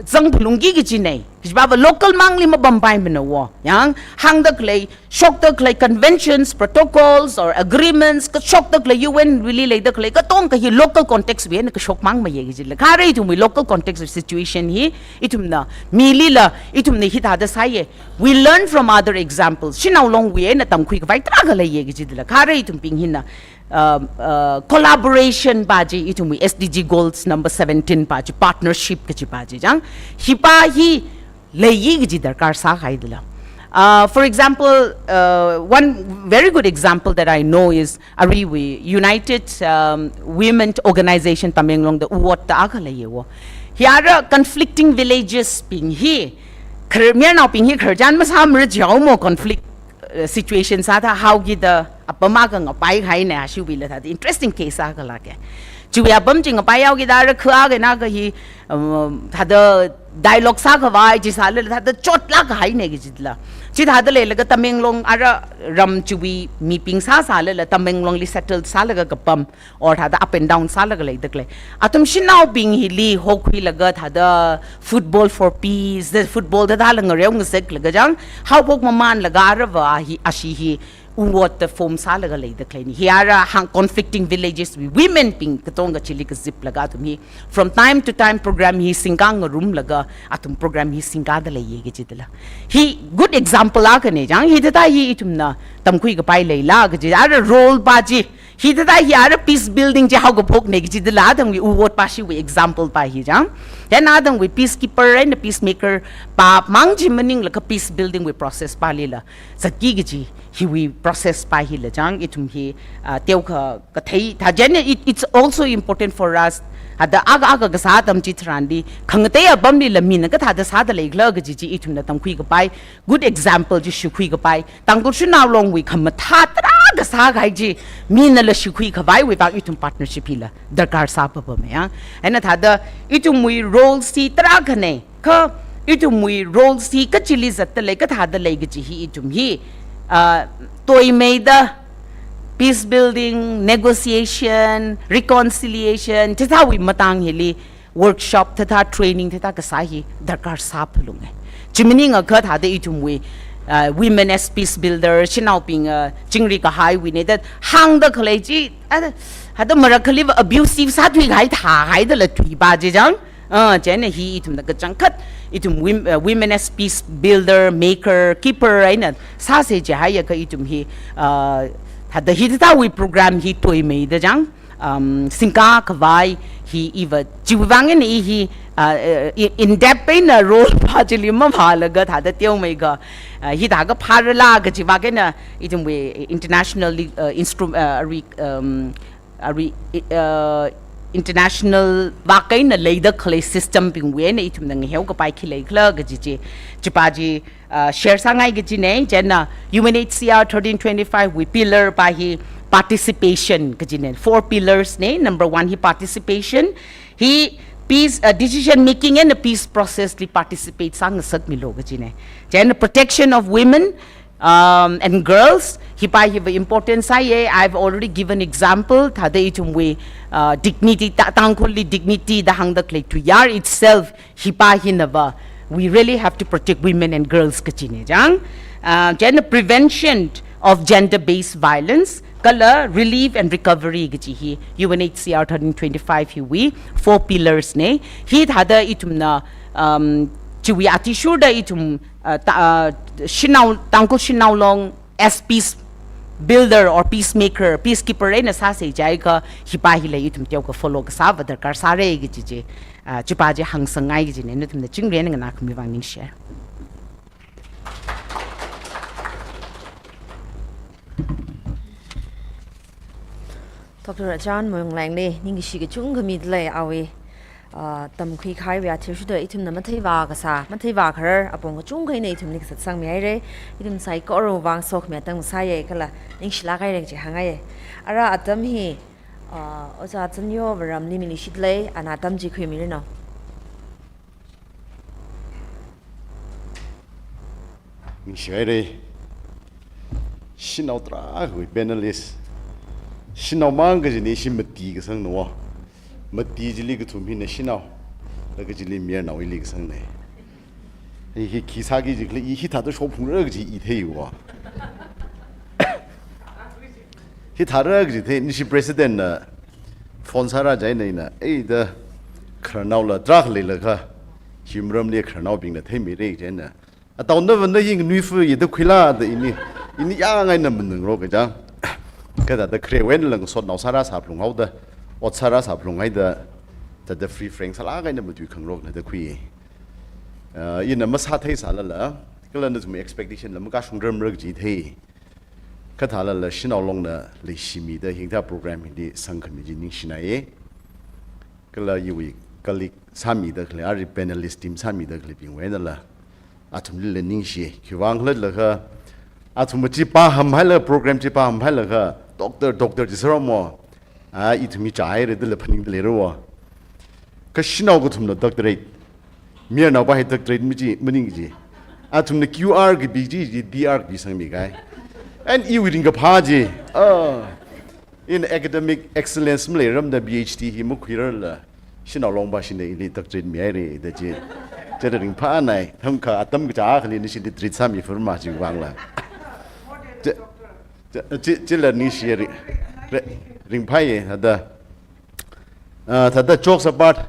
zang phalungki kajina. Kaji pava local mangli mapampaimana wo. Yang, hāngda khalei, shokda khalei conventions, protocols or agreements, kashokda khalei U N wuili leida khalei, katonga hi local context wui eina kashok mang maya kaji dala. Kha ara ithumwui local context wui situation hi, ithumna, milila, ithumna hithāda sāya. We learn from other examples. Shanao Longwui eina tamkhui khavai tarākha leiya kaji dala. Kha ara ithumbing hina, um, uh, collaboration pa chi ithumwui S D G goals number seventeen pa chi, partnership kaji pa chi chang. Hi pa hi leiya kaji darkar sākahai dala. Uh, for example, uh, one very good example that I know is aruiwui United, um, Women Organization Tamenglong da UWOT da akha leiya wo. Hi ara conflicting villages bing hi, khar-, mayarnaobing hi khararchan masāmara jihaomo conflict, uh, situation sāda haoki da apam akha ngapai kahaina, ashiwuila thāda interesting case akha lāka. Chiwui apam chi ngapai haoki da ara kha akhana kha hi, um, thāda dialogue sākhavai chi sālala thāda chotlāk kahaina kaji dala. Chithāda leilaga Tamenglong ara ram chiwui mibing sāsālala Tamenglongli settled sālaga kapam or thāda up and down sālaga leida khalei. Athum shanaobing hili hokhuilaga thāda football for peace, the football thāda la ngareo ngazeklaga chang, haophok mamanlaga arava hi, ashi hi, UWOT da form sālaga leida khaleina. Hi ara hāng conflicting villages wui women bing katonga chili kaziplaga athum hi from time to time program hi singkang ngarumlaga athum program hi singkada leiya kaji dala. Hi good example akhana chang, hithāda hi ithumna tamkhui kapai leila kaji, ara role pa chi Hithāda hi ara peace building chi haokaphokna kaji dala adangwui award pa shiwui example pa hi chang. Then adangwui peacekeeper and peacemaker pa mang chi maningla kha peace building wui process palila zatki kaji hiwui process pa hila chang, ithum hi, ah, teokha kathei thā. Then it, it's also important for us, hithāda akha akha kasā atam chitharanli khangatei apamlila mina kathāda sāda leikhala kaji chi ithumna tamkhui kapai, good example chi shokhui kapai, Tangkhul Shanao Long wui khamathā tarākha sākahai chi minala shokhui khavaiwui vang ithum partnership hila darkar sāpapamya. Eina thāda ithumwui role chi tarākhana, kha ithumwui role chi kachili zatda lei, kathāda lei kaji hi ithum hi, ah, toimeida peace building, negotiation, reconciliation chithāwui matang hili workshop thāda, training thāda kasā hi darkar sāphalunga. Chi maningakha thāda ithumwui, ah, women as peace builder, shanaobing, ah, chingri kahaiwui ne da hāngda khalei chi, ah, hithāda marakkhaliva abusive sāthui kahai thāhaidala thui pa chi chang. Ah, chieina hi ithumna kachangkhat ithum wom-, ah, women as peace builder, maker, keeper eina sāsa jihaiakha ithum hi, ah, thāda hithāwui program hi toimeida chang, um, singkā khavai hi iva chiwui vang eina i hi, ah, eh, in, in depth eina role pa chili mavālaga thāda teomeikha, ah, hithākha phārala kajiva eina ithumwui internationally, ah, instru-, ah, re-, um, ah, re-, ah, international vak eina leida khalei system bingwui eina ithumna ngaheo kapai khi leikhala kaji chi, chi pa chi, ah, share sāngai kajina. Chieina U N H C R thirteen twenty-five wui pillar pa hi participation kajina. Four pillars na. Number one hi participation. Hi peace, ah, decision making eina peace process li participate sāngasakmilu kajina. Chieina protection of women, um, and girls, hi pa hiva important sāya. I've already given example, thāda ithumwui, ah, dignity, Ta-, Tangkhulli dignity da hāngda khalei tuiyār itself, hi pa hinava, we really have to protect women and girls kajina chang. Ah, chieina prevention of gender-based violence, kala relief and recovery kaji hi U N H C R thirteen twenty-five hiwui four pillars na. Hithāda ithumna, um, chiwui athishurda ithum, ah, ta-, ah, shanao, Tangkhul Shanao Long as peace builder or peacemaker, peacekeeper eina sāsa jihaiakha hi pa hila ithum teokha follow kasāva darkar sāra kaji chi, ah, chi pa chi hāngsangngai kajina, nathumna chingri eina nganākhami vang ningshi. Doctor Achan Moyonglengli ningkashi kachungkha mida lei awui, ah, tamkhui kahaiwui athishurda ithumna matheivā kasā, matheivā kharar apong kachungkha eina ithumli kazatsangmihaira. Ithum saikorawui vang sokhami atam sāya kala ningshilāk haira kaji hāngngaiya. Ara atam hi, ah, Ojā Chanyo Varamli miluishit lei, ana atam chi khuimiranu. Ningshihaira. Shanao tarākhawui panelist. Shanao mang kajina ishi mati kasangna. Mati chili kathum hina shanao. Laga chili mayarnao ili kasangna. I hi khi sāki jikhala i hithāda shokphungra kaji i theiya. Hithāra kaji thei, nishi president na phone sāra chieina ina, ei da khararnaola tarākha leilakha, hi maramli khararnaobingna theimira chieina. Ataona vāna hi nganuifa yida khuila da ini, ini yangai na manungrok kaja. Kathāda khare wui eina lang sotnao sāra sāphalung haoda, ot sāra sāphalung haida, thāda free frank sālāk eina matui khangarokna da khui. Ah, ina masāthei sālala, kala nathum expectation la makashungramra kaji thei. Kathālala Shanao Longna leishimida hithā program hili sangkhami chi ningshinaiya. Kala iwui colleague sāmida khalei, ari panelist team sāmida khaleibingwui einala athumlila ningshi. Khiwuivang khala jilaga athum chi pāham hailaga, program chi pāham hailaga, doctor, doctor chi sāra mo. Ah, ithum hi chāhaira dala phaningda leira wo. Kha shanao kathumna doctorate. Mayarnao pa hi doctorate mi chi, maning chi. Athumna Q R kapi chi, chi D R kapi sangmi kahai. And iwui ringkaphā chi. Ah. In academic excellence maleiramda P H D hi makhuirarla. Shanao Long pa shina ili doctorate mihaira da chi. Chida ringphānai. Thangkha atam kachā akhali nishili treat sāmifur ma chiwui vangla. Chi, chi, chi, chila ningshi ri, ri, ringphāya, thāda. Ah, thāda jokes apart,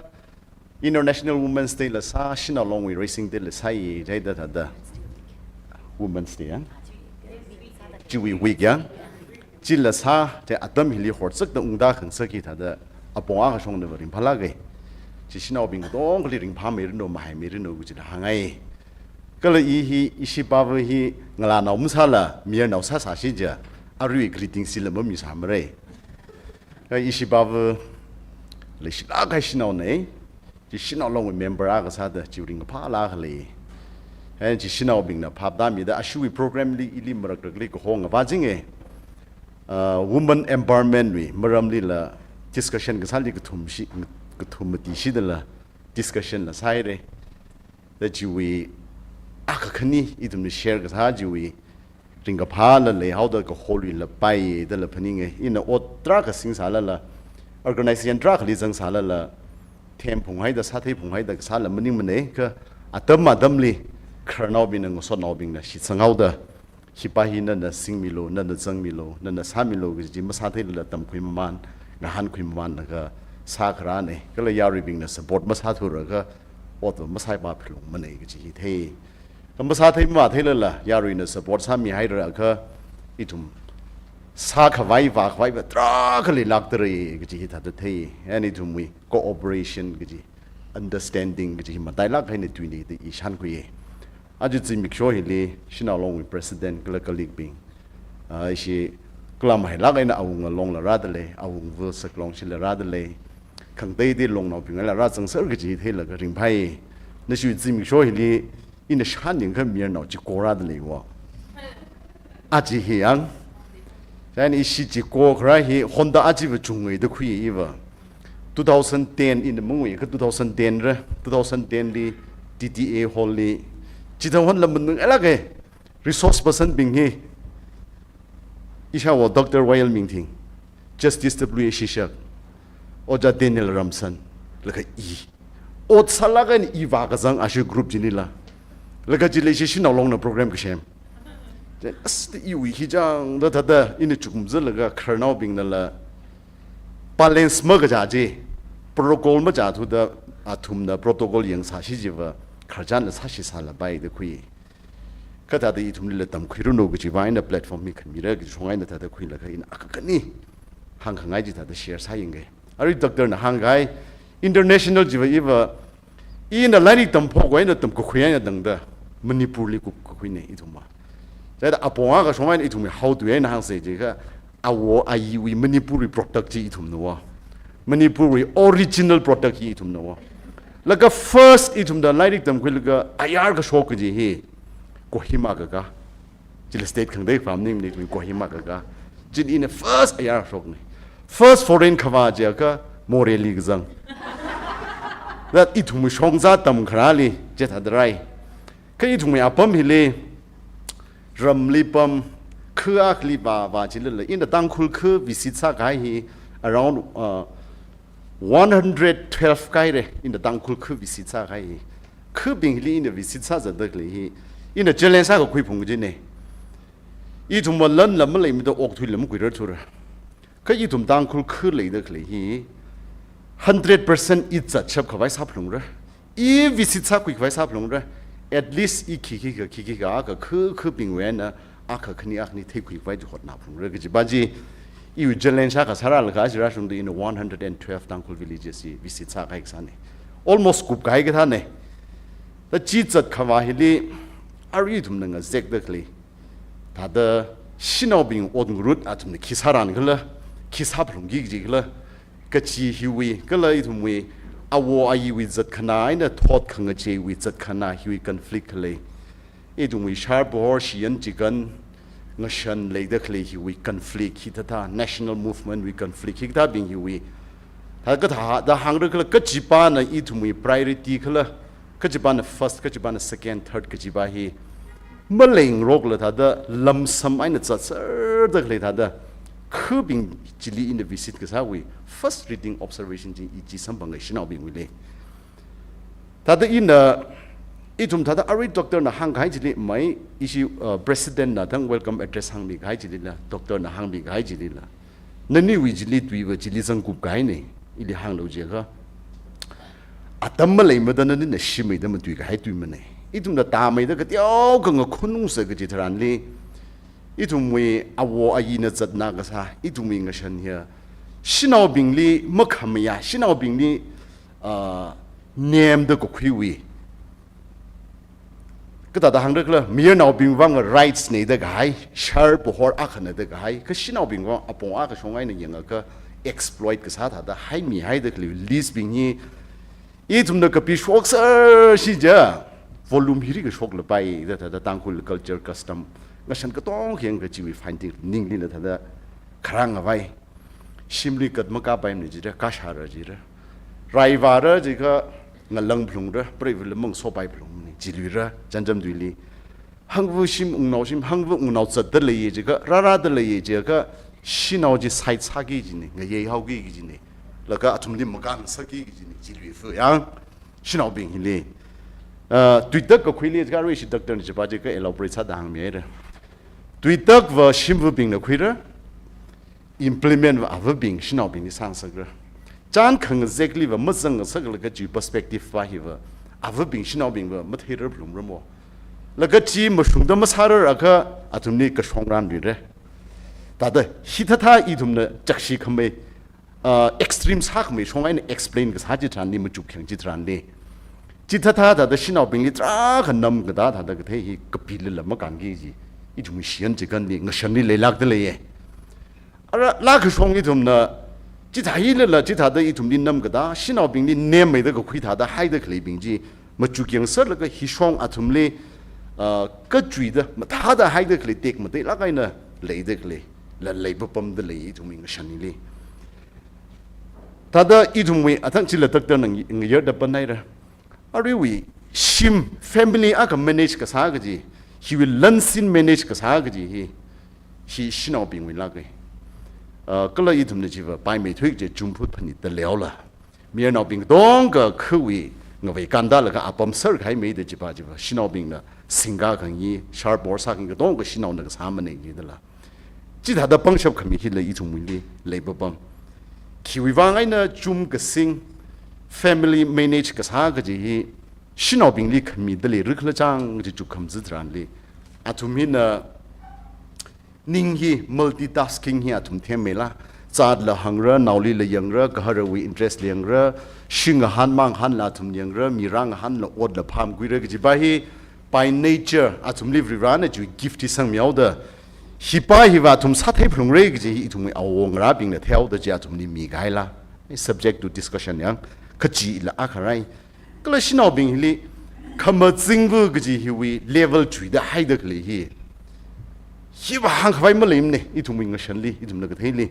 International Women's Day la sā, Shanao Longwui Raising Day la sāya, chieina thāda. Women's Day, ya? Chiwui week, ya? Chila sā, chi atam hili horzakta ungda khangasak hi thāda apong akha shongna va ringphālāka. Chi shanaobing katongkhali ringphāmeiranu, mahaimeiranu kaji chila hāngngai. Kala i hi, ishi pava hi ngalānao masāla, mayarnao sāsāsi ja, arui greeting sila mamisāmara. Kha ishi pava leishilāk kahai shanaona, chi shanao longwui member akha sāda, chi ringkaphālāk akha lei. Hen chi shanaobingna phaptāmida, ashiwui program li ili marakrakli kahong ngavāchinga. Uh, women empowerment wui maramlila discussion kasāli kathum shi, kathum mati shidala discussion la sāhaira. Da chiwui akha khani ithumna share kasā chiwui ringkaphāla leihaoda kaholuila paida la phaninga. Ina ot tarākha singsālala, organization tarākhali zangsālala, themphunghaida, sātheiphunghaida kasāla maningmana, kha atam atamli khararnaobingna, ngasotnaobingna shitsanghaoda, hipa hi nana singmilu, nana zangmilu, nana sāmilu kaji masātheilala tamkhui mamān, ngahānkhui mamānlaga sākharāna. Kala yaruibingna support masāthura kha ot va masāphalungmana kaji hi thei. Kha masāthei matheilaga yaruina support sāmihaira kha ithum sākhavai vākhavai va tarākha leilākdalei kaji hi thāda thei. Hen ithumwui cooperation kaji, understanding kaji hi matailāk eina tuina da i shānkhuiya. Aja zimiksho hili shanao longwui president kala colleague bing, ah, ishi kala mahailāk eina awunga longla rādalei, awungva saklong shila rādalei, khangateida longnaobingla rāzangser kaji theilaga ringphai. Nashi zimiksho hili ina shānyangkha mayarnao chiko rādalei wo. Aja hi yang. Chieina ishi chiko kharā hi Honda aja va chungngaida khui iva. Two thousand ten ina mangui kha two thousand ten ra, two thousand ten li T T A hall li. Chithang hon lam manung elake. Resource person bing hi. Ishawo Doctor Y L Mingthing, Justice W A Shishak, Ojā Daniel Ramsan, laga i. Ot sālaga i vākazang ashi group chinila. Laga chili ishi shanao longna program kasem. Then, as the iwui hi chang da thāda ina chukum zalaga khararnaobingnala balance makazā chi, protocol mazāthuda athumna protocol yangsāsi chiva khararchanla sāshisālapai da khui. Kha thāda ithumlila tamkhuiranu kajiva ina platform hi khamira kaji shong eina thāda khuilaga ina akha khani hāngkhangai chi thāda share sāyangga. Arui doctor na hāngkahai international chiva iva ina lairik tamphok eina tamkakhui eina tangda Manipur li kupkakhuina ithumva. Chieina apong akha shong eina ithumwui haotui eina hāngsa chiakha awo ayiwui Manipur wui product chi ithumna wo. Manipur wui original product hi ithumna wo. Laga first ithumna lairik tamkhuilaga ayar kashok kaji hi Kohima kaka. Chila state khangatei pam ning ni Kohima kaka. Chieina first ayar shokna. First foreign kavā chiakha Moreh li kazang. That ithumwui shongza tamkharāli chithāda rai. Kha ithumwui apam hili ramli pam kha akhali vā vā chilala ina Tangkhul kha visit sākahai hi around, uh, one hundred twelve kahaira ina Tangkhul kha visit sākahai hi. Khabing hili ina visit sāzatdalei hi ina challenge sākakhui phung kajina. Ithumva lanla maleimada okathuila makhuirarthura. Kha ithum Tangkhul kha leidalei hi hundred percent i zatshap khavai sāphalungra. I visit sākhui khavai sāphalungra. At least i khikhi kha, khikhi kha akha kha, khabingwui eina akha khani akhani theikhui khavai chi hotnaphalungra kajiva chi iwui challenge akha sāralaga aja rāshungda ina one hundred and twelve Tangkhul villages hi visit sākahai kasāna. Almost kupkahai kathāna. Da chi zat khavā hili arui ithumna ngazekdalei. Thāda shanaobing ot ngarut athumna khi sāran khala, khi sāphalungki kaji khala, kaji hiwui, kala ithumwui, awo ayiwui zatkhanā eina thot khangacheiwui zatkhanā hiwui conflict khalei. Ithumwui shar bohor shiyan chikan ngashan leidalei hiwui conflict hithāda, national movement wui conflict hikathābing hiwui. Thāda kathāda hāngra khala kajivana ithumwui priority khala, kajivana first, kajivana second, third kajiva hi. Malengrokla thāda lamsam eina zatserdalei thāda. Khabing chili ina visit kasāwui first reading observation chi i chi samphanga shanaobingwuili. Thāda ina, ithum thāda arui doctor na hāngkahai chili mai, ishi, uh, president na thang welcome address hāngmikahai chilila, doctor na hāngmikahai chilila. Naniwui chili tuiva chili zangkupkahaina, ili hānglu chiakha. Atam maleimada nanina shimeida matuikahai tuimana. Ithumna tāmeida kateokha ngakhunungsa kaji tharanli. ithumwui awo ayina zatna kasā, ithumwui ngashan hiya, shanaobingli makhamayā, shanaobingli, ah, nemda kakhuiwui. Kathāda hāngra khala, mayarnaobing vang rights neida kahai, shar pahor akhana da kahai, kha shanaobing vang apong akha shong eina yangakha exploit kasā thāda haimihaida khalei list bing hi, ithumna kapi shokser shi ja, volume hiri kashok lapai da thāda Tangkhul culture custom, ngashan katonga khayang kachiwui finding ningli la thāda kharang avai. Shimli kat makāpaimana jira, kashara jira. Rai vāra jiakha ngalang phalungra, preivala mang sopai phalungmana, jiluira, janjam tuili. Hangva shim, wungnao shim, hangva wungnao zatda leiya jiakha, rārāda leiya jiakha, shanao chi side sāki kajina, ngayei haoki kajina. Laga athumli makānsāki kajina, jilui fu yang. Shanaobing hili. Ah, tuitak kakhuili jiakha, arui ishi doctor na chipa jiakha elaborate sāda hāngmihaira. Tuitakva shimvabingna khuira, implement va avabing shanaobingli sāngasakra. Chān khangazekliva mazangngasaklaga chi perspective va hiva avabing shanaobingva matheirar phalungra mo. Laga chi mashungda masārar akha athumli kashong ranrira. Thāda hithāthā ithumna chakshi khamei, ah, extreme sākhamei shong eina explain kasā chitharanli, machuk khayang chitharanli. Chithāthā thāda shanaobingli tarākha namkatā thāda kathei hi kapilala makānki ji. Ithum shiyan chikanli, ngashanli leilākda leiya. Ara, lākashong ithumna, chithā hilala, chithāda ithumli namkatā, shanaobingli nemmeida kakhui thāda haida khaleibing chi, machuk yangserlaga hishong athumli, ah, kachuida, mathāda haida khalei tekmateilāk eina leida khalei, la leipapamda lei ithumwui ngashanli. Thāda ithumwui athang chila doctor na ngayarda panhaira. Aruiwui shim, family akha manage kasā kaji, hiwui lansin manage kasā kaji hi, hi shanaobingwui lāka. Ah, kala ithumna chiva paimeithui kaji chumphut phanitda leihaola. Mayarnaobing katonga khawui ngavei kandalaga apam sārkhaimeida chipa chiva, shanaobingna singkakhangi, shar pahor sākhangi katonga shanaona kasāmana jidala. Chithāda pangshap khami hila ithumwuili leipapam. Khiwui vang eina chum kasing, family manage kasā kaji hi, shanaobingli khamida leira khala chang kaji chukkham chitharanli. Athum hina ning hi multitasking hi athum themmeila. Zatla hāngra, naolila yangra, gaharawui interest la yangra, shingahān mangahānla athum yangra, mirangahānla otla phāmkhuira kajipa hi, by nature, athumli Varivarana chiwui gift hi sangmihaoda, hipa hiva athum sāthei phalungra kaji hi ithumwui awo ngarābingna theihaoda chi athumli mikahaila. Subject to discussion yang, kachila akharai. Kala shanaobing hili, khamazingva kaji hiwui level chuida haida khalei hi. Hiva hāngkhavai maleimana, ithumwui ngashanli, ithumna katheili.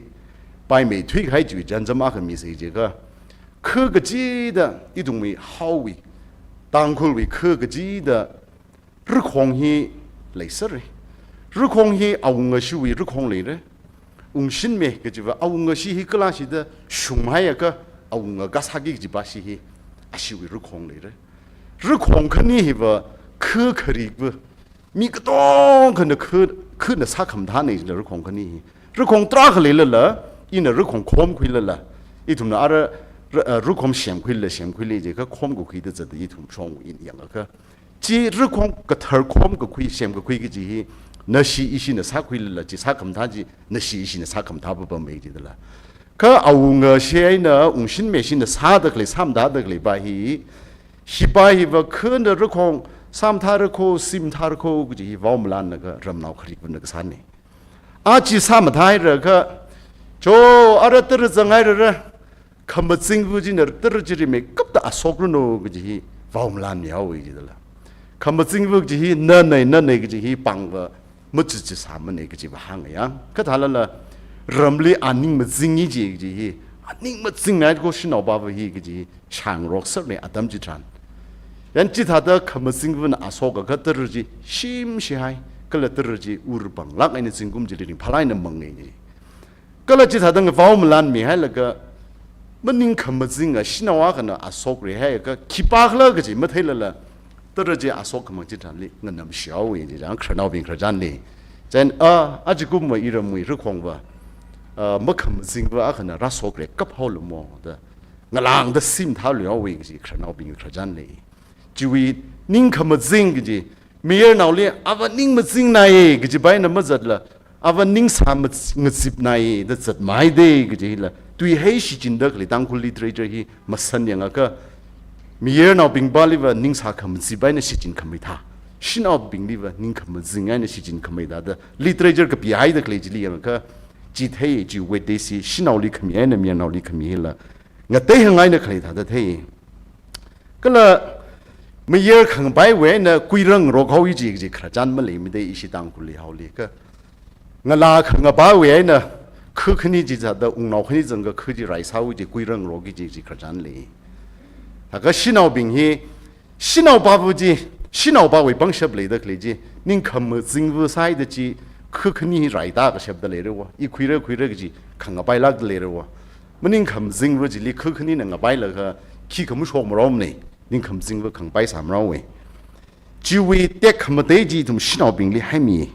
Paimeithui kahai chiwui janjam akha misa jiakha. Kha kachida, ithumwui haowui, Tangkhulwui kha kachida, rakhong hi leisera. Rakhong hi awunga ashiwui rakhong leira. Wungshinme kajiva awunga ashi hi kalāshida shungmahaiakha awunga kasāki kajipa ashi hi ashiwui rakhong leira. Rakhong khani hiva kha kharikva. Mi katongkhana kha, khana sākhamathāna jina rakhong khani hi. Rakhong tarākha leilala, ina rakhong khomkhuilala. Ithumna ara, ra-, ah, rakhong semkhuilala, semkhuili jiakha khomkakhuida zatda ithum shong in yangakha. Chi rakhong kathar khomkakhui, semkakhui kaji hi, nashi ishina sākhuilala, chi sākhamathā chi, nashi ishina sākhamathā papamma jidala. Kha awunga ashi eina, wungshinme ashina sāda khalei, sāmathāda khaleipa hi, hipa hiva khana rakhong, sāmathāra kho, simthāra kho, kaji hi vaomalanlaga ramnao kharikvana kasāna. Aja sāmathāhairakha, cho, ara tara zanghairara, khamazingva china tara chi rimeikapta asokranu kaji hi vaomalanmihaowa jidala. Khamazingva kaji hi nanei, nanei kaji hi pāngva machichi sāmana kajiva hānga yang. Kathālala ramli aning mazingi ji kaji hi, aning mazingnai kho shanaopava hi kaji hi, shāngarokserna atam chitharan. Yan chithāda khamazingvana asokakha tara chi shimshihai, kala tara chi urpanglāk eina zingkum chili ringphālāk eina mangna ji. Kala chithāda ngavaomalanmihailaga, maning khamazinga shanao akhana asokra haiakha, khipākhala kaji matheilala, tara chi asok khamang chitharanli, nganamshihaowa ji chang khararnaobing khararchanli. Chieina, a, ajakumva iramwui rakhongva, a, makhamazingva akhana rāsokra kaphaolamo da, ngalāngda simthāluihaowa kaji khararnaobing khararchanli. Chiwui ning khamazing kaji, mayarnaoli ava ning mazingnai kajipa eina mazatla, Ava ningsā maz-, ngazipnai da zatmai de kaji hila. Tuihai shichinda khalei Tangkhul literature hi masan yangakha, mayarnaobing pāliva ningsā khamazip eina shichin khamei thā, shanaobingliva ning khamazing eina shichin khamei thāda literature kapihaida khalei chili yangakha, chi thei chi wet de si, shanaoli khami eina mayarnaoli khami hila ngatei hāngngaina khalei thāda thei. Kala mayar khangapaiwui eina kuirang rokhaowa ji kaji khararchan maleimade ishi Tangkhulli haoli kha. Ngalā khangapaiwui eina khu khani chi zada wungnao khani zangkha khu chi raisāhaowa ji kuirang roki ji kaji khararchan lei. Thākha shanaobing hi, shanaopāva chi, shanaopāwui pangshap leida khalei chi, ning khamazingva sāhaida chi, khu khani hi raida kashapda leirava, i khuira khuira kaji khangapailākda leirava. Maning khamazingva chili khu khanina ngapailaga khi khamashok maromne, ning khamazingva khangapai sāmaraowe. Chiwui tekhamatei chi ithum shanaobingli haimi.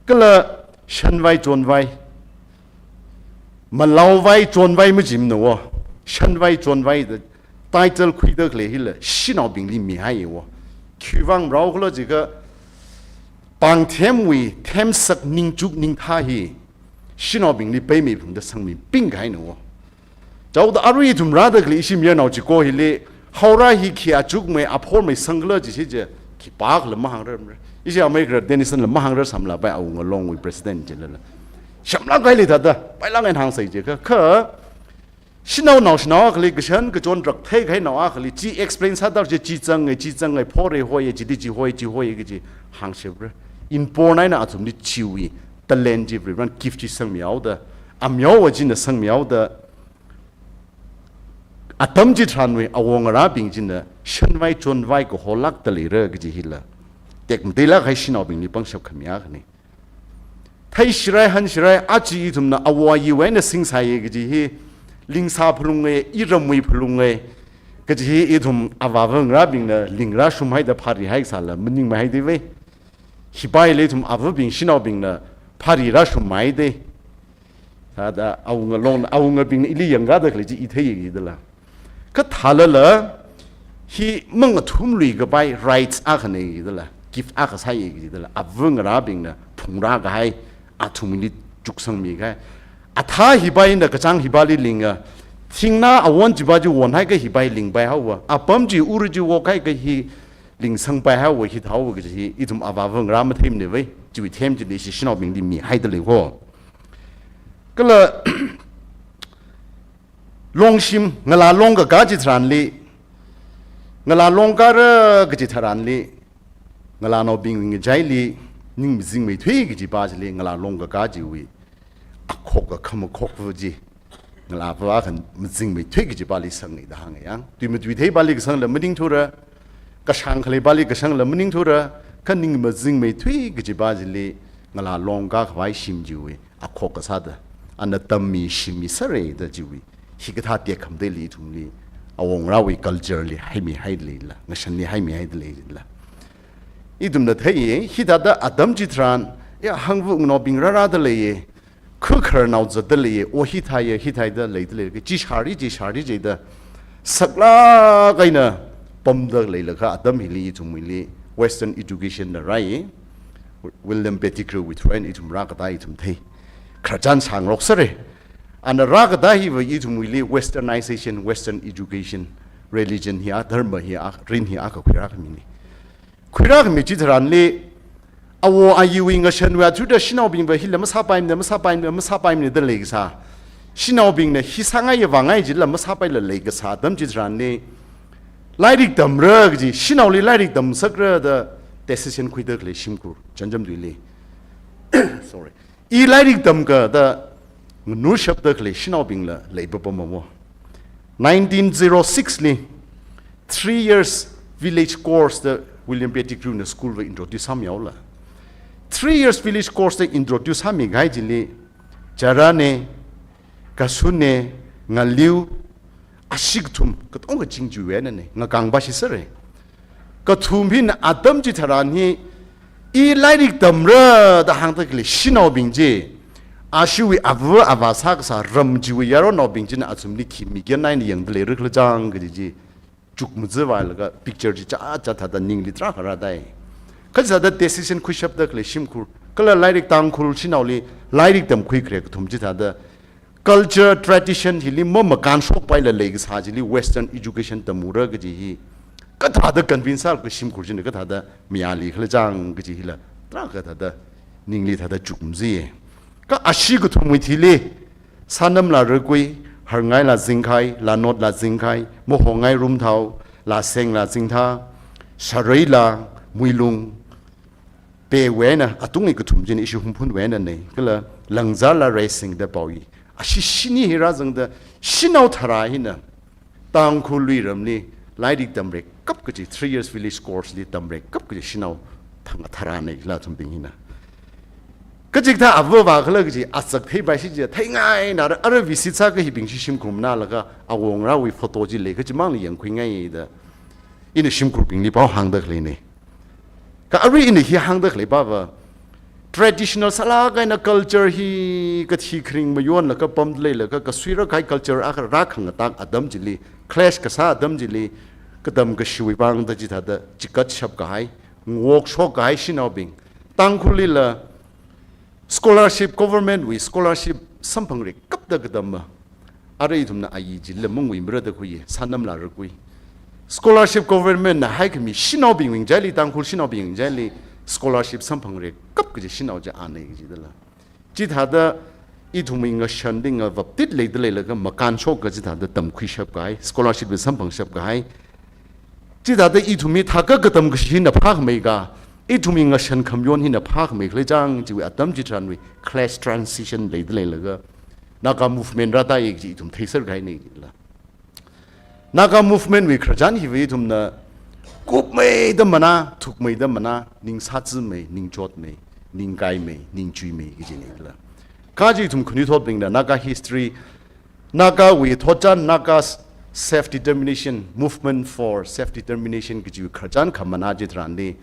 Kala shanvai chonvai, malaovai chonvai majimna wo, shanvai chonvai da title khuida khalei hila shanaobingli mihaiya wo. Khiwuivang rao khala jiakha, pāngthemwui themsak ningchuk ningthā hi shanaobingli peimeiphungda sangmiping kahaina wo. Chaoda arui ithum rāda khalei ishi mayarnao chiko hili, haora hi khi achukmei aphormei sangkhala jishi je, khipākhala mahāngrarmara. Ishi amei kara Denison la mahāngrar samla pai awunga longwui president chilala. Shamlāk kahaili thāda, pailāk eina hāngsai jiakha, kha, shanao naoshinao akhali kashan kachon rakthei kahainao akhali, chi explain sāda chi, chi zangngai, chi zangngai, phore hoiya, chili chi hoi, chi hoi kaji hāngshapra. Inborn eina athumli chiwui talent chi, Reverend gift chi sangmihaoda, amyaowa china sangmihaoda, atam chitharanwui awo ngarābing china shanvai chonvai kaholākda leira kaji hila tekmateilāk kahai shanaobingli pangshap khami akhane. Theishirai, hanshirai, aja ithumna awo ayiwui eina singsāya kaji hi, lingsā phalunge, iramwui phalunge kaji hi ithum avāva ngarābingna lingrā shumhaida phārihai sāla maningmeihaide ve. Hipaili ithum avabing shanaobingna phārira shumhaide. Thāda awunga long, awungabingna ili yangkāda khalei chi i theiya kajidala. Kha thālala, hi mangathumlui kapai rights akhane kajidala, gift akha sāya kajidala, ava ngarābingna phungrā kahai athumli chuksangmi kahai. Athā hipaina kachāng hipali linga, thingnā awon chipa chi wonhaikha hipai lingpai haowa, apam chi ura chi wokhaiakha hi lingsangpai haowa, hithāhaowa kaji hi ithum avāva ngarā matheimane ve, chiwui them chili ishi shanaobingli mihaida lei ho. Kala longshim, ngalā long kakā chitharanli, ngalā long kāra kaji tharanli, ngalānaobing ngachaili ning mazingmeithui kajipa chili ngalā long kakā chiwui akhok akhama khokva chi, ngalāva akha mazingmeithui kajipali sangnei da hānga yang. Tui matui theipali kasangla maningthura, kashāng khaleipali kasangla maningthura, kha ning mazingmeithui kajipa chili ngalā long kakhavai shim chiwui akhok kasāda, ana tammi shimmi sāra da chiwui hikathā tekhamatei ithumli, awongrāwui culture li haimihaida leila, ngashanli haimihaida leila. Ithumna theiya, hithāda atam chitharan, ya, hangva wungnaobing rārāda leiya, khu khararnao zatda leiya, o hithāya, hithāda leida leiya, chi shāri, chi shāri jida, saklāk eina pamda leilakha atam hili ithumwuili Western education na rāi, William Pettigrew wui through eina ithum rākatā ithum thei. Khararchan sāngarok sāra. Ana rākatā hiva ithumwuili Westernization, Western education, religion hi a, dharma hi a, rin hi akha khuirākhamine. Khuirākhami chitharanli, awo ayiwui ngashanwui athishurda shanaobingva hila masāpaimana, masāpaimana, masāpaimana da leikasā, shanaobingna hi sāngaiya vāngai jila masāpaila leikasā atam chitharanli, lairik tamra kaji, shanaoli lairik tamsakra da decision khuida khalei shimkhur, Chānjam tuili. Sorry. I lairik tamka da nganushapda khalei shanaobingla leipapamamo. Nineteen zero six li three years village course da William Pettigrew na school va introduce sāmihaola. Three years village course da introduce sāmikahai chili, Jarane, Kasune, Ngaliu, ashik thum, katonga chingju enane, ngakangpa shisare. Kathum hina atam chitharan hi, i lairik tamra da hāngda khalei shanaobing chi, ashiwui ava avā sākasā ram chiwui yaronnaobing china athumli khi mikyan eina yangda leira khala chang kaji chi, chukmajavailaga picture chi chāchā thāda ningli tarākha rādai. Kha chithāda decision khuishapda khalei shimkhur Kala lairik Tangkhul shanaoli lairik tamkhui khare kathum chithāda culture, tradition hili mamakānshokpaila leikasā chili Western education tamura kaji hi kathāda convince sālaga shimkhur china kathāda mayāli khala chang kaji hila tarākha thāda ningli thāda chukmzi. Kha ashi kathumwui thili Sānamla Rakui, Harngaila Zingkhai, Lanotla Zingkhai, Mohongai Rumthao, Lasengla Zingtha, Shareila Muilung, Pewuina atung hi kathum china ishi Hungphunwuina nei, kala Langzala Reising da paoyi. Ashi shini hi rāzangda shanao tharā hina Tangkhul luiramli lairik tamreikap kaji three years village course li tamreikap kaji shanao thang tharā nei la athumbing hina. Kachikathā avāva khala kaji azak theipai shi chi theingaina ara, ara visit sākahai hibing chi shimkhur manālaga awongarāwui photo chi lei kachimangli yangkhuingaida ina shimkhurbingli pao hāngda khalei nei. Kha arui ina hi hāngda khalei pava traditional sālaga eina culture hi kathi kharing mayonlaga pamda leilaga kasuira kahai culture akha rākhangatā atam chili, clash kasā atam chili, katam kashiwui vangda chithāda chikatshap kahai, ngokshok kahai shanaobing, Tangkhullila scholarship, government wui scholarship samphangreikapda katamma. Ara ithumna ayi chila mungwui mara da khuiya, Sānamla Rakui. Scholarship government na haikhami shanaobingwui ngachaili, Tangkhul shanaobingwui ngachaili scholarship samphangreikap kaji shanao chi a nei kajida lei. Chithāda ithumwui ngashan ding ngavaptit leida leilaga makānshok kachithāda tamkhuishap kahai, scholarship wui samphangshap kahai. Chithāda ithumwui thākha katam kashi hina phākhamei kha, ithumwui ngashan khamayon hina phākhamei khalei chang chiwui atam chitharanwui clash transition leida leilaga Naga movement rātāya kaji ithum theiser kahai nei la. Naga movement wui khararchan hiva ithumna kupmeida manā, thukmeida manā, ning sāzamei, ning chotmei, ning kaimei, ning chuimei kaji nei la. Kha chi ithum khanuithotbingna Naga history, Nagawui thotchan, Naga self-determination, movement for self-determination kajiwui khararchan khamanā chitharanli,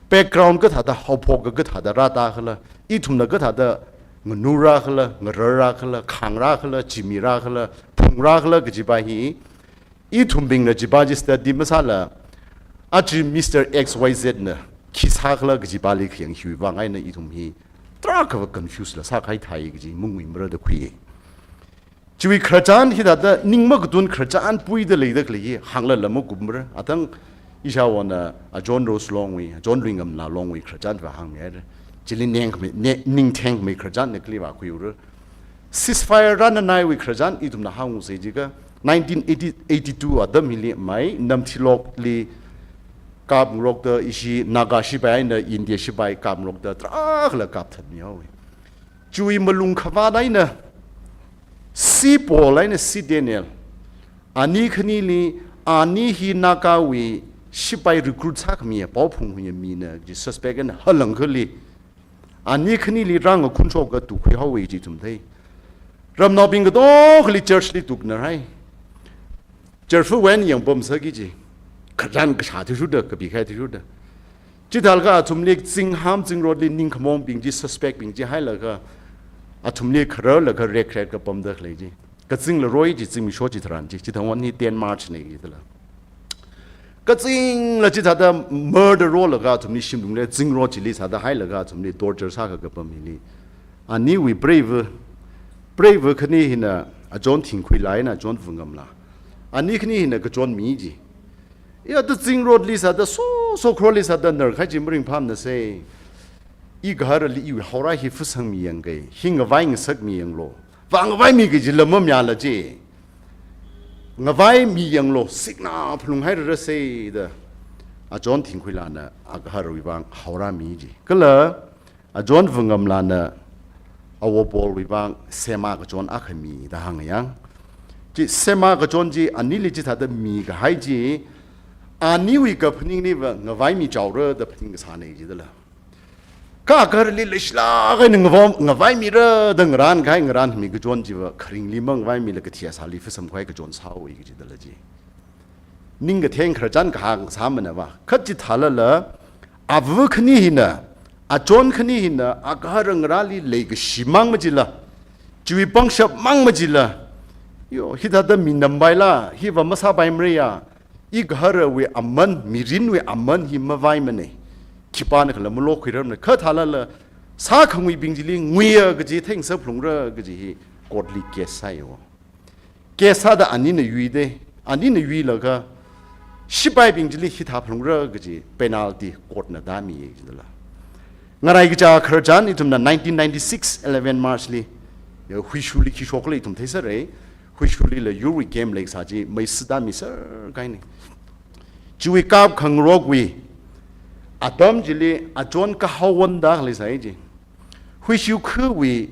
background kathāda, haophok kathāda rātā khala, ithumna kathāda nganura khala, ngarara khala, khangra khala, chimira khala, phungra khala kajipa hi, ithumbingna chipa chi study masāla, aja Mister X Y Z na khi sākhala kajipali khayang hiwui vang eina ithum hi tarākha confuse la sākahai thāi kaji mungwui mara da khuiya. Chiwui khararchan hithāda ning makatun khararchan puida leida khalei hi hānglala makupmara. Athang ishāvāna a John Rose Long wui, a John Luingamla Long wui khararchan va hāngmihaira. Chili ningkhami, ne-, ningthengmi khararchan na kali va khuiura. Ceasefire rānanaiwui khararchan ithumna hāngungsa jiakha nineteen eighty, eighty-two atam hili mai Namthilokli kapngarokta ishi Naga shipai eina India shipai kapngarokta tarākhala kapthatmihaowa. Chiwui malung khavāt eina C Paul eina C Daniel, ani khanili, ani hi Nagawui shipai recruit sākhami pao phungkhuiya mina kaji suspect eina halangkhali, ani khanili rāngakhun shoka tukhuihaowa kaji ithum thei. Ramnaobing katongali church li tuknarhai. Church wui eina yangpamsaki kaji. Khararchan kashā athishurda, kapikahai athishurda. Chithālaga athumli Zingham Zingrotli ningkhamongbing chi suspect bing chi hailaga athumli khararlaga rekkharek kapamda khalei chi. Kazingla roi chi, zingmisho chitharan chi, chithang ani ten March nei kajida lei. Kazingla chithāda murder rolaga athumli shimlungli zingrot chili sāda hailaga athumli torture sākha kapam hili, aniwui preiva, preiva khani hina a John Thingkhuila eina John Vungamla. Ani khani hina kachon mi chi. Iya, ta zingrotli sāda, so, so khroli sāda narkahai chi maringphāmana sei. I gaharali iwui haora hi fusangmi yangkei, hi ngavai ngasakmi yanglu. Vāngavaimi kajila mamayāla chi. Ngavaimi yanglu, sikna phalunghairara sei da a John Thingkhuilana agaharwui vang haora mi chi. Kala a John Vungamlana awo Paulwui vang sema kachon akha mi da hāngyang. Chi sema kachon chi anili chithāda mikahai chi, aniwui kaphaningli va ngavaimi chaora da phaning kasā nei kajida lei. Kha agaharali leishilāk eina ngavai, ngavaimira da ngarānkahai ngarānmi kachon chiva kharingli mangavaimila kathi asāli fusangkhui kachon sāhaowa kajida lei chi. Ningkatheng khararchan kahāng sāmana va. Kha chithālala, ava khani hina, a John khani hina, agahar ngarāli leikashi mang machila, chiwui pangshap mang machila, yo, hithāda mi nampaila, hiva masāpaimaraya, igaharwui aman, mirinwui aman hi mavaimanei. Khipānakhala malokhuirarmanei. Kha thālala, Sākhanguibing chili nguiya kaji theingasakphalungra kaji hi court li case sāya. Case sāda anina yuida, anina yuilaga shipaibing chili hithāphalungra kaji penalty court na tāmiya jidala. Ngarai kaja khararchan ithumna nineteen ninety-six eleven March li, ya, Huishuli khi shokla ithum theisāra, Huishulila yurwui game leisā chi mei sāda miser kahaina. Chiwui kapkhangarokwui atam chili Ajahn Kahawon da leisai chi. Huishu khawui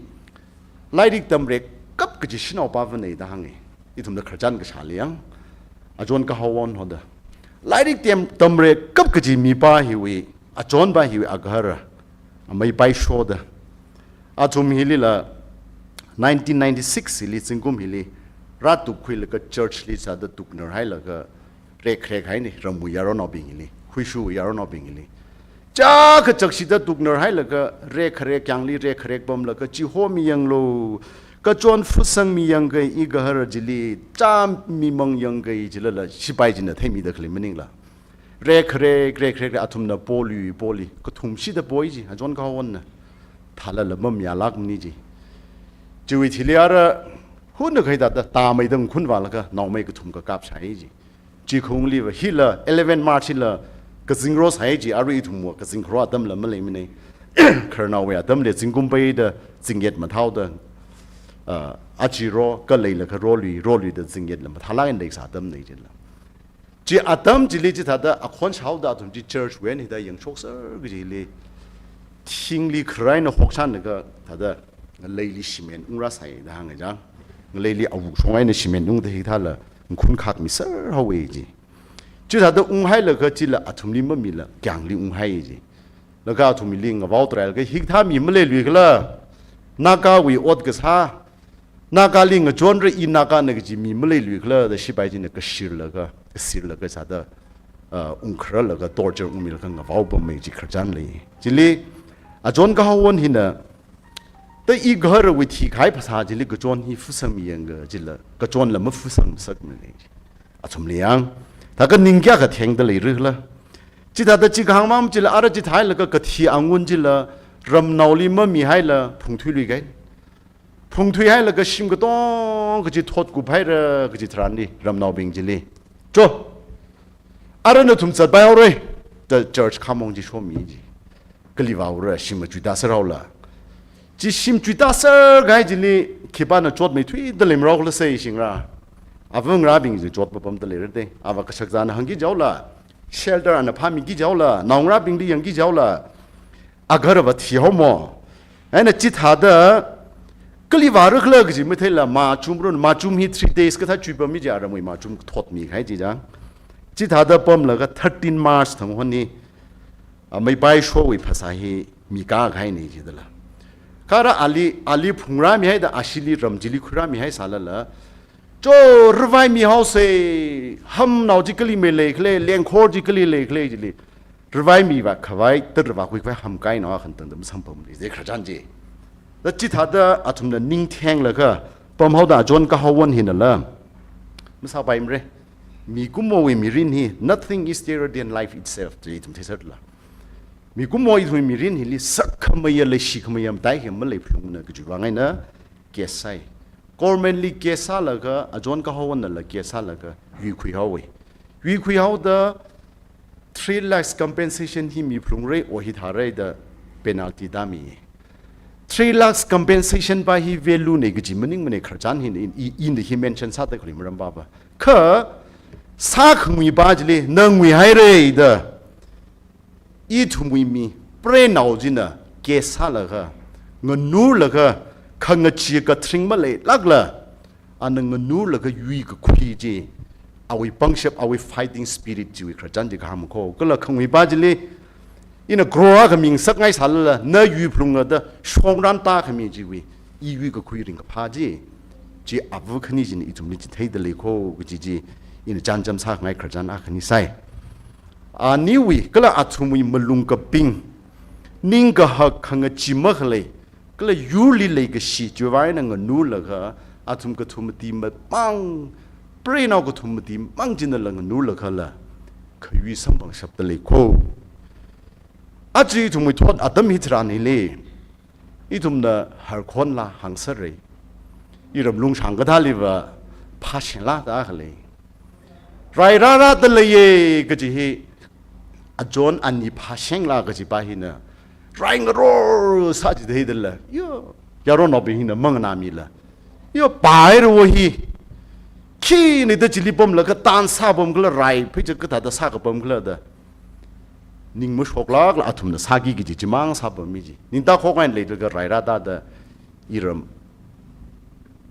lairik tamrekap kaji shanao pāvana da hānga. Ithumda khararchan kashāli yang, Ajahn Kahawon hoda. Lairik tam, tamrekap kaji mipā hiwui, Ajahn pā hiwui agahara, amei paishoda. Athum hilila nineteen ninety-six hili, zingkum hili, rātukkhuilaga church li sāda tuknar hailaga, rekrek haina, ramwui yaronnaobing hili, Huishu yaronnaobing hili. Chākha chakshida tuknar hailaga, rekrek yangli, rekrek pamlaga, chihomi yanglu, kachon phasangmi yangkai, igahara chili, chāmi mang yangkai, jilala, shipai china theimida khalei maningla. Rekrek, rekrek, re, athumna polui, poli, kathum shida poi chi, Ajahn Kahawonna. Thālala mamayālākmana chi. Chiwui thili ara, hunna khaida da, tāmeida ngakhunvālaga, naomei kathum kakap shāi chi. Chi khaungliva hila, eleven March hila, kazingro sāi chi, arui ithumva kazingkharo atamla maleimana. Khararnaowui atamli zingkum peida, zingyet mathāoda, ah, achiro, kaleilakha rolui, roluida zingyetla mathālāk eina leisā atamna jila. Chi atam chili chithāda akhon shaoda athum chi church wui eina hithā yangshokser kajili, thingli kharai eina hokshanlaga thāda ngaleili shimān ungrāsai da hānga chang. Ngaleili awuk shong eina shimān ungda hithāla ngakhun khak miser haowa chi. Chithāda unghailaga chila athumli mamila kyangli unghai chi. Laga athumli ngavao tarailakha hikathā mi maleiluikhala, Nagawui ot kasā, Nagali ngachonra, i Nagana kaji mi maleiluikhala da shipai china kashirlaga, kashirlaga sāda, ah, ungkhararlaga torture ungmilaga ngavao pammi chi khararchan lei. Chili, Ajahn Kahawon hina, da igaharawui thikahai phasā chili kachon hi phasangmi yangga chila, kachonla maphasang masakmana. Athumli yang, thākha ning kayākha thengda leirikhala. Chithāda chi kahāng machila ara chithāhailaga kathi angun chila ramnaoli mamihaila phungthuiluikai. Phungthuihailaga shim katonga kaji thot kuphaira kaji tharanli ramnaobing chili, "Cho! Ara nathum zatpai haora," da church khamong chi shomi chi. Kali vāura, shim machuitāser haola. Chi shim chuitāser kahai chili khipāna chotmeithuida leimaraokhala sei shingra. Ava ngarābing chi chotpapamda leirade. Ava kashakazāna hāngki jihaola. Shelter ana phāmiki jihaola. Naongarābingli yangki jihaola. Agaharava thihaomo. Eina chithāda kali vārakhala kaji matheila machumrun, machum hi three days kathā chuipammi chi, aramwui machum thotmi kahai chi chang. Chithāda pamlaga thirteen March thang hon hi, ah, meipaishowui phasā hi mikā kahaina jidala. Kha ara ali, ali phungrāmihaida ashili ram chili khuirāmihaisalala, "Cho, rāvaimi haosei, hamnao chi kali mei leikhala, lengkhor chi kali leikhala," chili. Rāvaimi vākhavai, da rāvākhui khavai hamkainao akha tangda masampamli, zai khararchan chi. Da chithāda athumna ning thenglaga pamhaoda Ajahn Kahawon hinala, "Masāpaimara. Mikumowui mirin hi, nothing is dearer than life itself," chi ithum theiserla. Mikumo ithumwui mirin hili sakkhameiya, leishikhameiya matai hi maleiphungna kajiwui vang eina case sāi. Government li case sālaga, Ajahn Kahawonnala case sālaga, yuikhui haowa. Yuikhui haoda three lakhs compensation hi miphalungra, o hithāra da penalty tāmi. Three lakhs compensation pā hi value na kaji maningmana khararchan hi, i, i, ina hi mention sāda khalei maram pāva. Kha sākhanguipā chili, na nguihaira da ithumwui mi, preinao china case sālaga, nganurlaga, khangachee kathring maleilākla, ana nganurlaga yuikakhui chi, awui pangshap, awui fighting spirit chiwui khararchan chi kahāng kho. Kala khanguipā chili, ina grow akha mingasakngai sālala, na yuiphalungra da shongran tākhami chiwui, i yuikakhui ringkaphā chi, chi ava khani china ithumli chitheida lei kho kaji chi, ina chānjam sākhangai khararchan akhani sāi. Aniwui, kala athumwui malung kaping, ningkahak khangachee makhalei, kala yurli leikashi chiwui vang eina nganurlaga, athum kathum mati mamang, preinao kathum mati mang chinala nganurlagala, khayui samphangshapda lei kho. Aja ithumwui thot atam hitharan hili, Ithumna harkhonla hāngsāra. Iram lungshang kathāliva phāshengla da khalei. Rai rārada leiya kaji hi achon ani phāshengla kajipa hina rai ngaror sāchithei dala. Yo, yaronnaobing hina manganāmila. Yo, pairuwa hi. Khina da chili pamlaga tan sāpam khala rai pheicha kathāda sākapam khala da. Ning mashoklākla athumna sāki kaji chimang sāpammi ji. Ningda khokngain leilaga rai rāda da iram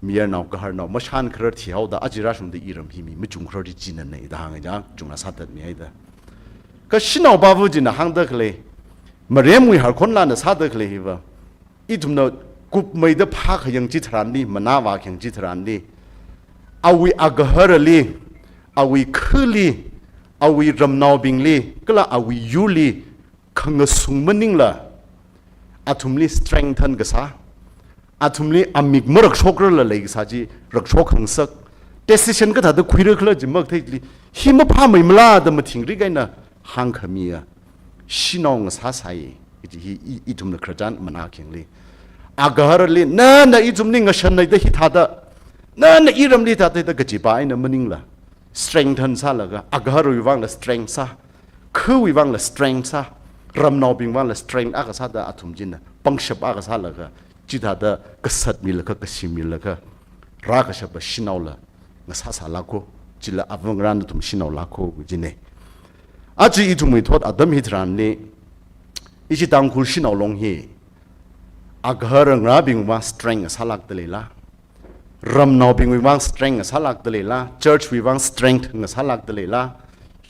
mayarnao gaharnao mashan kharar thihaoda aja rāshungda iram hi mi machung kharar chi chinanei da hānga ja chungla sāthatmihaida. Kha shanao pava china hāngda khalei, maremwui harkhonla na sāda khalei hiva, ithumna kupmeida phākhayang chitharanli, manāvākhayang chitharanli, awui agaharali, awui khali, awui ramnaobingli, kala awui yurli khangasung maningla, athumli strengthen kasā, athumli amik marakshokrarla leikasā chi rakshok khangasak, decision kathāda khuira khala chi makatheili, hi maphāmeimala da mathingrik eina hāngkhamiya shanao ngasāsai, kaji hi i, ithumna khararchan manākhayangli. Agaharali, nana ithumli ngashannaida hithāda, nana iramli hithāda kajipa eina maningla, strengthen sālaga, agaharwui vangla strength sā, khawui vangla strength sā, ramnaobing vangla strength akha sāda athum china pangshap akha sālaga, chithāda kasat milaga, kasim milaga, rākashapa shanaola ngasāsāla kho, chila avāngarān athum shanao lākho kajinei. Aja ithumwui thot atam hitharanli, ishi Tangkhul shanao long hi, agahar ngarābingwui vang strength ngasālākda leila, ramnaobingwui vang strength ngasālākda leila, church wui vang strength ngasālākda leila,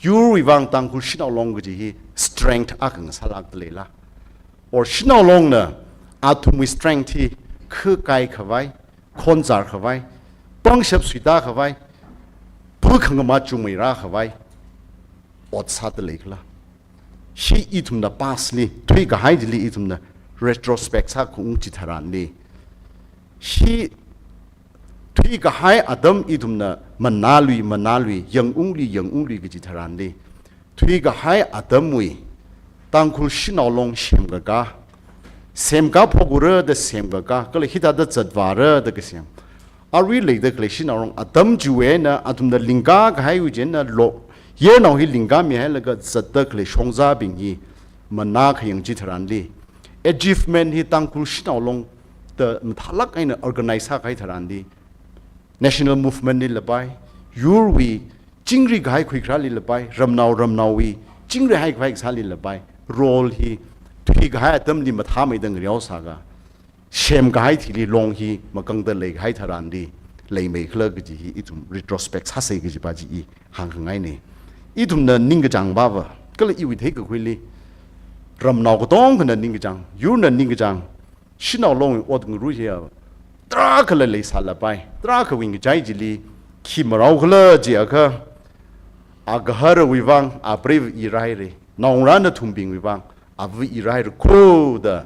yurwui vang Tangkhul shanao long kaji hi strength akha ngasālākda leila. Or shanao longna athumwui strength hi khakai khavai, khonzar khavai, pangshap suita khavai, phu khangama chungmeira khavai ot sāda lei khala. Hi ithumna past li, thuikahai chili ithumna retrospect sākhaung chitharanli, hi thuikahai atam ithumna manālui, manālui, yangungli, yangungli kaji tharanli, thuikahai atamwui Tangkhul shanao long semkaka, semka phokura da semkaka, kala hithāda zatvāra da kasem. Arui leida khalei shanao long atam chiwui eina athumna lingkakahaiwui chieina lo, yarnao hi lingkamihailaga zatda khalei shongzābing hi manākhayang chitharanli, achievement hi Tangkhul shanao long da mathālāk eina organize sākahai tharanli, national movement li lapai, yurwui chingri kahai khuikharāli lapai, ramnao ramnaowui chingri hai khavai kasāli lapai, role hi thuikahai atamli mathāmeida ngareo sāga, semkahai thili long hi makangda leikahai tharanli leimei khala kaji hi ithum retrospect sāsei kajipa chi i hāngkhangainei. Ithumna ningkachāng pava, kala iwui theikakhuili, ramnao katongkhana ningkachāng, yurna ningkachāng, shanao longwui ot ngarui hiya tarākhala leisālapai, tarākhawui ngachai chili khi marao khala jiakha, agaharawui vang apreiva i rāhaira, naongarā nathumbingwui vang ava i rāhaira kho da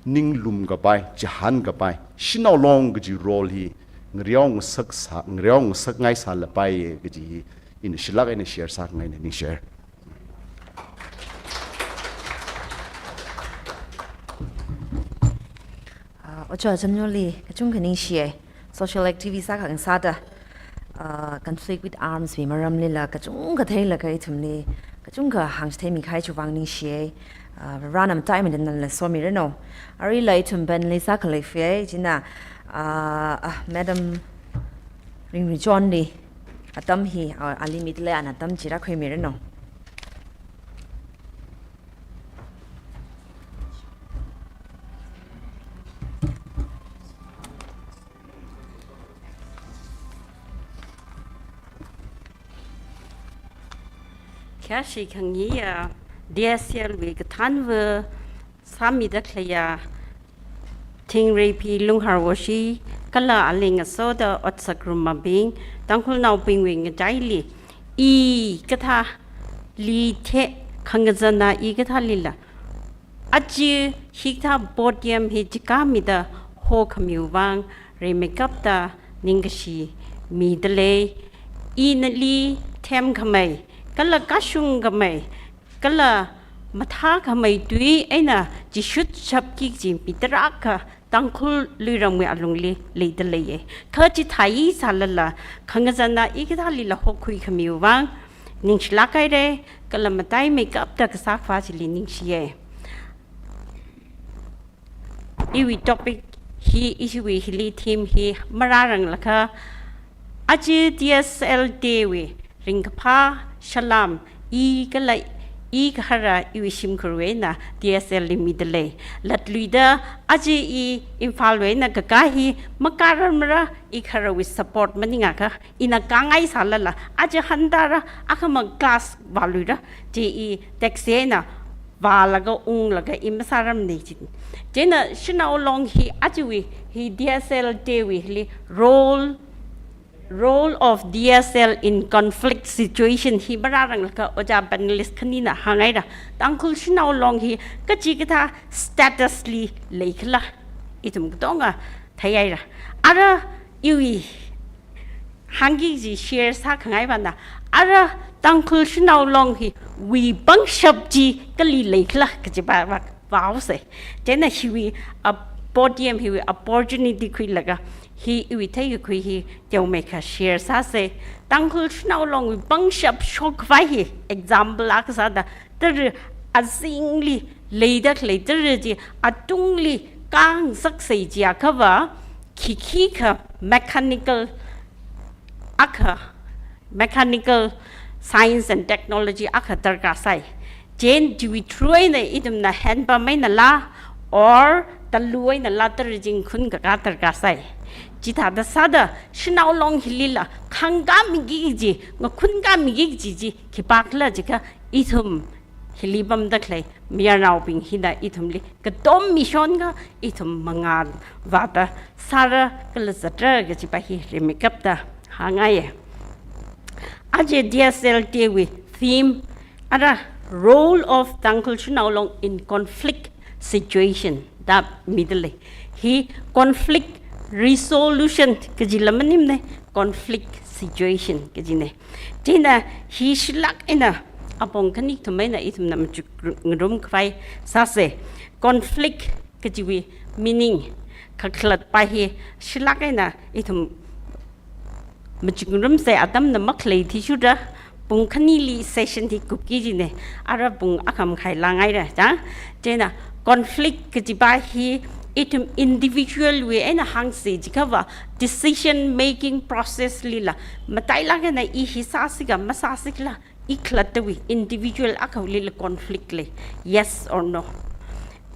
ninglum kapai, chihān kapai, shanao long kaji role hi ngareo ngasak sā, ngareo ngasakngai sālapai kaji hi ina shilāk eina share sākhangaina, ningshire. Ah, Ojā Jamyoli kachungkha ningshiye, social activist akha ngasāda, ah, conflict with arms wui maramlila kachungkha theilaga ithumli kachungkha hāngchitheimi kahai chiwui vang ningshiye. Ah, Varena mataimei eina nala somiranu. Aruila ithum panelist akha leifie, china, ah, ah, Madam Ringri Johnli atam hi, ah, ali midalei ana atam chi rākhuimiranu. Khayāshi khangayā, D S L wui kathānva, sāmida khaleiya Thingreiphi Lungharwoshi kala ali ngasoda otsak rumabing, Tangkhulnaobingwui ngachaili i kathāli the, khangazana i kathālila aja hikathā podium hi chikāmida hokhamiwui vang rimeikapta ningkashi midalei. Ina nali themkhamei kala kashungkhamei kala mathākhamei tui eina chishut shapki kaji mi tarākha Tangkhul luiramwui alungli leida leiya. Kha chithāi sālala, khangazana i kathālila hokhui khamiwui vang ningshilāk haira, kala mataimeikapta kasā khavā chili ningshiya. Iwui topic hi, ishiwui hili theme hi marāranglakha, aja D S L Day wui ringkaphā salam, i kala i kahara iwui shimkhurwui eina D S L li mida lei. Latluida aja i Imphalwui eina kakā hi makārarmara, i kaharawui support maningakha, ina kāngai sālala, aja hantara, akhama class vāluira, chi i taxi eina vālaga unglaga i masārarmana chi. Chieina shanao long hi ajawui hi D S L Day wui hili role, role of D S L in conflict situation hi marāranglakha ojā panelist khanina hānghaira. Tangkhul shanao long hi kachikathā status li leikhala, ithum katonga theihaira. Ara iwui hāngki kaji share sākhangai vāna, ara Tangkhul shanao long hiwui pangshap chi kali leikhala kaji vā, vā, vāhaosa. Chieina hiwui, ah, podium hiwui opportunity khuilaga, hi iwui theikakhui hi teomeikha share sāsa. Tangkhul shanao longwui pangshap shokkhavai hi example akha sāda, tara azingli leida khalei tara chi atungli kāngasaksei chiakhava, khikhikha mechanical akha, mechanical science and technology akha darkar sai. Chieina chiwui through eina ithumna hand pump einala, or talu einala tara chi ngakhun kakā darkar sai. Chithāda sāda shanao long hilila khāngkāmiki kaji, ngakhun kāmiki kaji chi khipākhala jiakha, ithum hili pamda khalei mayarnaobing hina ithumli katom mishonga, ithum mangā vāda sāra kala zatra kajipa hi rimeikapta hāngngaiya. Aja D S L Day wui theme, ara role of Tangkhul shanao long in conflict situation da mida lei. Hi conflict resolution kajila maningmana, conflict situation kajina. Chieina hi shilāk eina apong khani kathum eina ithumna machukngarum khavai sāsa. Conflict kajiwui meaning kakhalatpa hi shilāk eina ithum machukngarumsa, atamna makhalei thishurda, pung khanili session hi kupki kajina, ara pung akha makhai lāngaira, chang. Chieina conflict kajipa hi ithum individual wui eina hāngsa jiakhava, decision making process lila matailāk eina i hi sāsikha masāsikhala, i khalattawui individual akhawuilila conflict lei, yes or no.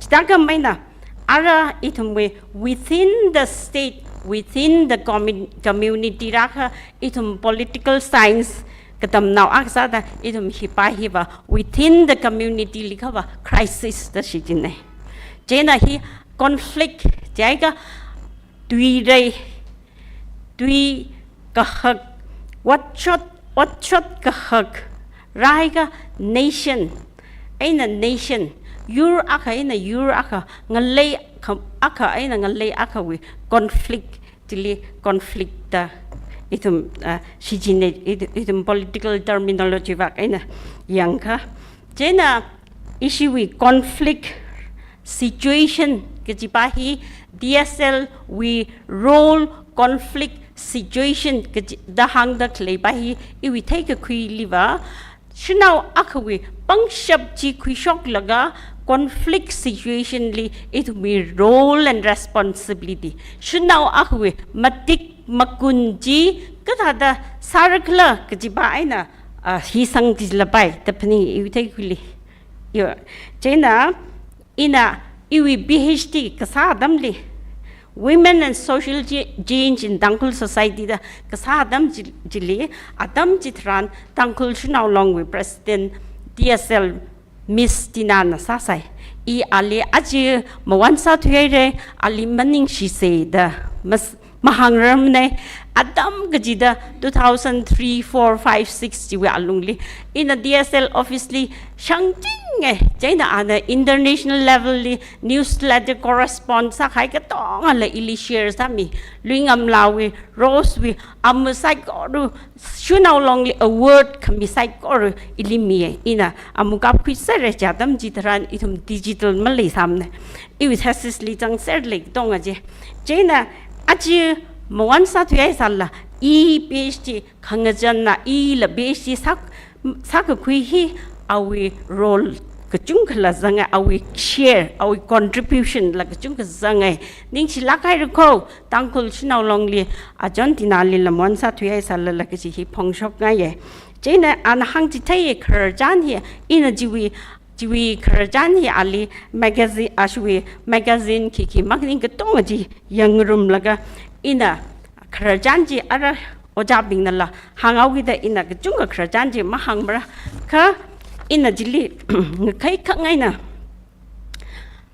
Chithākha maina, ara ithumwui within the state, within the commu-, community rākha, ithum political science katamnao akha sāda ithum hipa hiva within the community likhava crisis da shichinna. Chieina hi conflict jiakha tui rei, tui kahak, otshot, otshot kahak, rāhaiakha nation eina nation, yur akha eina yur akha, ngalei kha-, akha eina ngalei akhawui conflict, chili conflict da ithum, ah, shichinna, ith-, ithum political terminology vak eina yangakha. Chieina ishiwui conflict situation kajipa hi D S L wui role conflict situation kaji da hāngda khaleipa hi iwui theikakhuiliva, shanao akhawui pangshap chi khuishoklaga conflict situation li ithumwui role and responsibility, shanao akhawui matik makun chi kathāda sārakhala kajipa eina, ah, hi sangchilapai da phaning iwui theikakhuili. Yo, chieina ina iwui P H D kasā atamli, Women and Social Ch-, Change in Tangkhul Society da kasā atam chi-, chili, atam chitharan Tangkhul shanao longwui President D S L Miss Tina na sāsai. I ali aja mawan sāthuihaira, ali maningshisa da mas-, mahāngrarmana, Atam kachida two thousand three, four, five, six chiwui alungli ina D S L office li shangchinge, chieina ana international level li newsletter correspond sākahai katongala ili share sāmi. Luingamlawui, Rosewui, amu saikora, Shanao Longli award khami saikora ili miye. Ina amu kapkhuiserra, chi atam chitharan ithum digital maleisāmane. Iwui thesis li zangserlei katonga chi. Chieina aja mawan sāthuihaisālala, i PhD khangazanna, ila PhD sā, sākakhui hi awui role kachungkhala zange, awui share, awui contribution la kachungkha zange. Ningshilāk haira kho, Tangkhul Shanao Longli, a John Tina lila mawan sāthuihaisālala kaji hi phongshokngaiye. Chieina ana hāngchitheiye khararchan hi, ina chiwui, chiwui khararchan hi ali magazine, ashiwui magazine khikhi makhaning katonga chi yangrumlaga, ina khararchan chi ara ojābingnala hānghaokida ina kachungkha khararchan chi mahāngmara. Kha ina chili ngakhai khangaina,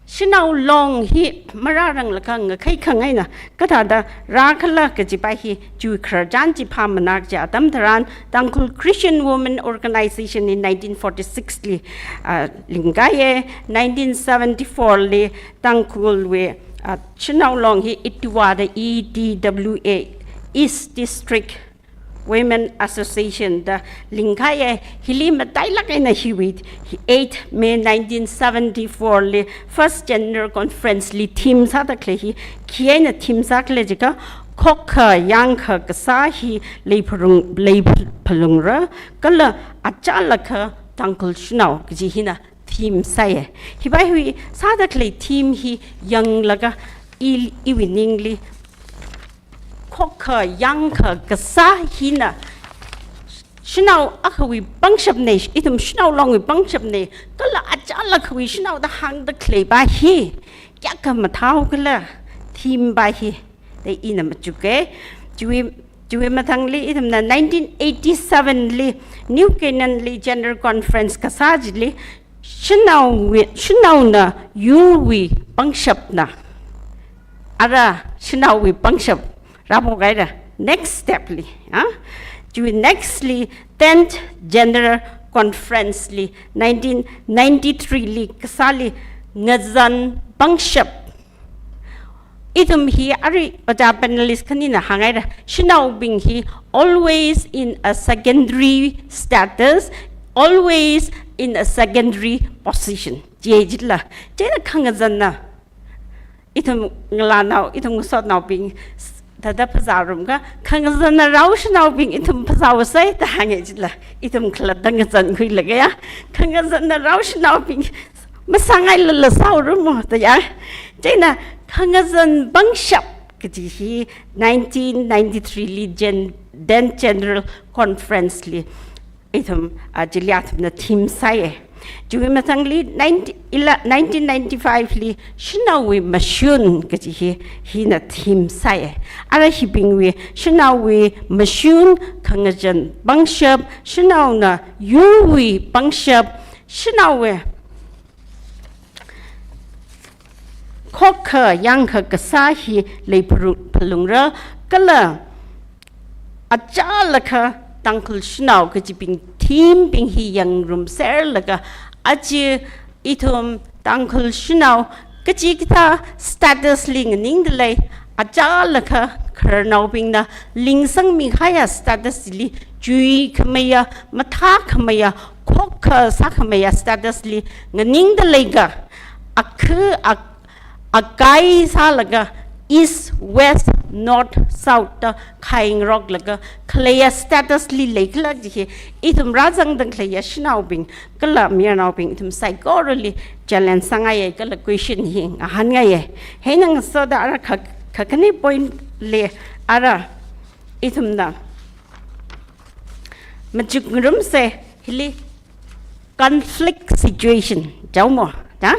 Shanao Long hi marāranglakha ngakhai khangaina kathāda rākhala kajipa hi, chiwui khararchan chi phāmana kaji atam tharan, Tangkhul Christian Women Organization in nineteen forty-six li, ah, lingkaiye, nineteen seventy-four li Tangkhulwui, ah, Shanao Long hi ETWA da, E T W A, East District Women Association da lingkaiye. Hili matailāk eina hiwui eighth May nineteen seventy-four li First General Conference li theme sāda khalei hi, khi eina theme sākhala jiakha, khokkha yangkha kasā hi leiphalung, leiphalungra, kala achālakha Tangkhul Shanao kaji hina theme sāye. Hipa hiwui sāda khalei theme hi yanglaga i, iwui ningli khokkha yangkha kasā hina shanao akhawui pangshapne, ithum Shanao Longwui pangshapne, kala achālakhawui shanao da hāngda khaleipa hi kayākha mathāhaokhala, theme pa hi, da ina machuke. Chiwui, chiwui mathangli ithumna nineteen eighty-seven li New Canaan li General Conference kasā chili, shanao, shanaona yurwui pangshapna. Ara shanaowui pangshap rāphok haira. Next step li, ah? Chiwui next li, tenth General Conference li, nineteen ninety-three li kasāli, ngazan pangshap. Ithum hi arui ojā panelist khanina hānghaira, shanaobing hi always in a secondary status, always in a secondary position. Chi jitla, chieina khangazanna, ithum ngalānao, ithum ngasotnaobing s-, thāda phazārumkha, khangazanna rao shanaobing ithum phazāhaosei da hānge jitla, ithum khalatta ngazankhuilaga ya, khangazanna rao shanaobing masāngailala sāhaorumo da ya. Chieina khangazan pangshap kaji hi nineteen ninety-three li Gen-, then General Conference li ithum, ah, chili athumna theme sāye. Chiwui mathangli nineteen, ila, nineteen ninety-five li shanaowui mashun kaji hi, hina theme sāye. Ara hibingwui shanaowui mashun, khangazan pangshap, shanaona yurwui pangshap, shanaowui khokkha yangkha kasā hi leipharu-, phalungra, kala achālakha Tangkhul shanao kajibing theme bing hi yangrumserlaga, aja ithum Tangkhul shanao kachikathā status li nganingdalei, achālakha khararnaobingna lingsangmikahaiya status li, chuikhameiya, mathākhameiya, khokkha sākhameiya status li nganingdaleiga, akha, ak-, akai sālaga East, West, North, South da khaingaroklaga khaleiya status li leikhala kaji hi, ithum rāzangda khaleiya shanaobing kala mayarnaobing ithum saikorali challenge sāngaiye kala question hi ngahānngaiye. Hina ngasoda ara kha-, khakhane point li ara ithumna machukngarumsei hili conflict situation, jaomo, ja?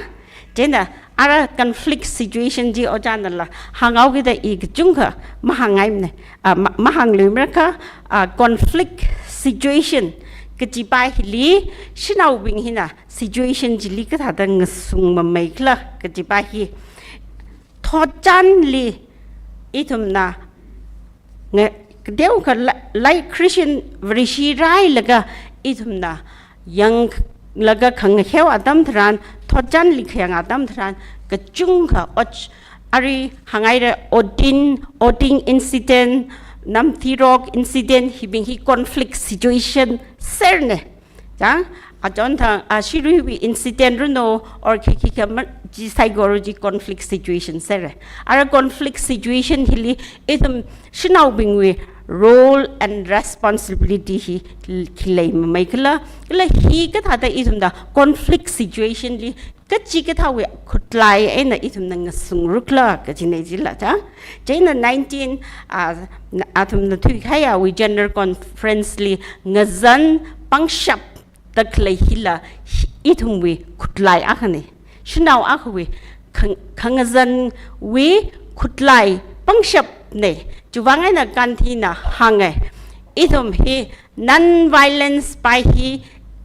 Chieina ara conflict situation chi ojānala hānghaokida i kachungkha mahāngngaimane, ah, ma-, mahāngluimara kha, ah, conflict situation kajipa hili shanaobing hina situation chili kathāda ngasungmameikhala kajipa hi thotchanli ithumna nga-, Kateokha la-, lai Christian Vareshi rāhailaga ithumna yanglaga khangaheo atam tharan, thotchanli khayang atam tharan, kachungkha ot, arui hānghaira Otin, Oting incident, Namthirok incident, hibing hi conflict situation serne. Chang, achon thang, a, Shiruiwui incident runo, or khi khi khi ma, chi saikora chi conflict situation sere. Ara conflict situation hili, ithum shanaobingwui role and responsibility hi l-, khi leimamei khala, kala hi kathāda ithumna conflict situation li, kachikathāwui khutlai eina ithumna ngasungrukla kajine jila chang. Chieina nineteen, a, na-, athumna thuikahaiya wui General Conference li ngazan pangshap da khalei hila hi-, ithumwui khutlai akhane. Shanao akhawui khang-, khangazanwui khutlai pangshapne. Chiwuivang eina Gandhina hānge, ithum hi non-violence pai hi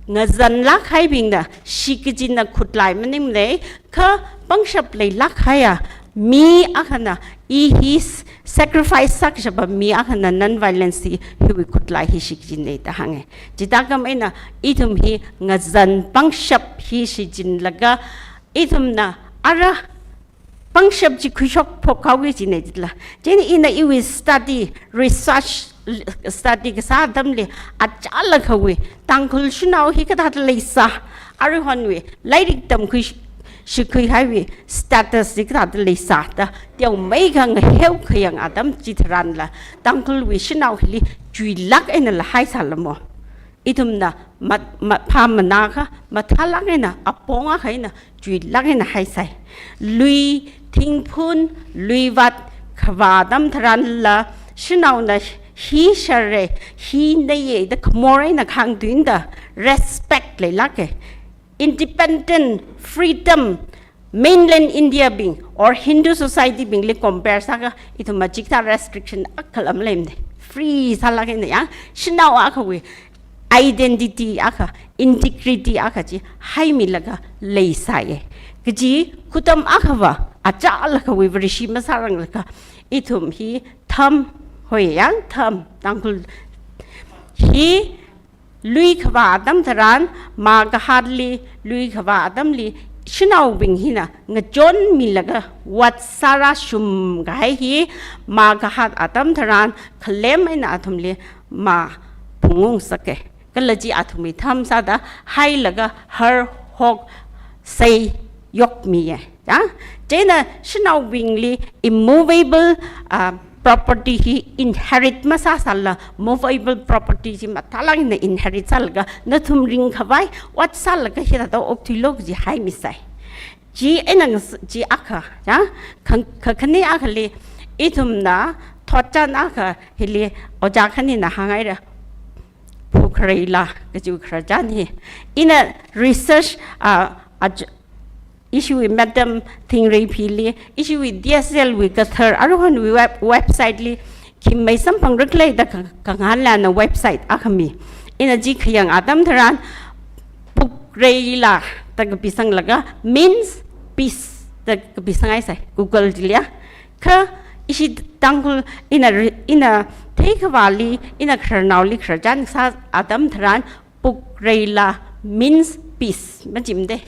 ngazanlāk haibingna shikachinna khutlai maningmane, kha pangshap leilāk haiya mi akhana, i hi s-, sacrifice sākashapa mi akhana non-violence hi, hiwui khutlai hi shikachinne da hānge. Chithākam eina ithum hi ngazan pangshap hi shichinlaga, ithumna ara pangshap chi khuishok phok haoki jine jila. Chieina ina iwui study, research study kasā atamli, achālakhawui Tangkhul shanao hi kathāda leisā, aruihonwui lairik tamkhui sh-, shikhuihaiwui status hi kathāda leisā da teomeikha ngaheo khayang atam chitharanla, Tangkhulwui shanao hili chuilāk einala haisālamo. Ithumna mat-, ma-, phāmana kha, mathālāk eina, apong akha eina, chuilāk eina haisai. Lui thingphun, lui vāt khavā atam tharanla, shanaona hi share, hi neiye da khamor eina khangtui eina da respect leilāke. Independent, freedom, mainland India bing or Hindu society bingli compare sākha, ithum machikathā restriction akhala maleimane. Free sālāk eina ya, shanao akhawui identity akha, integrity akha chi haimilaga leisāye. Kaji khutam akhava, achālakhawui Vareshi masāranglaga, ithum hi tham, hoi ya, tham, Tangkhul hi lui khavā atam tharan, Maghatli lui khavā atamli, shanaobing hina ngachonmilaga vāt sārāshum kahai hi, Maghat atam tharan, khalem eina athumli maphungung sāke. Kala chi athumwui tham sāda hailaga har hok sei yokmiye. Ya? Chieina shanaobingli immovable, ah, property hi inherit masāsāla, movable property chi mathālāk eina inherit sālaga, nathum ringkhavai vāt sālaga hithāda okthuilo kaji haimisai. Chi eina ngas-, chi akha, ya? Khang-, kha-, khani akhali, ithumna thotchan akha hili ojā khanina hānghaira. Phu Khareila kaji khararchan hi. Ina research, ah, aj-, ishiwui Madam Thingreiphili, ishiwui D S L wui kathar, aruihonwui web-, website li, khi meisamphangruk lei da ka-, kangahānlana website akhami. Ina chi khayang atam tharan, Phu Khareila da kapisanglaga, means peace da kapisang haisai, Google chili ya. Kha ishi Tangkhul ina ri-, ina theikhavāli, ina khararnaoli khararchan sā atam tharan, Phu Khareila means peace, machimde.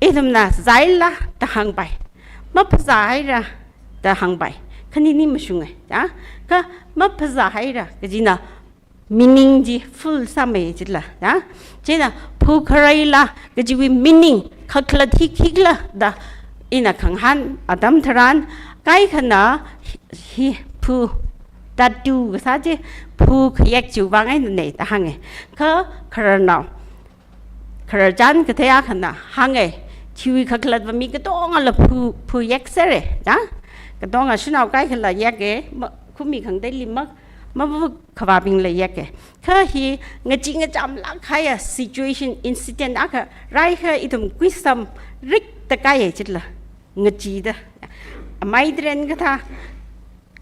Ithumna zāhaila da hāngpai. Maphazāhaira da hāngpai. Khanini mashunge, ya? Kha maphazāhaira kajina meaning chi full sāmei chila, ya? Chieina Phu Khareila kajiwui meaning khakhalat hi khikhala da ina khangahān atam tharan, kaikhana hi, hi phu tattoo kasā chi phu khayek chiwuivang einane da hānge. Kha khararnao, khararchan kathei akhana hānge, chiwui khakhalatva mi katongala phu, phu yek sere, ya? Katonga shanao kaikhala yeke, ma, khumi khangateili ma, mavuk khavābingla yeke. Kha hi ngachee ngachamlāk kahaiya situation, incident akha rāhaiakha ithum kuisamrik da kaiye chila. Ngacheeda. Amei tren kathā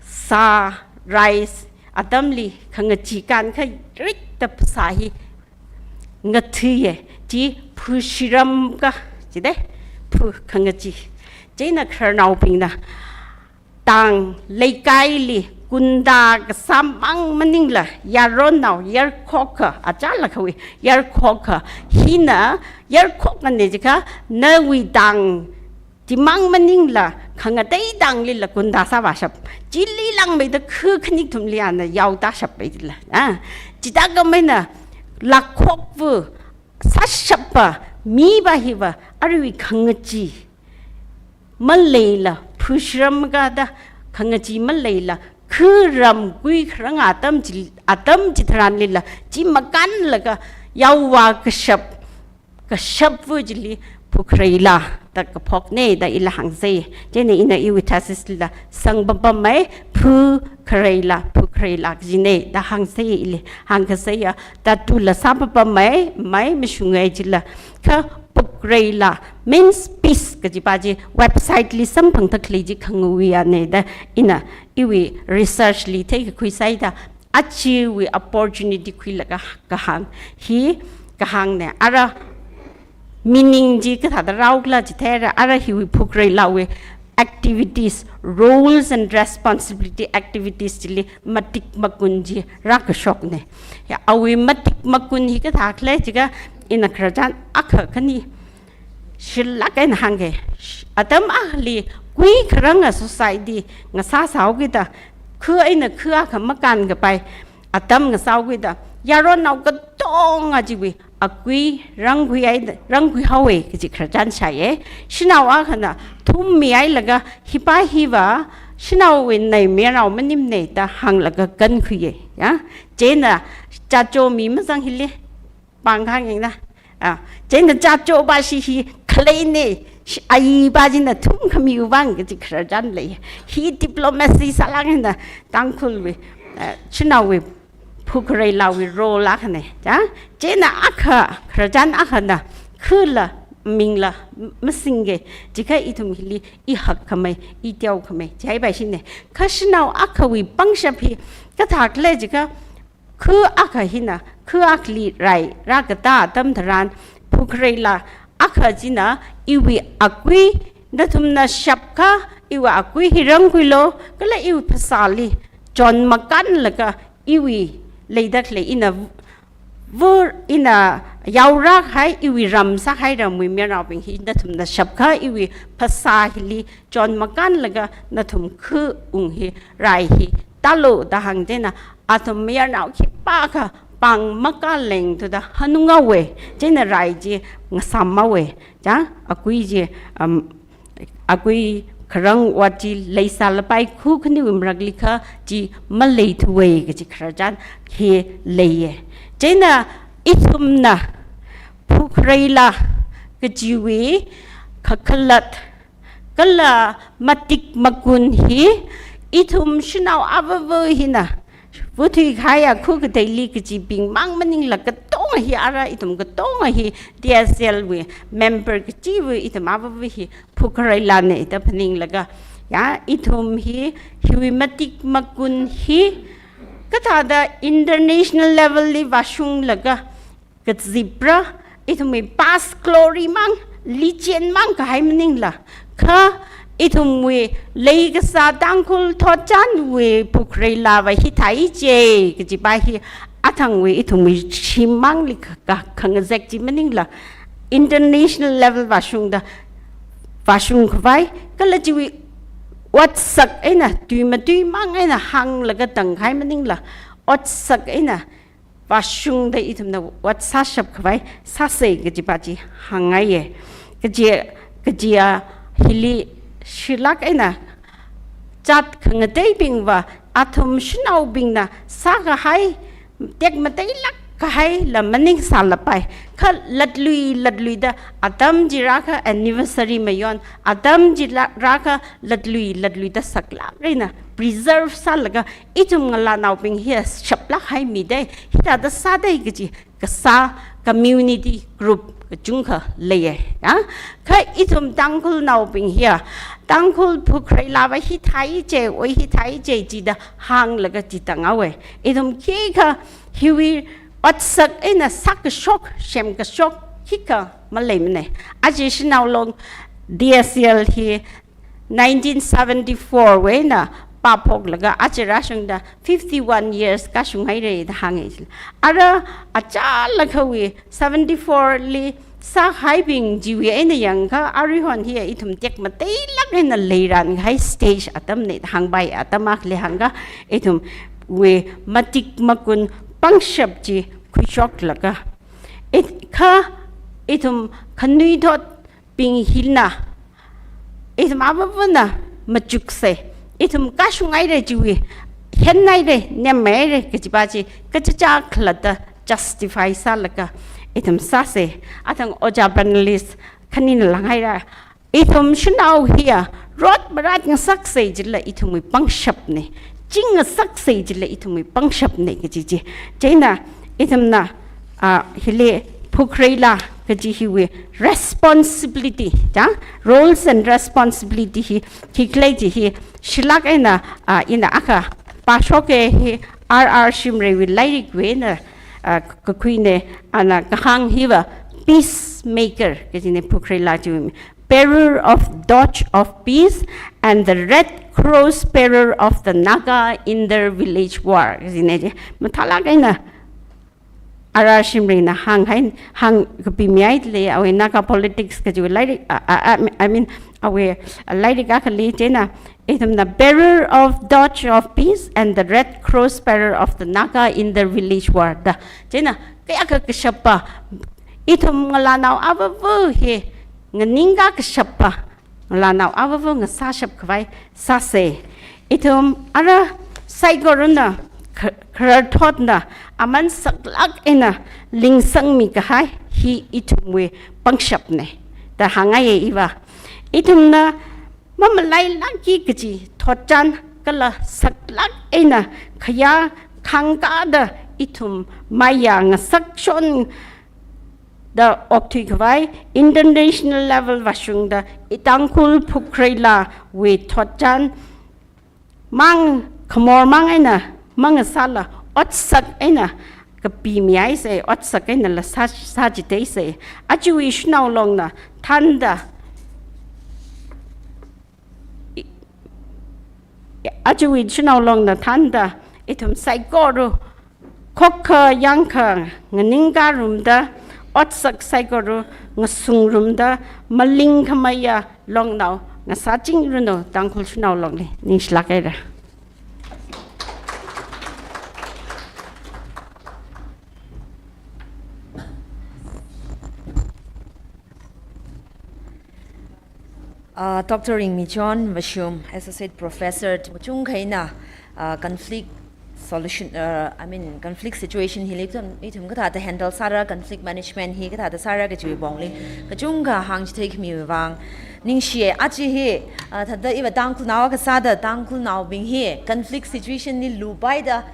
sā, rice, atamli khangachee kān kha rik da phasā hi ngathuiye, chi phu shiram ka, chide, phu khangachee. Chieina khararnaobingna tang leikaili kunda kasā mang maningla, yaronnao, yarkhokha, achālakhawui yarkhokha, hina yarkhoknane jiakha, nawui tang chimang maningla, khangatei tanglila kunda sāvāshap. Chili langmeida khu khanik thumli ana yaotāshap pai jila. Ah, chithākhameina lakhokva sāshappa miva hiva aruiwui khangachee maleila, phushram kada khangachee maleila, khu ramkui kharang atam chi, atam chitharanlila, chi makānlaga yaovākashap, kashapva chili Phukreila da kaphokne da ila hāngsei. Chieina ina iwui thesis lila sangpampamei, Phukreila, Phukreila kajine da hāngsei ili, hāngkaseiya, tatula sāpampamei, mai mashunge chila. Kha Phukreila means peace kajipa chi website li samphangda khalei chi khanguiya ne da ina iwui research li theikakhui sāida, achiwui opportunity khuilaga kahāng hi kahāngne. Ara meaning chi kathāda rāokhala chitheira, ara hiwui Phukreilawui activities, roles and responsibility activities chili matik makun chi rākashokne. Ya, awui matik makun hi kathākhala jiakha ina khararchan akha khani shilāk eina hāngke. Atam akhali kui kharanga society ngasāsāhaokida, khu eina khu akha makānkapai atam ngasāhaokida, yaronnao katonga chiwui akui rangkhui ai, rangkhui haowe kaji khararchan shāye. Shanao akhana thummihailaga hipa hiva shanaowui nei mayarnao maningmane da hānglaga kankhuiye. Ya, chieina chacho mi mazang hili pāng hāngyangna. Ah, chieina chachopa shi hi khaleine, shi, aipa china thumkhamiwui vang kaji khararchan lei. Hi diplomacy sālāk eina Tangkhulwui, eh, shanaowui Phukreilawui role akhane. Ya, chieina akha, khararchan akhana, khula, mingla, masingke, jiakha ithum hili, i hakkhamei, i teokhamei, jihaipai shine. Kha shanao akhawui pangshap hi kathākhala jiakha, khu akha hina, khu akhali rai rākatā atam tharan, Phukreila akha china iwui akui, nathumna shapkha, iwui akui hi rangkhuilu, kala iwui phasāli chon makānlaga iwui leida khalei ina vur, ina yaorākahai, iwui ram sākahai ramwui mayarnaobing hi nathumna shapkha, iwui phasā hili chon makānlaga nathum khu ung hi, rai hi tālu da hāng chieina, athum mayarnao khipākha pāng makāleng thuda hanung haowe, chieina rai chi ngasām haowe. Chang, akui chi, um, akui kharang ot chi leisālapai, khu khaniwui maraklikha chi maleithuwe kaji khararchan hi leiye. Chieina ithumna Phukreila kajiwui kakhalat kala matik makun hi, ithum shanao avava hina vuthuikahaiya khu kateili kachibing mang maningla katonga hi, ara ithum katonga hi D S L wui member kachiwui ithum avava hi Phukreilane da phaninglaga, ya, ithum hi, hiwui matik makun hi kathāda international level li vāshunglaga kazipra, ithumwui past glory mang, lichen mang kahai maningla, kha ithumwui leikasā Tangkhul thotchanwui Phukreilava hithai che kajipa hi athangwui ithumwui shim mangli ka, ka, khangazek chi maningla, international level vāshungda, vāshungkhavai, kala chiwui otsak eina, tui matui mang eina hānglaga tangkahai maningla, otsak eina vāshungda ithumna ot sāshapkhavai sāsei kajipa chi hāngngaiye. Kaji, kajiya hili shilāk eina jat khangateibingva athum shanaobingna sākahai tekmateilāk kahaila maningsālapai. Kha latlui latluida atam chi rākha anniversary mayon, atam chi la, rākha latlui latluida saklāk eina preserve sālaga ithum ngalānaobing hi shaplāk haimidei, hithāda sādei kaji kasā community group kachungkha leiye, ya. Kha ithum Tangkhulnaobing hiya, Tangkhul Phukreilava hithai che, oi hithai che chida hānglaga chitang haowe. Ithum khikha hiwui otsak eina sākashok, semkashok khikha maleimane. Aja shanao long D S L hi nineteen seventy-four wui eina pāphoklaga aja rāshungda fifty-one years kashunghaira da hānga. Ara achālakhawui seventy-four li sāhaibing chiwui eina yangakha, aruihon hi ithum tekmateilāk eina leiranhai stage atamna da hāngpai, atam akhali hāngakha ithumwui matik makun pangshap chi khuishoklaga, it-, kha ithum khanuithotbing hina, ithum avāvana machuksa, ithum kashunghaira chiwui henhaira, nemhaira kajipa chi kachichā khalatta justify sālaga ithum sāsa. Athang ojā panelist khanina hānghaira, ithum shanao hiya rot marat ngasaksa chila ithumwui pangshapna, ching ngasaksa chila ithumwui pangshapna kaji chi. Chieina ithumna, ah, hili phukharela kaji hiwui responsibility, ja, roles and responsibility hi, hi khalei chi hi shilāk eina, ah, ina akha pāshoka, hi R R Shimraiwui lairikwui eina, ah, kakhuina, ana kahāng hiva Peacemaker kajina phukharela chiwui. Bearer of Torch of Peace and the Red Cross Bearer of the Naga Inter Village War kajina chi. Mathālāk eina R R Shimraina hānghai, hāngkapimihai lei, awui Naga Politics kajiwui lairik, a, a, a, I mean, awui lairik akhali. Chieina ithumna Bearer of Torch of Peace and the Red Cross Bearer of the Naga Inter Village War da. Chieina kayākha kashapa, ithum ngalānao avāva hi nganingkā kashapa, ngalānao avāva ngasāshap khavai sāsa. Ithum ara saikorana kha-, khararthotna aman saklāk eina lingsangmi kahai hi ithumwui pangshapna da hāngngaiya iva. Ithumna mamalailākki kaji thotchan kala saklāk eina khayā khangkāda ithum maiya ngasakshon da okthui khavai international level vāshungda i Tangkhul phukharelawui thotchan mang khamor mang eina mangasāla otsak eina kapimihaisa, otsak einala sā, sāchitheisa. Ajawui shanao longna thānda, i-, ajawui shanao longna thānda ithum saikora khokkha yangkha nganingkārumda, otsak saikora ngasungrumda, maling khameiya longnao ngasāchingranu Tangkhul shanao longli. Ningshilāk haira. Ah, Doctor Ringmichon Vashum, Associate Professor, kachungkha eina, ah, conflict solution, ah, I mean, conflict situation hili ithum, ithum kathāda handle sāra, conflict management hi kathāda sāra kajiwui pongli kachungkha hāngchithei khamiwui vang ningshiya. Aja hi, ah, thāda iva Tangkhulnao akha sāda Tangkhulnaobing hi conflict situation li lupaida,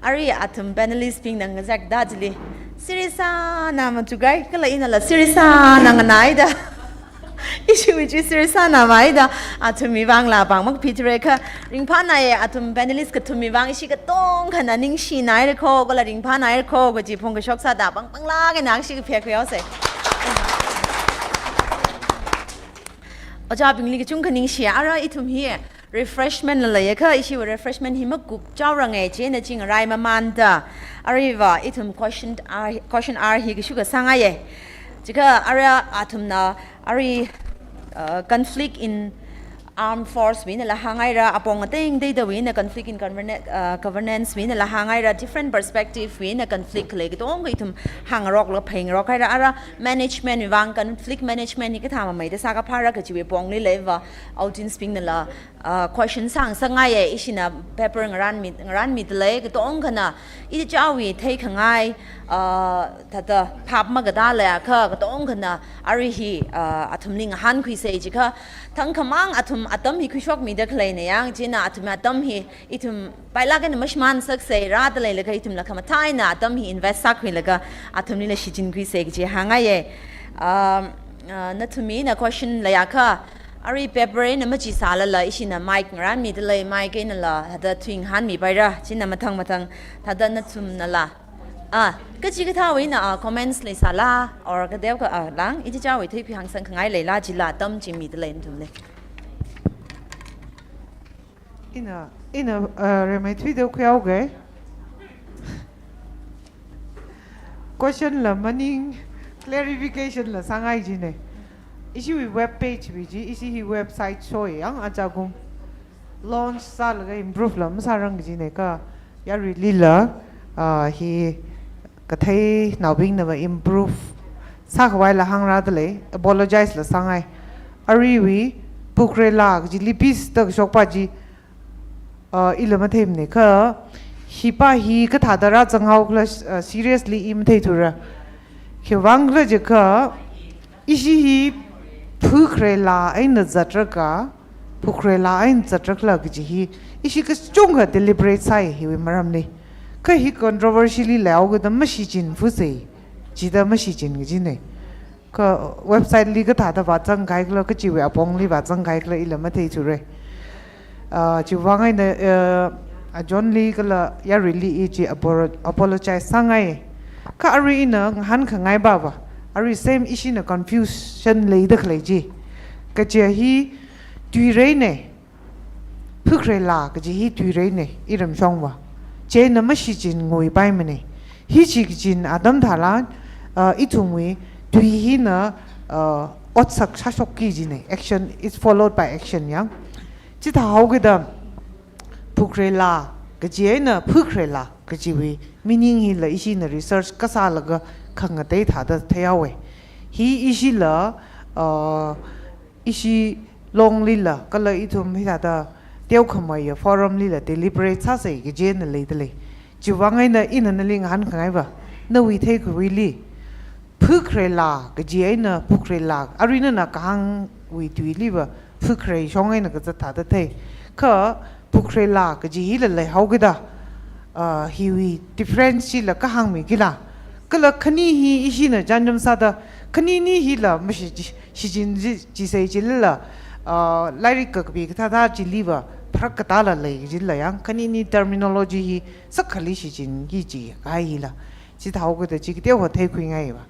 arui athum panelist bingna ngazekda chili, siri sāna matukai, kala inala siri sāna nganaida. Ishiwui chi siri sāna maida, athumwui vangla pāng makapithura kha, ringphānāya athum panelist kathumwui vang ishi katongkhana ningshinaira kho, kala ringphānaira kho kaji phongkashok sāda pāng pānglāk eina ishi kaphekhuyao se. Ojābingli kachungkha ningshiya, ara ithum hi refreshment la leiakha, ishiwui refreshment hi makupchaoranga, chieina chi ngarai mamānda, aruiva ithum question hour, question hour hi kashukha sāngaiya. Chikha ara athumna, arui, uh, conflict in armed force wui einala hānghaira, apong ateng ateidawui eina conflict in govern-, uh, governance wui einala hānghaira, different perspective wui eina conflict khalei katonga ithum hāngarokla phāngarok haira, ara management wui vang, conflict management hi kathā mameida sākaphāra kajiwui pongli leiva, audience bingnala, ah, question sāngasakngaiya, ishina paper ngaranmi, ngaranmida lei, katongkhana ichichāwui theikhangai, ah, thāda phap makatā leiakha, katongkhana arui hi, ah, athumli ngahānkhuisa, chikha thangkhamang athum atam hi khuishokmida khaleina yang, chieina athum atam hi ithum pailāk eina mashimānsaksa, rāda leilakha ithumla khamathā eina atam hi invest sākhuilaga athumlila shichinkhuisa kaji hāngngaiya. Um, uh, nathumwui eina question leiakha, arui paper eina machisālala ishina mic ngaranmida lei, mic einala thāda tui ngahānmipaira, chieina mathang mathang thāda nathumnala, ah, kachikathāwui eina, ah, comments leisāla, or kateokha, ah, lang, ichichāwui thuikhui hāngsangkhangai leila, chila atam chi mida lei nathumli. Ina, Ina, uh, rimeithuida khuihaoga. Question la maning, clarification la sāngai jina. Ishiwui web page wui chi, ishi hi website show yang achakum launch sālaga improve la masārang jina kha yaruilila, uh, hi kathei naobingna va improve sākhavaila hāngrādalei, apologize la sāngai. Aruiwui Phukreila kaji lipis da kashokpa chi, uh, ila matheimana kha, hipa hi kathāda rāzanghaokhala, uh, seriously i matheithura. Khiwuivang khala jiakha, ishi hi Phukreila eina zatraka, Phukreila eina zatrakhala kaji hi, ishi kachungkha deliberate sāi hiwui maramli. Kha hi controversy li leihaokida mashichin fusei, chida mashichin kajina. Kha website li kathāda vāzangkahai khala, kachiwui apongli vāzangkahai khala ila matheithura. Ah, chiwuivang eina, eh, a John li kala yaruili i chi apolo-, apologize sāngai. Kha arui ina ngahānkhangai baba, arui same ishina confusion leida khalei chi. Kaja hi tuireina, Phukreila kaji hi tuireina, iramshongva. Chieina mashichin nguipaimana. Hi chi kachin atam tharan, uh, ithumwui tui hina, uh, otsak sāshokki jina. Action is followed by action yang. Chithāhaokida Phukreila kaji eina Phukreila kajiwui meaning hila ishina research kasālaga khangatei thāda theihaowa. Hi ishila, uh, ishi longlila, kala ithum hithāda teokhameiya forum lila deliberate sāsei kajina leidalei. Chiwuivang eina ina nali ngahānkhangaiva, nawui theikhuili, Phukreila kaji eina Phukreila, arui nana kahāngwui tuiliva Phukreishong eina kazat thāda thei. Kha Phukreila kaji hila leihaokida, ah, hiwui difference chila kahāngmi kila. Kala khani hi ishina janjam sāda, khanini hila mashi-, shichin chi, chisei chilala, ah, lairik kakapi kathāthā chiliva pharak katāla lei chila yang, khanini terminology hi sakhali shichinki chi kahai hila. Chithāhaokida chi kateokha theikhuingaiva.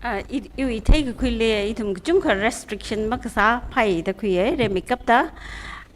Ah, i, iwui theikakhuili, ithum kachungkha restriction makasāpai da khuiya, rimeikapta.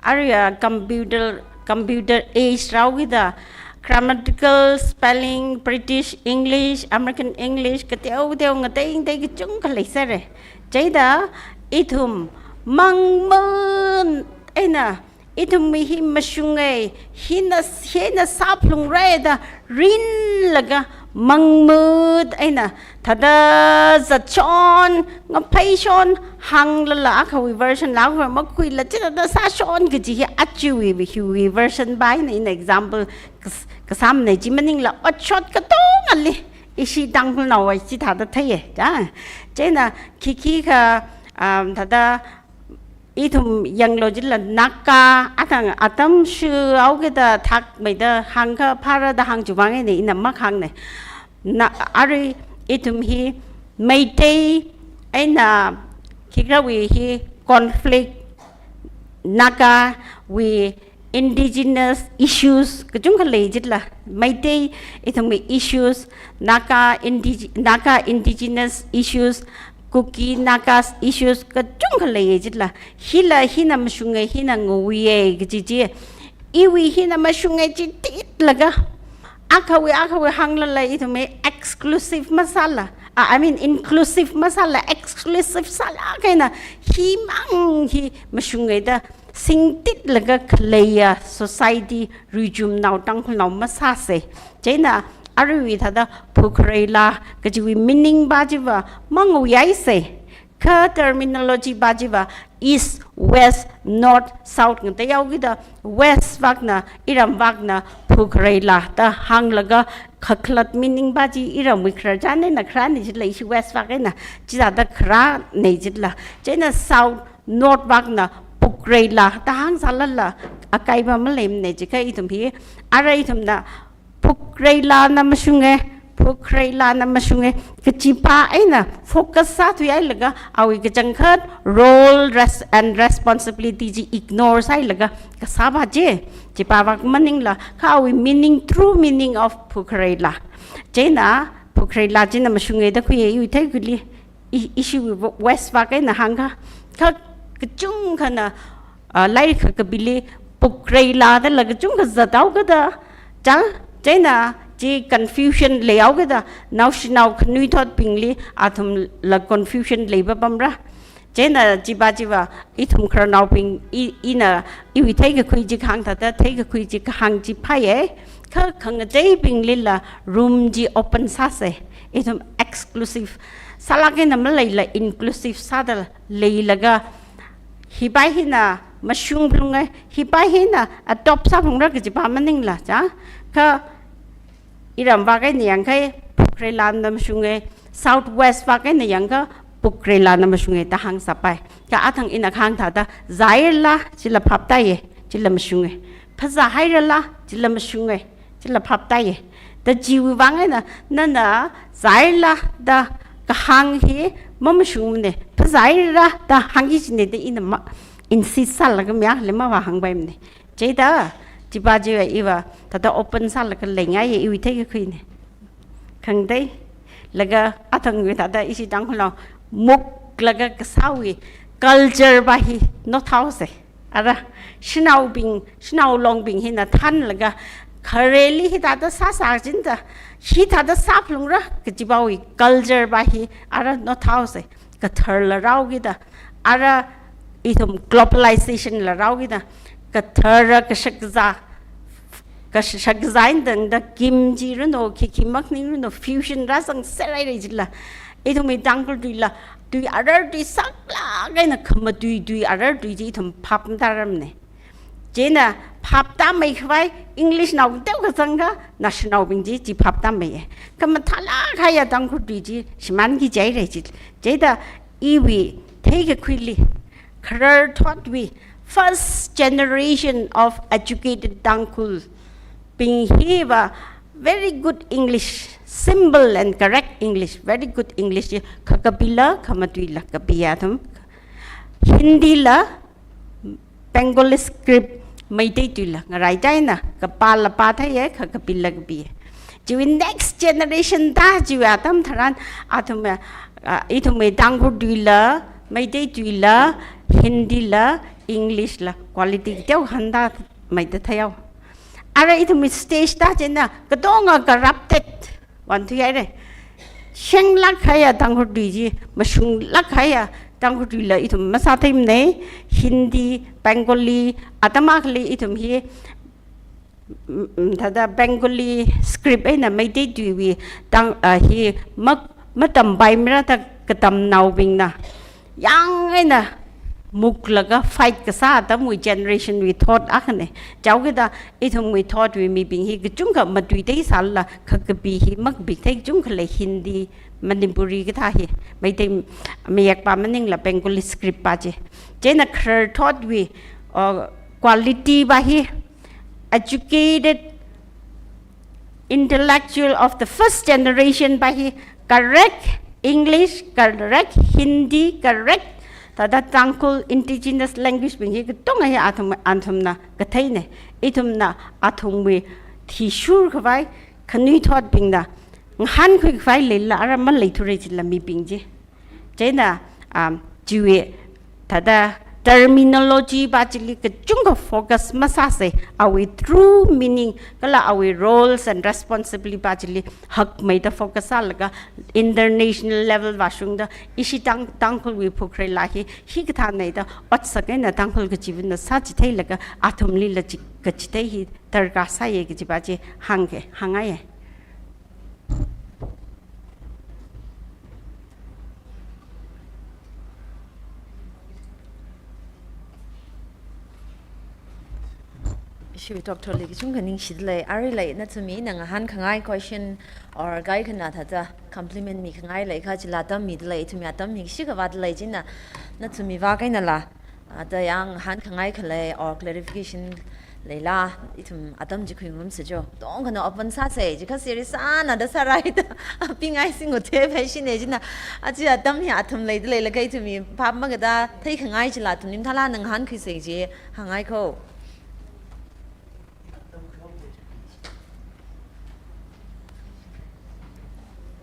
Arui, ah, computer, computer age rāhaokida, grammatical, spelling, British English, American English, kateo kateo ngatei ngatei kachungkha leisāra. Chieina, ithum mangmang eina, ithumwui hi mashunga, hina, hina sāphalungra da rinlaga mangmut eina thāda zatshon, ngapheishon, hānglala akhawui version la akhawui makhuila chithāda sāshon kaji hi ajawui, hiwui version va eina, ina example kas-, kasāmana chi maningla otshot katongali ishi Tangkhulnaowui chithāda theiya. Ja, chieina khikhi kha, um, thāda ithum yanglu jila Naga, athang atam shuhaokida thakmeida hāngkha phāra da hāng chiwuivang eina ina mahāngna. Na, arui ithum hi Meitei eina khikharawui hi conflict, Nagawui indigenous issues kachungkha lei jila. Meitei ithumwui issues, Naga indige-, Naga indigenous issues, Kuki Nagas issues kachungkha lei jila. Hila, hina mashunga, hina nguiya kaji chi. Iwui hina mashunga chi titlaga, akhawui, akhawui hānglala ithumwui exclusive masāla, ah, I mean inclusive masāla, exclusive sālaga eina himang hi mashunga da singtitlaga khaleiya society, ruichumnao, Tangkhulnao masāsa. Chieina aruiwui thāda Phukreila kajiwui meaning va chiva manguihaisa. Kha terminology va chiva East, West, North, South ngateihaokida West vakna, iram vakna Phukreila da hānglaga kakhalat meaning va chi iramwui khararchan eina kharāna jila, ishi West vak eina chithāda kharāna jila. Chieina South, North vakna Phukreila da hāngsālala akaiva maleimana. Jiakha ithum hi, ara ithumna Phukreilana mashunga, Phukreilana mashunga kajiva eina focus sāthuihailaga awui kachangkhat role res-, and responsibility chi ignore sāhailaga kasāva chi, chiva vak maningla, kha awui meaning, true meaning of Phukreila. Chieina Phukreila china mashunga da khuiya iwui theikhuili. i-, ishiwui West vak eina hāngkha, kha kachungkhana, ah, lairik kakapili pukreilada la kachungkha zathaokada, chang, chieina chi confusion leihaokada, naoshinao khanuithotbingli athumla confusion leipapamra. Chieina chiva chiva, ithum khararnaobing, i, ina, iwui theikakhui chi kahāng thāda, theikakhui chi kahāng chi phāya. Kha khangateibinglila room chi open sāsa. Ithum exclusive sālāk eina maleila inclusive sāda leilaga, hiva hina mashung phalunga, hiva hina adopt sāphalungra kajiva maningla, chang. Kha iram vak eina yangakha pukreilana mashunga, South West vak eina yangakha pukreilana mashunga da hāngsāpai. Kha athang ina kahāng thāda, zāhairala chila phaptāya, chila mashunga. Phazāhairala chila mashunga, chila phaptāya. Da chiwui vang eina, nana zāhairala da kahāng hi mamashungmana, phazāhairala da hāngki kajina da ina ma, insist sālaga mayāli mavāhāngpaimana. Chithāda, chiva chiva iva, thāda open sālaga leingaiya iwui theikakhuina. Khangatei, laga athangwui thāda ishi Tangkhulnao muklaga kasāwui culture va hi nothaosa. Ara, shanaobing, shanao longbing hina thānlaga, khareli hithāda sāsā kajina da, hithāda sāphalungra kajivawui culture va hi, ara, nothaosa. Katharla rāhaokida, ara, ithum globalization la rāhaokida, kathara kashakazā, kashakazā eina tangda kim chi ranu, khikhi makhaning ranu, fusion rāzangserhaira jila. Ithumwui Tangkhul tuila, tui arar tui saklāk eina khamatui tui arar tui chi ithum phap matāramana. Chieina phaptāmeikhavai English nao teokha zangakha, naoshinaobing chi, chi phaptāmeiya. Kha mathālāk kahaiya Tangkhul tui chi shimānki jihaira chi. Chithāda iwui theikakhuili, khararthotwui first generation of educated Tangkhulbing hiva very good English, simple and correct English, very good English chi kakapila, khamatuila kapiya athum. Hindila, Bengali script, Meitei tuila ngaraida eina kapāla pātheiya, kha kapila kapiya. Chiwui next generation da chiwui atam tharan, athum, ah, ithumwui Tangkhul tuila, Meitei tuila, Hindila, Englishla quality teokha hāngda meida theihaowa. Ara ithumwui stage da china katonga corrupted, vānthuihaira. Shenglāk kahaiya Tangkhul tui chi, mashunglāk kahaiya Tangkhul tuila ithum masātheimana. Hindi, Bengali, atam akhali ithum hi, mm, mm, thāda Bengali script eina Meitei tuiwui tang, ah, hi ma, matampaimara da katamnaobingna yang eina muklaga fight kasā atamwui generation wui thought akhana. Chaokida ithumwui thought wui mibing hi kachungkha matuitheisālala, kha kapi hi makapitheikachungkha lei, Hindi, Manipuri kathā hi, Meitei mayekva maningla Bengali script va chi. Chieina khararthotwui, uh, quality va hi, educated intellectual of the first generation va hi correct English, correct Hindi, correct thāda Tangkhul indigenous language bing hi katonga hi athum, athumna katheina. Ithumna athumwui thishurkhavai, khanuithotbingna ngahānkhuikhavai leilala ara maleithura jila mibing chi. Chieina, um, chiwui thāda terminology va chili kachungkha focus masāsa, awui true meaning kala awui roles and responsibility va chili hakmeida focus sālaga international level vāshungda ishi Tang, Tangkhulwui phukreila hi, hikathāna da otsak eina Tangkhul kachivana sāchitheilaga athumlila chi, kachithei hi darkar sāya kajiva chi hāngke, hāngngaiya. Ishiwui doctor li kachungkha ningshidalei, aruila nathumli ina ngahānkhangai question or kaikhana thāda compliment mikhangai leiakha chila atam midalei, ithumwui atam hi kashikha vādalei china, nathumwui vak einala, ah, thāda yang ngahānkhangai khalei or clarification leila, ithum atam chi khuingarumsa jo. Tongkhana open sāsa, chi kha serious sāna da sārai da, apingai singuthe phai shine china, achi atam hi athum leidalei laga ithumwui phap makada theikhangai chila athumli mathālāk eina ngahānkhuisa chi hāngngai kho.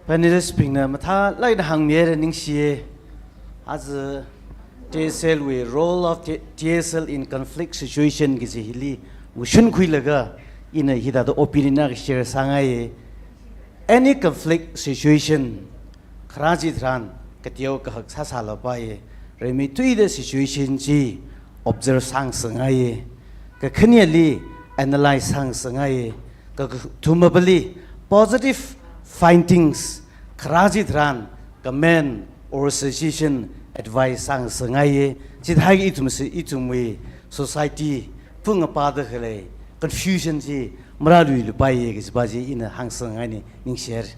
Panelist bingna mathālāk eina hāngmihaira ningshiya. Aja T S L wui role of T-, T S L in conflict situation kaji hili wushun khuilaga ina hithāda opinion akha share sāngaiya. Any conflict situation kharā chitharan kateokahak sāsālapaiya. Rimeithuida situation chi observe sāngasakngaiya. Kakhaneli analyze sāngasakngaiya. Kakathumabali positive findings kharā chitharan comment or suggestion, advice sāngasakngaiya. Chithākha ithum si, ithumwui society pung apāda khalei confusion chi marāluilupaiya kajipa chi ina hāngsakngaina, ningshihaira.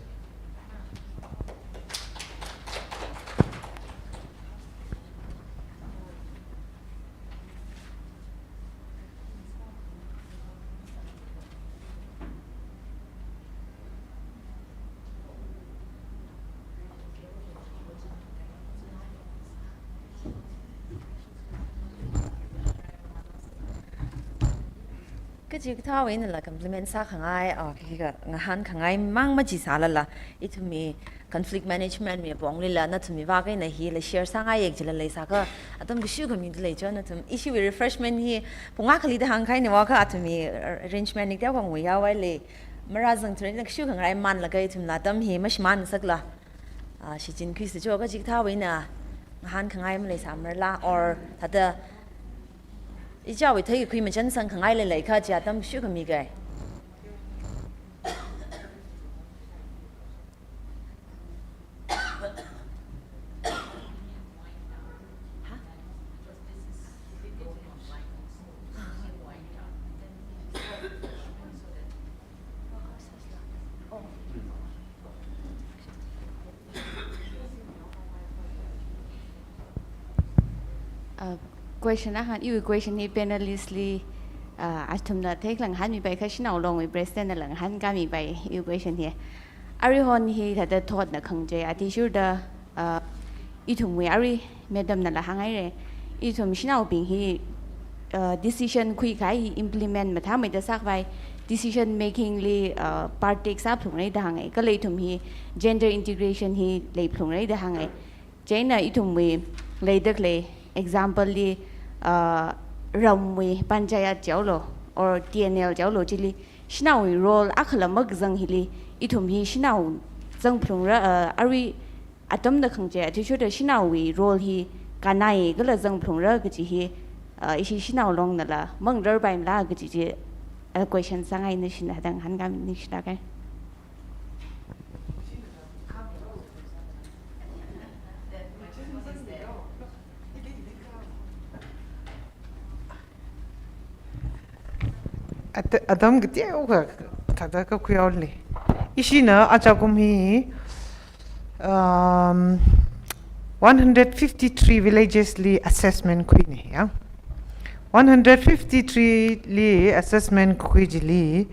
Kachikathāwui einala compliment sākhangai, ah, khikha ngahānkhangai mang machi sālala, ithumwui conflict management wui ponglila nathumwui vak eina hila share sāngaiya kajila leisākha, atam kashu khami da leicho nathum. Ishiwui refreshment hi pung akhali da hāngkahaina, vākha athumwui arrangement hi teokha ngui yaowai lei. Marāzangthura, ina kashu khangarai manlaga ithumla atam hi mashimānsakla, ah, shichinkhuisa cho. Kachikathāwui eina ngahānkhangai maleisāmarala, or thāda ichāwui theikakhui machansangkhangai leileikha chi atam kashu khami kai. Uh, question akha, iwui question hi panelist li, uh, athumna theikhala ngahānmipai, kha Shanao Longwui president nala ngahānkāmipai iwui question hi. Aruihon hi thāda thotna khangachei, athishurda, uh, ithumwui arui madam nala hānghaira. Ithum shanaobing hi, uh, decision khuikahai hi implement mathāmeida sākhavai, decision making li, uh, partake sāphalungra da hānga. Kala ithum hi gender integration hi leiphalungra da hānga. Chieina ithumwui leida khalei example li, uh, ramwui panchayat jihaolu, or T N L jihaolu, chili shanaowui role akhala makazang hili, ithum hi shanao zangphalungra, uh, arui atamna khangachei, athishurda shanaowui role hi kānai kala zangphalungra kaji hi, uh, ishi Shanao Long nala mangararpaimala kaji chi, uh, question sāngaina, ishina thāda ngahānkāmi, ningshilāka. At-, atam kateokha thāda kakhuihaolei. Ishina ajakum hi, um, one hundred fifty-three villages li assessment khuina ya. One hundred fifty-three li assessment khui chili,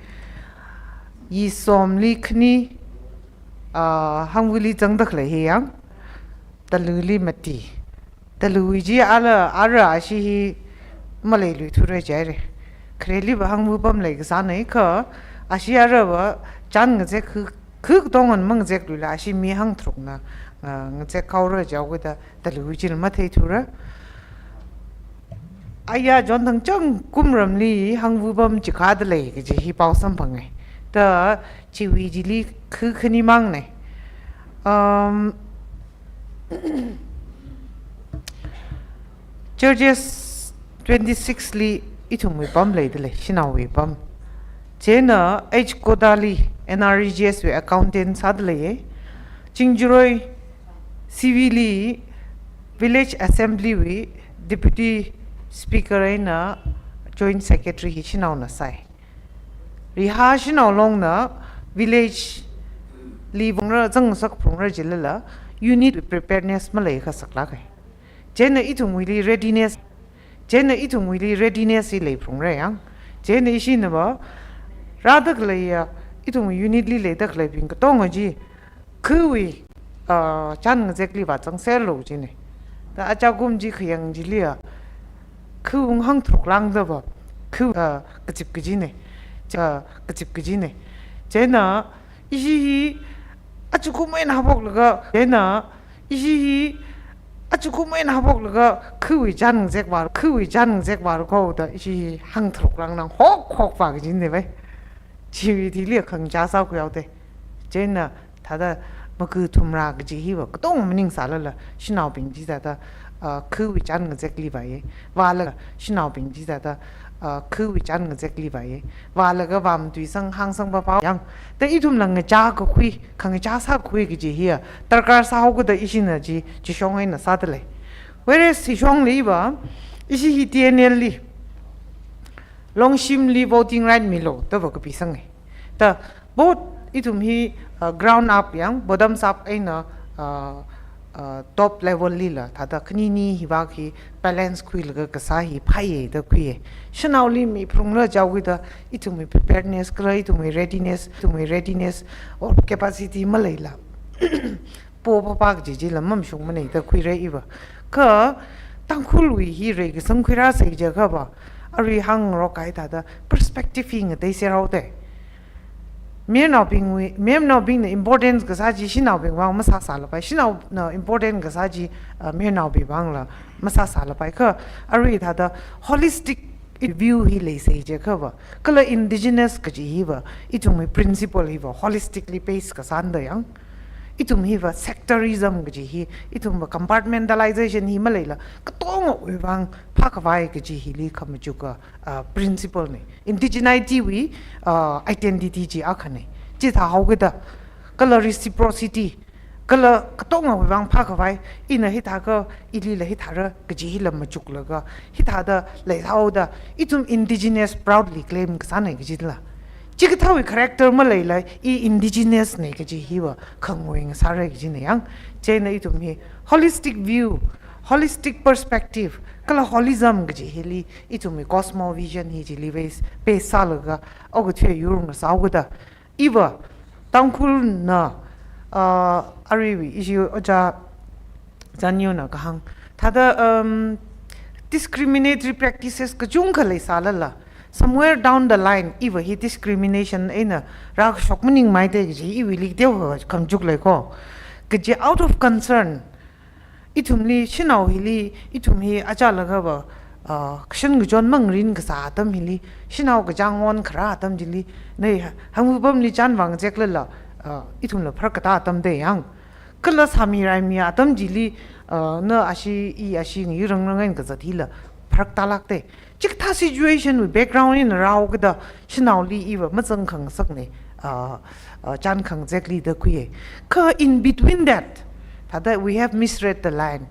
yisomli khani, ah, Hangvuili zangda khalei hi ya, Talui li mati. Talui chi ala, ara ashi hi maleiluithura jihaira. Khareliva Hangvu pam leikasāna, kha ashi arava chān ngazek khu, khu katonga mangazekluila, ashi mi hangtharukna, ah, ngazekhaora jihaokida Talui chila matheithura. Aya John Thangchang kumramli Hangvu pam chikhada lei kaji hi pao samphanga. Ta chiwui chili khu khani mangna. Um, Churches twenty-six li ithumwui pam leidalei, shanaowui pam. Chieina H Kotali N R E G S wui accountant sādalei. Chingjuroi C V li Village Assembly wui Deputy Speaker eina Joint Secretary hi shanaona sāi. Riha Shanao Longna village li vāngra, zangsak phalungra jilala, unit preparedness maleiakha saklāka. Chieina ithumwuili readiness, chieina ithumwuili readiness hi leiphalungra yang. Chieina ishinava rāda khaleiya, ithumwui unit li leida khaleibing katonga chi, khuwui, ah, chān ngazekliva zangserlu jina. Ta ajakum chi khayang chiliya, khu ung hangtharuk lāngdava, khu, ah, kazip kajina, ah, kazip kajina. Chieina ishi hi Achukum eina haophoklaga, chieina ishi hi achukum eina haophoklaga, khiwui chān ngazek vāra, khiwui chān ngazek vāra kho da ishi hi hāngtharuk rāngnang, hok hok vā kajina vai. Chiwui thili khangachā sākhui haoda. Chieina thāda maga thumrā kaji hiva katonga maningsālala, shanaobing chi thāda, ah, khiwui chān ngazekli vāya. Vālaga shanaobing chi thāda, ah, khiwui chān ngazekli vāya. Vālaga vāmatuisang hāngsang papa yang. Da ithumla ngachā kakhui, khangachā sākhui kaji hiya darkar sāhaoga da ishina chi, chishong eina sāda lei. Whereas hishongli va, ishi hi T N L li, Longshimli voting right milu da va kapisanga. Da both ithum hi, uh, ground up yang, bottoms up eina, uh, uh, top level lila, thāda khanini hiva khi balance khuilaga kasā hi phāya da khuiya. Shanaoli miphalungra jihaokida, ithumwui preparedness, kala ithumwui readiness, ithumwui readiness or capacity maleila, po papa kaji chila mamashungmana da khuira iva. Kha Tangkhulwui hi reikasang khuirāsa jiakha va, arui hāngngarok kahai thāda perspective hi ngateiser haoda. Mayarnaobingwui, mayarnaobingna important kasā chi shanaobing vang masāsālapai. Shanaona important kasā chi, uh, mayarnaobing vangla masāsālapai. Kha arui thāda holistic view hi leisa jiakha va, kala indigenous kaji hiva, ithumwui principle hiva holistically based kasāna da yang. Ithum hiva sectorism kaji hi, ithumva compartmentalization hi maleila, katongawui vang phākhavai kaji hili khamachuka, uh, principle na. Indigeneity wui, uh, identity chi akhana. Chithā haokida, kala reciprocity, kala katongawui vang phākhavai, ina hithākha, ilila hithāra kaji hila machuklaga, hithāda leihaoda, ithum indigenous proudly claim kasāna kajila. Chikathāwui character maleila, i indigenous na kaji hiva khangawui ngasāra kajina yang. Chieina ithum hi holistic view, holistic perspective, kala holism kaji hili, ithumwui cosmovision hi chili base, base sālaga, okathui yur ngasāhaoda. Iva, Tangkhulna, uh, aruiwui ishi ojā Zanyona kahāng. Thāda, um, discriminatory practices kachungkha leisālala, somewhere down the line, iva hi discrimination eina rākashok maningmei da kaji iwuili teokha khamachuk lei kho. Kaji out of concern, ithumli, shanao hili, ithum hi achālaga va, ah, kashan kachon mangarin kasā atam hili, shanao kachāng ngon kharā atam chili, na hangvapamli chān vāngazeklala, ah, ithumla pharkatā atam da yang. Kala sāmi raimi atam chili, ah, na ashi, i ashi ngi rangrang eina kazat hila pharkatā lāk da. Chikathā situation wui background eina rāhaokida, shanaoli iva mazang khangasakna, ah, ah, chān khangazekli da khuiya. Kha in between that, thāda we have misread the line.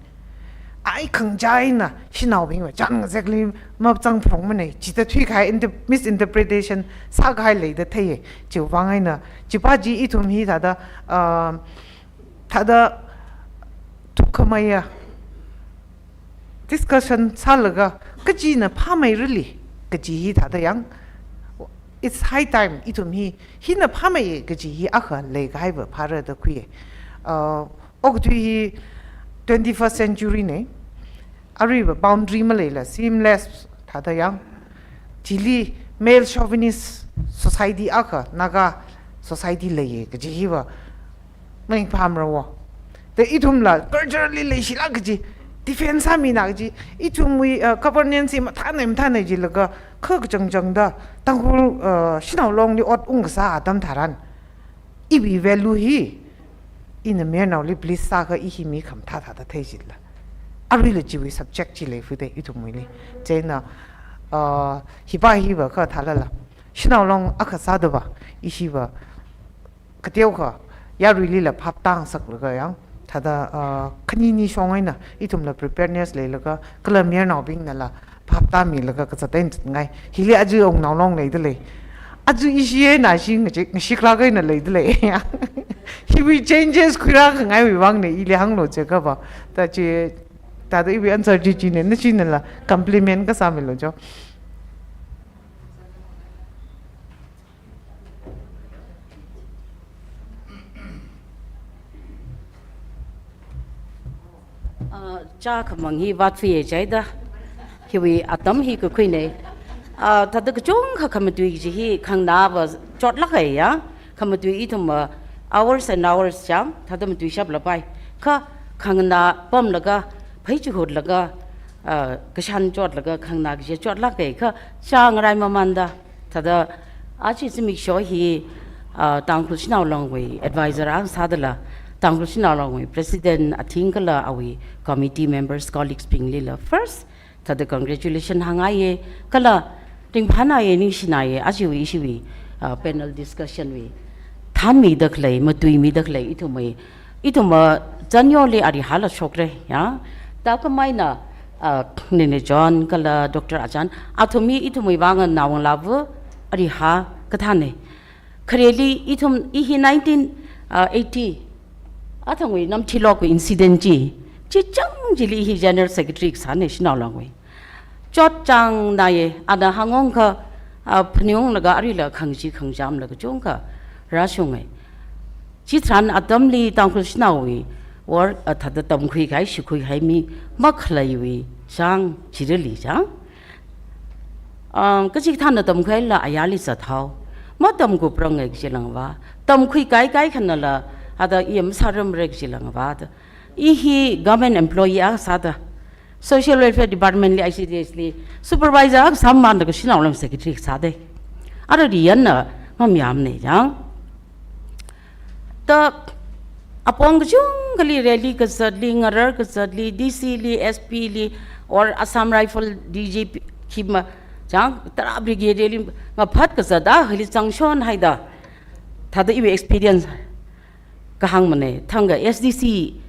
Ai khangachā eina shanaobingva chān ngazekli mazang phalungmana, chithā thuikahai inter-, misinterpretation sākahai leida theiya. Chiwui vang eina, chipa chi ithum hi thāda, ah, thāda thukkhameiya discussion sālaga, kachina phāmeirali kaji hi thāda yang. It's high time ithum hi, hina phāmeiya kaji hi akha leikahaiva phāra da khuiya. Uh, okathui hi twenty-first century na, aruiva boundary maleila, seamless thāda yang. Chili male chauvinist society akha, Naga society leiya kaji hiva maningphāmara wo. Da ithumla culturally leishila kaji, defense sāmina kaji, ithumwui, uh, governance hi mathānei mathānei jilaga, kha kachangchangda, Tangkhul, uh, shanao longli ot ungkasā atam tharan, iwui value hi, ina mayarnaoli please sākha i hi mi khamathā thāda thei jila. Aruila chiwui subject chi leifuda ithumwuili. Chieina, uh, hipa hiva kha thālala, shanao long akha sāda va, ishiva kateokha yaruilila phaptāngasaklaga yang, thāda, ah, khanini shong eina ithumla preparedness leilaga, kala mayarnaobingnala phaptāmilaga kazat eina zatngai. Hili aja ungnao long leida lei. Aja ishi eina ishi ngashi-, ngashiklāk eina leida lei. Hiwui changes khuirākhangaiwui vangna ili hānglu jiakha va. Thāda chi, thāda iwui answer chi china, nashinala compliment kasāmilu jo. Ah, chākhamang hi vāthuiya chida. Hiwui atam hi kakhuina. Ah, thāda kachungkha khamatui kaji hi khanganāva chotlāka ya. Khamatui ithum, ah, hours and hours chang, thāda matuishap lapai. Kha khanganā pamlaga, phei chihutlaga, uh, kashan chotlaga, khanganā kaje chotlāka, kha chang ngarai mamanda. Thāda aja zimiksho hi, uh, Tangkhul Shanao Long wui advisor akha sādala, Tangkhul Shanao Long wui president athing kala awui committee members, colleagues bingli la first, thāda congratulation hāngngaiya, kala ringphānāya, ningshināya, ajawui ishiwui, uh, panel discussion wui thanmida khalei, matuimida khalei, ithumwui, ithumva zanyoli arihāla shokra, ya. Thākhameina, uh, Nene John kala Doctor Achan, athumwui ithumwui vang naongalāva arihā kathāna. Khareli ithum, i hi nineteen eighty, athangwui Namthilok wui incident chi, chi chang chili hi General Secretary kasāna Shanao Long wui. Chotchāngnaye, ana hāngungkha, ah, phaningunglaga arila khangachee khangacham laga chungkha rāshunga. Chitharan atamli Tangkhul Shanaowui work, ah, thāda tamkhui kahai, shikhui kahai mi makhaleiwui chang, chirali chang. Um, kachikathāna tamkhuila ayarli zathao. Matamkhuipranga kajilāngva. Tamkhui kaikai khanala, hada i masāramra kajilāngva da. I hi government employee akha sāda, Social Welfare Department li, I C D S li supervisor akha sāmamānda kha Shanao Long secretary sāda. Ara riyanna mamayāmana chang. Da apong kachungkhali rally kazatli, ngarar kazatli, D C li, S P li, or Assam Rifle D G P khima, chang tara brigade li ngaphat kazat akhali zangshon haida. Thāda iwui experience kahāngmana, thangkha S D C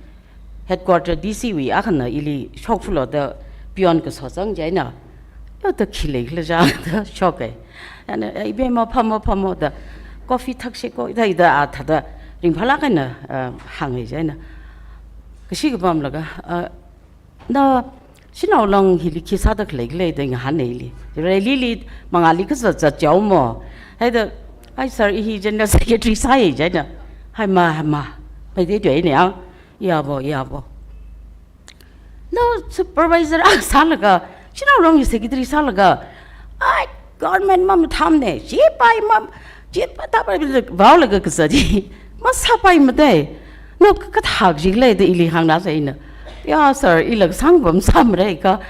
headquarter D C wui akhana ili shokfalo da peon kaso zang chieina. Yo da khi leikhala chang da shoka. Ana, "Eh, ibema phamo, phamo," da, "Coffee thakseko," da, da, a, thāda ringphālāk eina, ah, hānga chieina. Kashi kapam laga, ah, "Na Shanao Long hili khi sāda khaleikhala?" da ngahāna ili. Rally li mangāli kazat zat chaomo. Haida, "Ai sir, i hi General Secretary sāya," chieina. "Haima, haima. Maida tuina ya. Yabo, yabo. Na supervisor akha sālaga, Shanao Long hi secretary sālaga, ai, government mamathāmana, chi pai mam, chi pa ta pai vaolaga kazat hi masāpaimada. Na kathā kajikhala?" da ili hāngna chieina. "Ya sir, ila kasāng pam sāmara kha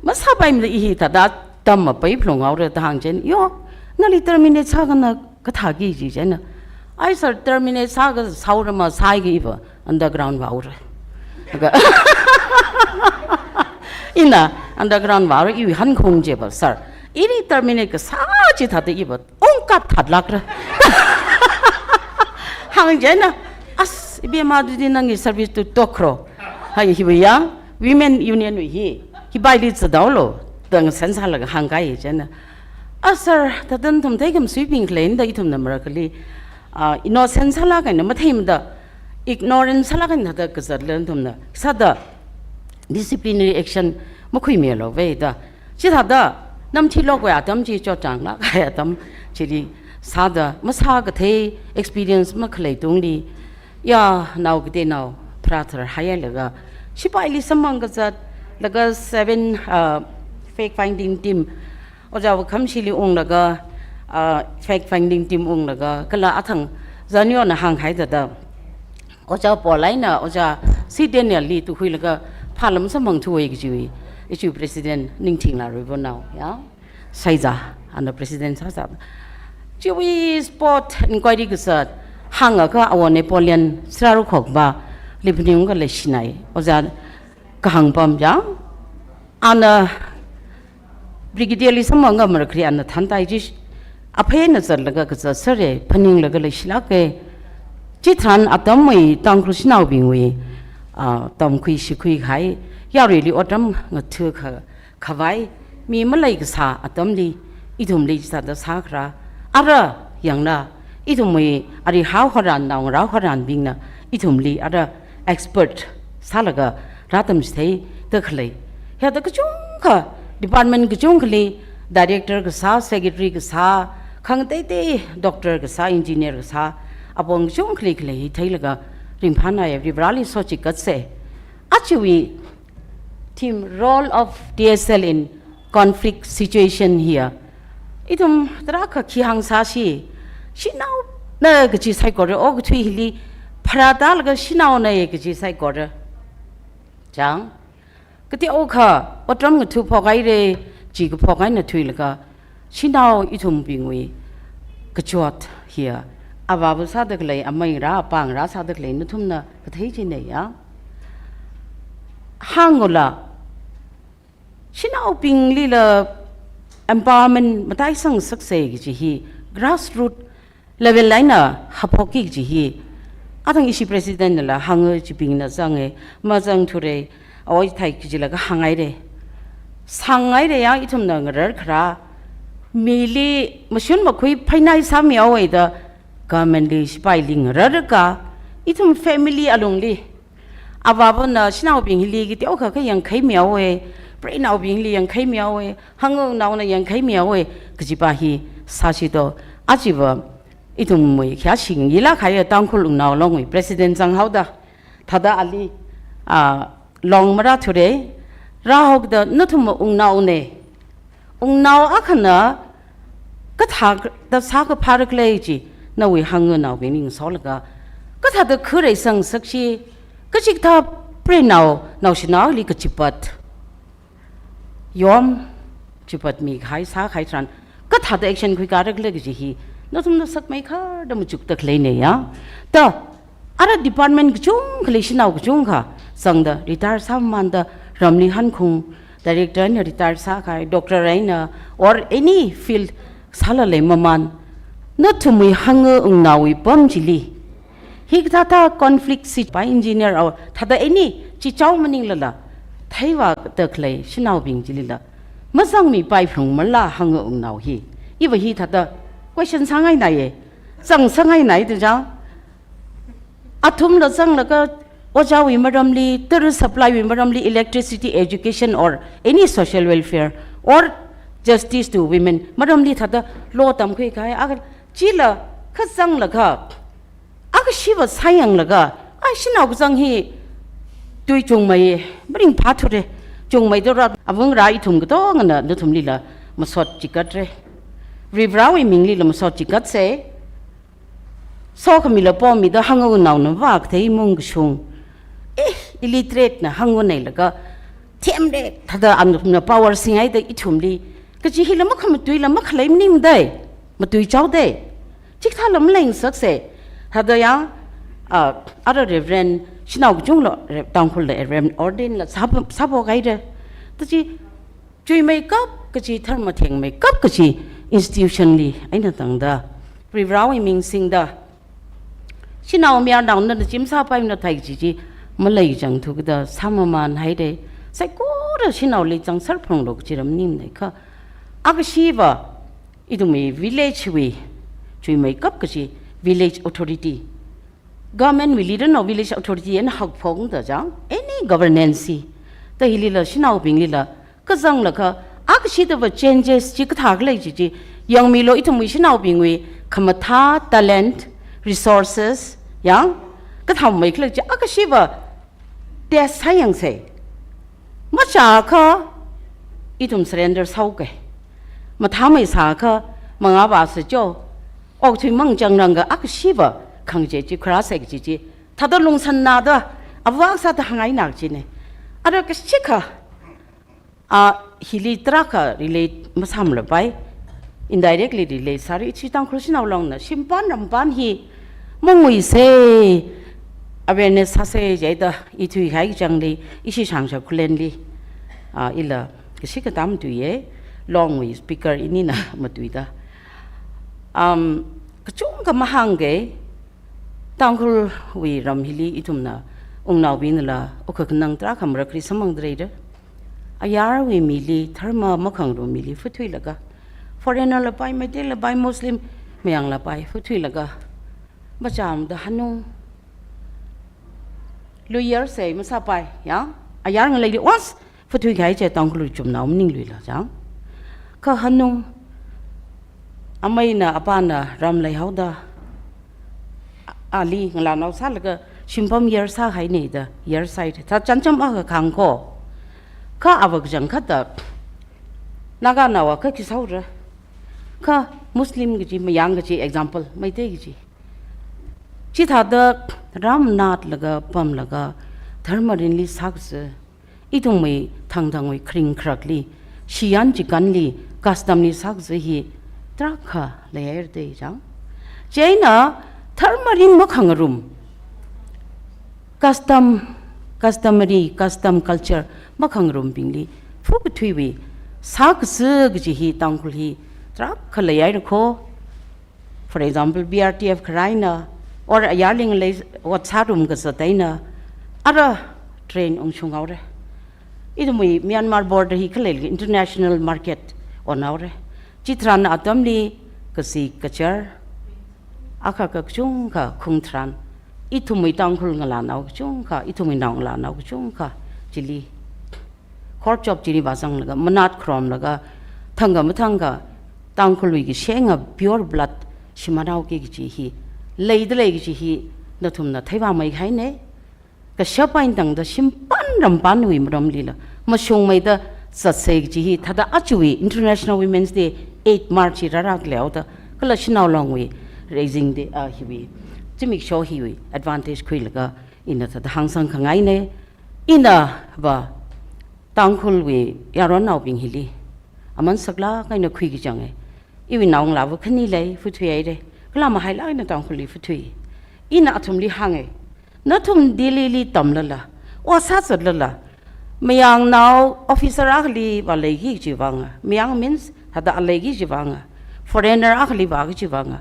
masāpaimada, i hi thāda tamma pai phlunghaora," da hāng chieina. "Yo, nali terminate sākha na kathāki?" ji chieina. "Ai sir, terminate sākha sāhaora ma, sāhaiakha iva underground vaora." Laga ina underground vaora, iwui hankhung chiva, "Sir, ili terminate kasā chithāda iva ungkap thatlākra." Hāng chieina, "As, ibema, adudi nangli service tu tokro." Hai hiwui ya, Women Union wui hi, hipaili zathaolo, da ngasan sālaga hāngkahai chieina. "Ah sir, thāda nathum theikhamasui bing khaleina da ithumna marakali, ah, innocent sālāk eina matheimada, ignorant sālāk eina thāda kazatla nathumna, sāda disciplinary action makhuimilu ve da. Chithāda Namthilok wui atam chi, chotchānglāk kahai atam chili sāda, masākathei experience makhalei tungli, ya, nao kateonao pharā tharhailaga, shipaili samphang kazat, laga seven, uh, fact finding team, Ojā Vakhamshili unglaga, uh, fact finding team unglaga, kala athang Zanyona hāngkahai thāda, Ojā Paul eina Ojā C Daniel li tuikhuilaga phālam samphangthuwa kajiwui, ishi president Ningthingla Ruibonao, ya. Saiza, ana president sāsa. Chiwui spot inquiry kazat, hāngakha awo Napoleon Sararukhokva, lipning kala shinai, Ojā kahāng pam ya. Ana brigade li samphanga marakali ana thantai chi, aphei eina zatlaga kazat sāra, phaninglaga leishilāka. Chitharan atamwui Tangkhul shanaobingwui, ah, tamkhui shikhui kahai, yaruili otram ngatha kha, khavai, mi malei kasā atamli, ithumli chithāda sākharā. Ara yangna, ithumwui arihā horān, naongarā horānbingna, ithumli ara expert sālaga rātamchitheida khalei. Hithāda kachungkha, department kachungkhali, director kasā, secretary kasā, khangateitei doctor kasā, engineer kasā, apong kachungkhali khalei hi theilaga ringphānāya, Varivarāli sochikatsa. Ajawui theme, role of D S L in conflict situation hiya. Ithum tarākha khi hāngsāsi, shanao na kaji saikora, okathui hili pharāda laga shanaona kaji saikora. Chang, kateokha otram ngathaphok haira, chi kaphok eina thuilaga, shanao ithumbingwui kachot hiya, avāva sāda khalei, amei ngarā, apā ngarā sāda khalei nathumna kathei china ya. Hāngula, shanaobinglila empowerment mataisang ngasaksei kaji hi grassroot level eina haphokki kaji hi. Athang ishi president nala hānga, chibingna zanga, mazangthura, oi thai kajila kahāng haira. Sāng haira ya, ithumna ngarar kharā, mili mashun makhui phainai sāmihaowa da, government li shipaili ngararlaga, ithum family alungli, avāvana shanaobing hili kateokha kha yangkhaimihaowa, preinaobingli yangkhaimihaowa, hangungnaona yangkhaimihaowa, kajipa hi sāsi do. Achiva ithumwui khayāshing yila khaya Tangkhul Wungnao Longwui president zanghaoda, thāda ali, ah, long marāthura, rāhaoda nathum wungnaona, wungnao akhana kathāda sākaphāra khala chi, nawui hangungnaobingli ngasolaga, kathāda khuirei sāngasakshi, kachikathā preinao, naoshinaoli kachipat, yom, chipatmi kahai sākahai tharan, kathāda action khuikara khala kaji hi, nathumna sakmeikharda machukda khaleina ya. Da, ara department kachungkhali shanao kachungkha zangda, retire sāmamānda, ramli hankhung, director eina retire sākahai, doctor eina, or any field sāla leimamān, nathumwui hangungnaowui pam chili, hikathāthā conflict si by engineer or thāda any chichao maninglala, theivāda khalei shanaobing chilila mazangmipai phalungmala hangungnaowa hi. Iva hi thāda question sāngainaiya, zangsangainai da chang. Athumla zanglaga ojāwui maramli, tara supply wui maramli, electricity, education or any social welfare or justice to women maramli thāda law tamkhui kahai, akha chila kha zanglaga, akha shiva sāyanglaga, a shanao kazang hi tui chungmei maringphāthura, chungmeida rā, avāva ngarā ithum katongana nathumlila masot chigatra. Varivarāwui minglila masot chigatsa. Sokhamila pomida hangungnaona vākathei imung kashung, eh, illiterate na hangungneilaga, themrek thāda anupna power singhaida ithumli kaji hila makhamatuila makhalei maningmada, matuichaoda. Chikathāla maleingasaksa. Thāda ya, ah, ara Reverend, shanao kachungla, Re-, Tangkhulla Reverend ordain la sāpha-, sāphok haira. Tachi, chuimeikap kaji, dharma thengmeikap kaji institution li eina tangda, Varivarāwui ming singda, shanao mayarnaona chim sāpaimana thai kaji chi maleichangthu kada sāmamān haida, saikora shanaoli zangser phunglu kaji ram maningmana kha. Akha shiva, ithumwui village wui chuimeikap kaji village authority, government wui leader no village authority eina hakphokda chang, any governance hi. Da hilila shanaobinglila kazanglaga, akha shidava changes chi kathā khalei chi chi yangmilu, ithumwui shanaobingwui khamathā, talent, resources, yang kathāmei khalei chi akha shiva test sāyangsa. Machākha ithum surrender sāhaoga. Mathāmei sākha mangā vāsa cho, okthui mangchāngrangga, akha shiva khangachei chi kharāsa kaji chi thāda lungsānnada, avā sāda hāngngaina kajina. Ara kashikha, a, hili tarākha relate masāmalapai, indirectly relate sāra, ishi Tangkhul Shanao Longna shimpān rampān hi manguisa, awareness sāsa jida, i thuikahai kachangli, ishi Shangshap Khullenli, a, ila kashikha tamthuiya, Longwui speaker inina matuida. Um, kachungkha mahāngga, Tangkhulwui ram hili ithumna, wungnaobingla, okakhanang tarākha marakri samphangda leira. Ayarwui mili, dharma makhangaru mili phuthuilaga, foreigner lapai, Meitei lapai, Muslim, Mayang lapai phuthuilaga, machāmada hanung, luiyarsa masāpai, ya, ayar ngaleili once phuthuikahai chi Tangkhul chumnao maningluila chang. Kha hanung, ameina apāna ram leihaoda, a-, ali ngalānao sālaga shimpam yar sāhaina da, yar sāhaida. Thā chānjam akha khāng ko. Kha avā kachangkhatta Naganao akha khi sāhaora. Kha Muslim kaji, Mayang kaji, example, Meitei kaji, Chithāda rāmanatlaga pamlaga dharma mirinli sākazā, ithumwui thangthangwui kharing kharakli, shiyan chikanli, custom li sākazā hi tarākha leihaira da chang. Chieina dharma mirin makhangarum, custom, customary, custom culture makhangarumbingli phukathuiwui sākazā kaji hi Tangkhul hi tarākha leihaira kho. For example, B R T F kharā eina, or ayarli ngalei ot sārum kazat eina, ara train ungshung haora. Ithumwui Myanmar border hi khalei international market on haora. Chitharan atamli kazi kachar, akha kachungkha khung tharan, ithumwui Tangkhul ngalānao kachungkha, ithumwui naongalānao kachungkha chili, khorchop chili vāzanglaga, manat kharomlaga, thangkha mathangkha Tangkhulwui kashenga pure blood shimānhaoki kaji hi, leida lei kaji hi nathumna theivāmei kahaina. Kashap eina tangda shimpan rampanwui maramlila mashungmeida zatsei kaji hi thāda ajawui International Women's Day eight March hi rāra khalei haoda, kala Shanao Longwui raising day, ah, hiwui, zimiksho hiwui advantage khuilaga ina thāda hāngsang khangaina. Ina va Tangkhulwui yaronnaobing hili aman saklāk eina khuiki changa. Iwui naongalāva khani lei, phuthuihaira. Kala mahailāk eina Tangkhulli phuthui. Ina athumli hānga. Nathum Delhi li tamlala, ot sāzatlala, mayangnao officer akhali vāleiki kaji vānga. Mayang means thāda aleiki kaji vānga. Foreigner akhali vāki kaji vānga.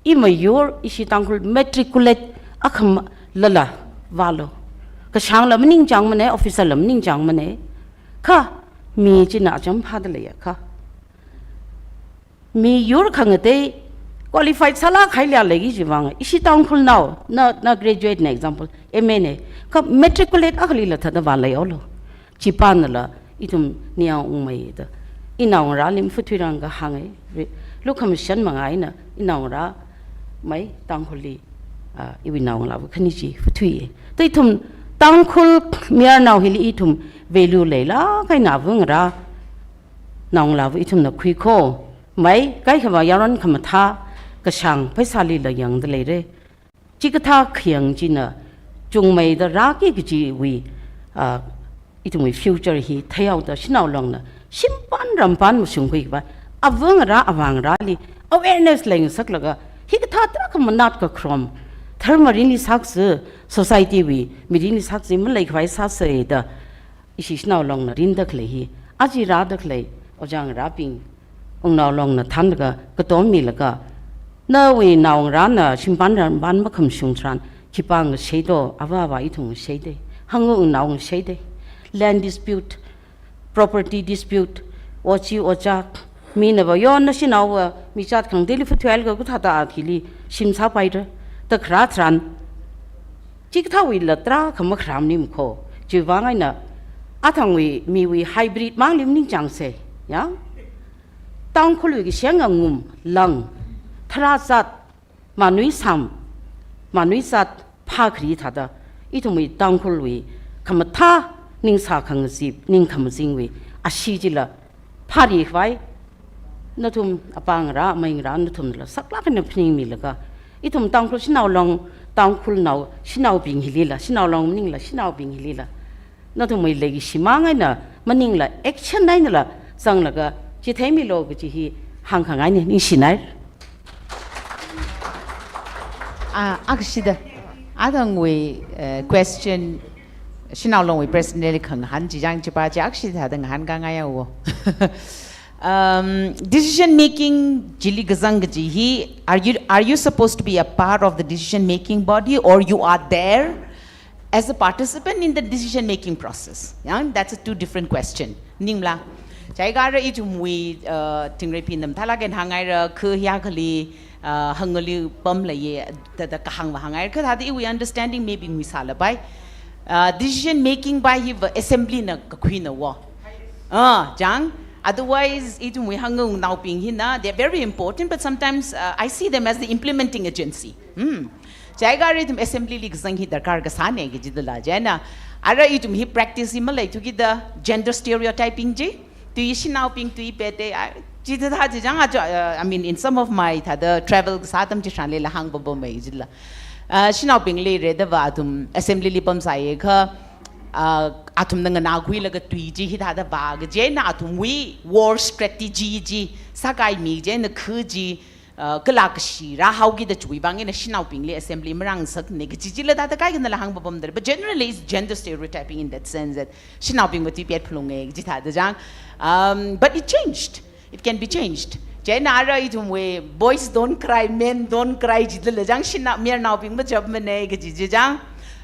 Imiyur ishi Tangkhul matriculate akhamalala vālu. Kashāngla maningchāngmana, officerla maningchāngmana. Kha mi china acham phāda leiya kha. Miyur khangatei qualified sālāk haili leiki kaji vānga. Ishi Tangkhulnao, na, na graduate na example, M A na, kha matriculate akhalila thāda vāleihaolu. Chipanala ithum ningyāng ungmeida, inaongarāli maphuthuiranga hānga. Re-, lukhamashan manga eina inaongarā mei Tangkhulli, ah, iwui naongalāva khani chi phuthui. Da ithum Tangkhul mayarnao hili ithum value leilāk eina avāngarā naongalāva ithumna khui kho. Mei, kaikhava yaron khamathā kashāng pheisālila yangda leira. Chikathā khayang china chungmeida rāki kajiwui, ah, ithumwui future hi theihaoda Shanao Longna shimpan rampan mashungkhui khavai, avāngarā avāngarāli awareness leingasaklaga, hikathā tarākha manat kakharom, dharma mirinli sākazā, society wui mirinli sākazā maleikhavai sāsa da, ishi Shanao Longna rinda khalei hi, aja rāda khalei ojā ngarābing, Wungnao Longna thānlaga, katom milaga, nawui naongarāna shimpan rampan makhamashung tharan, khipāna sheido, avā avā ithum sheida, hangu wungnao sheida, land dispute, property dispute, ochi ochak, mina va yo nashinaova michat khangateili phuthuilaga kathāda athili shim sāpaira, da kharā tharan, chikathāwuila tarākha makharam nim kho. Chiwui vāng eina athangwui miwui hybrid mangli maningchāngsa, ya? Tangkhulwui kashenga ngum, lang, tharāzat, manuisam, manuizat phākhari thāda, ithumwui Tangkhulwui khamathā ningsā khangazip, ning khamazingwui ashee chila phāri khavai, nathum apāngarā, ameingarā, nathumla saklāk eina phaningmilaga, ithum Tangkhul Shanao Long, Tangkhulnao shanaobing hilila, Shanao Long maningla shanaobing hilila, nathumwui leikashi mang eina maningla action einala zanglaga chitheimilu kaji hi hāngkhangaina, ningshinaira. Ah, akshida. Athangwui, eh, question, Shanao Longwui president li khangahān chi chang chipa chi akshida thāda ngahānkangaiya wo. Um, decision making chili kazang kaji hi, are you, are you supposed to be a part of the decision making body, or you are there as a participant in the decision making process? Yang, that's a two different question. Ningla. Chieina ithumwui, uh, Tingreipina mathālāk eina hāngngaira, kha hiya khali, uh, hāngli pamla ye, da, da kahāng va hāngngaira, kha thāda iwui understanding maybe ngui sālapai. Uh, decision making va hi va assembly na kakhuina wo. Ah, chang, otherwise, ithumwui hangu wungnaobing hina, they're very important, but sometimes, uh, I see them as the implementing agency. Hmm. Chieina ithum assembly li kazang hi darkar kasāna kajidala. Chieina, ara ithum hi practice hi maleithukida gender stereotyping chi, tui shanaobing tui pete, ai, chithāda chi chang aja, uh, I mean, in some of my thāda travel kasā atam chi shānlila hāngpapamei kajidala. Ah, shanaobingli redava athum assembly li pamsāya kha, ah, athumna nganākhuilaga tui chi hithāda vā kaji eina athumwui war strategy chi sākaimi kaji eina khu chi, ah, kala kashi rāhaokida chiwui vang eina shanaobingli assembly marāngasakna kaji chila thāda kaikhanala hāngpapamda. But generally, it's gender stereotyping in that sense that shanaobingva tui pet phalunga kaji thāda chang. Um, but it changed. It can be changed. Chieina ara ithumwui boys don't cry, men don't cry jilala chang, shanao, mayarnaobing machapmana kaji chi chang.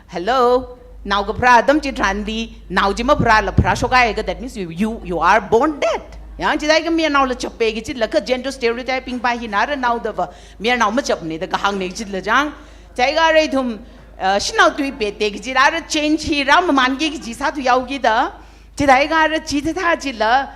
Hello, nao kapharā atam chitharanli, nao chi mapharāla pharāshokhaikha, that means you, you, you are born dead. Yang chithākha mayarnaola chapa kaji chilakha gender stereotyping pa hina ara naodava mayarnao machapna da kahāngna kajila chang. Chieina ara ithum, uh, shanao tui peta kaji ara change hi rāmamanki kaji sāthuihaokida. Chithākha ara chithāda chila,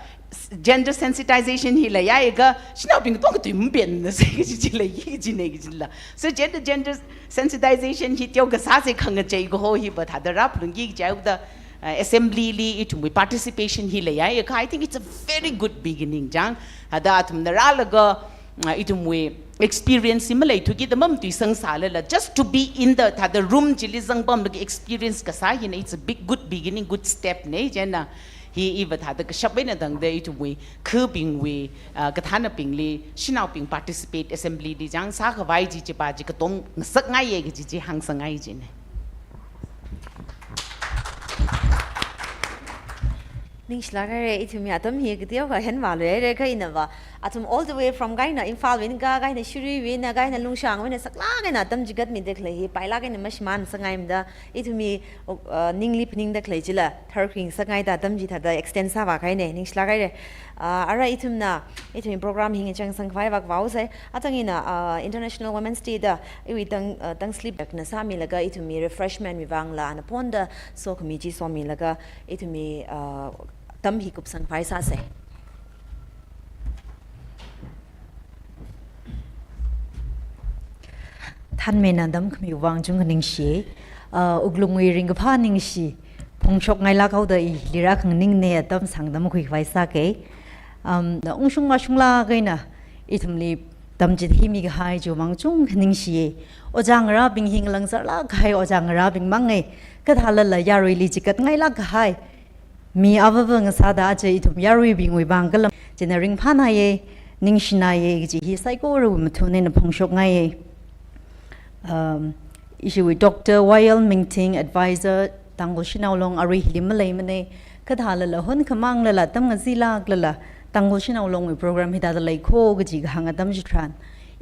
gender sensitization hi leiakha, shanaobing tongkha tui mapenna sai kaji chi leiya kajina kajila. So gender, gender sensitization hi teokha sāsa khangachei kaho hiva thāda rāphalungki kajihaoda, uh, assembly li ithumwui participation hi leiakha, I think it's a very good beginning chang. Thāda athumna rālaga, uh, ithumwui experience hi maleithukida mamatuisangsālala, just to be in the, thāda room chili zangpamlaga experience kasā hina, it's a big, good beginning, good step na. Chieina hi iva thāda kashap eina tangda ithumwui khubingwui, ah, kathānabingli, shanaobing participate assembly li chang sākhavai chi chipa chi katongngasakngaiya kaji chi hāngsangngai jina. Ningshilāk haira, ithumwui atam hi kateokha henvāluihaira kha inava. Athum all the way from kahaina Imphalwui eina, kahaina Shiruiwui eina, kahaina Lungshangwui eina saklāk eina atam chigatmida khalei hi, pailāk eina mashimānsāngaimada, ithumwui, uh, ningli phaningda khalei chila tharkhuingasakngaida atam chi thāda extend sāvākahaina, ningshilāk haira. Uh, ara ithumna, ithumwui program hi ngachengsangkhavai vākavao sai, atang ina, uh, International Women's Day da, iwui tang, uh, tang slip na sāmilaga, ithumwui refreshment wui vangla, ana ponda sokhami chi somilaga, ithumwui, uh, atam hi kupsangkhavai sāsa. Thanmina tamkhamiwui vang chungkha ningshi. Ah, wuklungwui ringkaphā ningshi phongshokngailāk haoda ili rākhanganingna, atam sāngda makhuikhavai sāka. Um, na ungshung mashunglāk eina ithumli tamchithei mikahai chiwui vang chungkha ningshi. Ojā ngarābing hi ngalāngzarlāk kahai ojā ngarābing manga. Kathālala yaruili chigatngailāk kahai mi avāva ngasāda aja ithum yaruibingwui vang kala china ringphānāya, ningshināya kaji hi saikorawui mathun eina phongshokngaiya. Um, ishiwui Doctor Y L Mingting, Advisor, Tangkhul Shanao Long, arui hili maleimana, kathālala hunkhamanglala, tamngacheelāklala, Tangkhul Shanao Longwui program hithāda leikho kaji kahāng atam chitharan,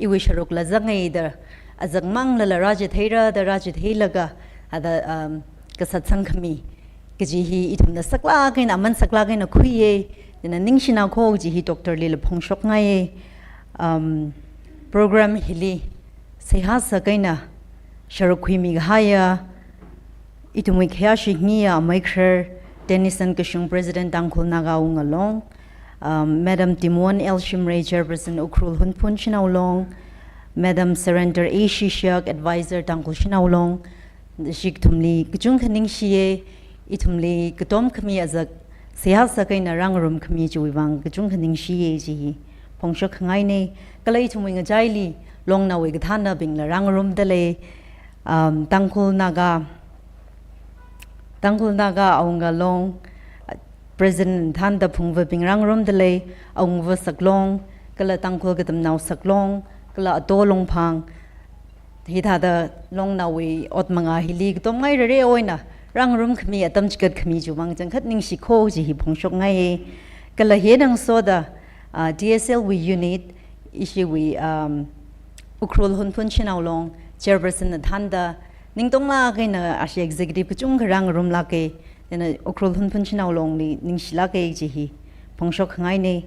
iwui sharukla zangngaida, azak manglala rāchitheira da rāchitheilaga, thāda, um, kasatsang khami kaji hi ithumna saklāk eina, aman saklāk eina khuiya, china ningshinā kho kaji hi Doctor lila phongshokngaiya. Um, program hili seihā sākahaina sharuk khuimi kahaiya, ithumwui khayāshi ngiya amei kharar Tennyson Kashung, President Tangkhul Naga Awunga Long, um, Madam Timwon L Shimray, Chairperson Ukhrul Hunphun Shanao Long, Madam Surrender A Shishiak, Advisor Tangkhul Shanao Long, ishi kathumli kachungkha ningshiya, ithumli katom khami azak seihā sākahaina rāngarum khami chiwui vang kachungkha ningshiya kaji hi phongshokngaina. Kala ithumwui ngachaili Longnaowui kathānabingla rāngarumda lei, um, Tangkhul Naga, Tangkhul Naga Awunga Long, President thānda phungvabing rāngarumda lei, Awungva Saklong, kala Tangkhul Katamnao Saklong, kala Ato Longphang, hithāda Longnaowui ot manga hili katomngai rere oina rāngarum khami, atam chigat khami chiwui vang changkhat ningshi kho kaji hi phongshokngaiya. Kala hi eina ngasoda, ah, T S L wui unit, ishiwui, um, Ukhrul Hunphun Shanao Long, Chairperson na thānda, ningtonglāk eina ashi executive kachungkha rāngarumlāka, china Ukhrul Hunphun Shanao Longli ningshilāka kaji hi phongshokngaina.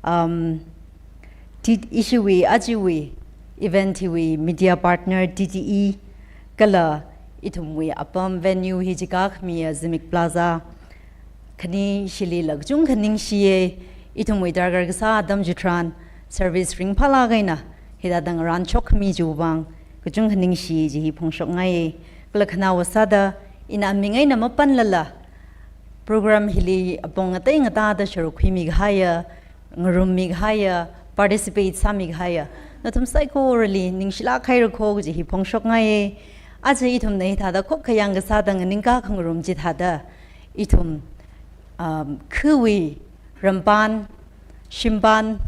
Um, T-, ishiwui, ajawui event hiwui media partner T T E, kala ithumwui apam venue hi chikā khamiya Zimik Plaza, khani shilila kachungkha ningshiya, ithumwui darkar kasā atam chitharan service ringphālāk eina hithāda ngarānshok khami chiwui vang kachungkha ningshi kaji hi phongshokngaiya. Kala khanaowa sāda ina aming eina mapanlala program hili apong ngatei ngatāda sharuk khuimi kahaiya, ngarummi kahaiya, participate sāmi kahaiya nathum saikorali ningshilāk haira kho kaji hi phongshokngaiya. Aja ithumna hithāda khokkha yangkasāda nganingkā khangarum chithāda, ithum, um, khawui rampan, shimpan,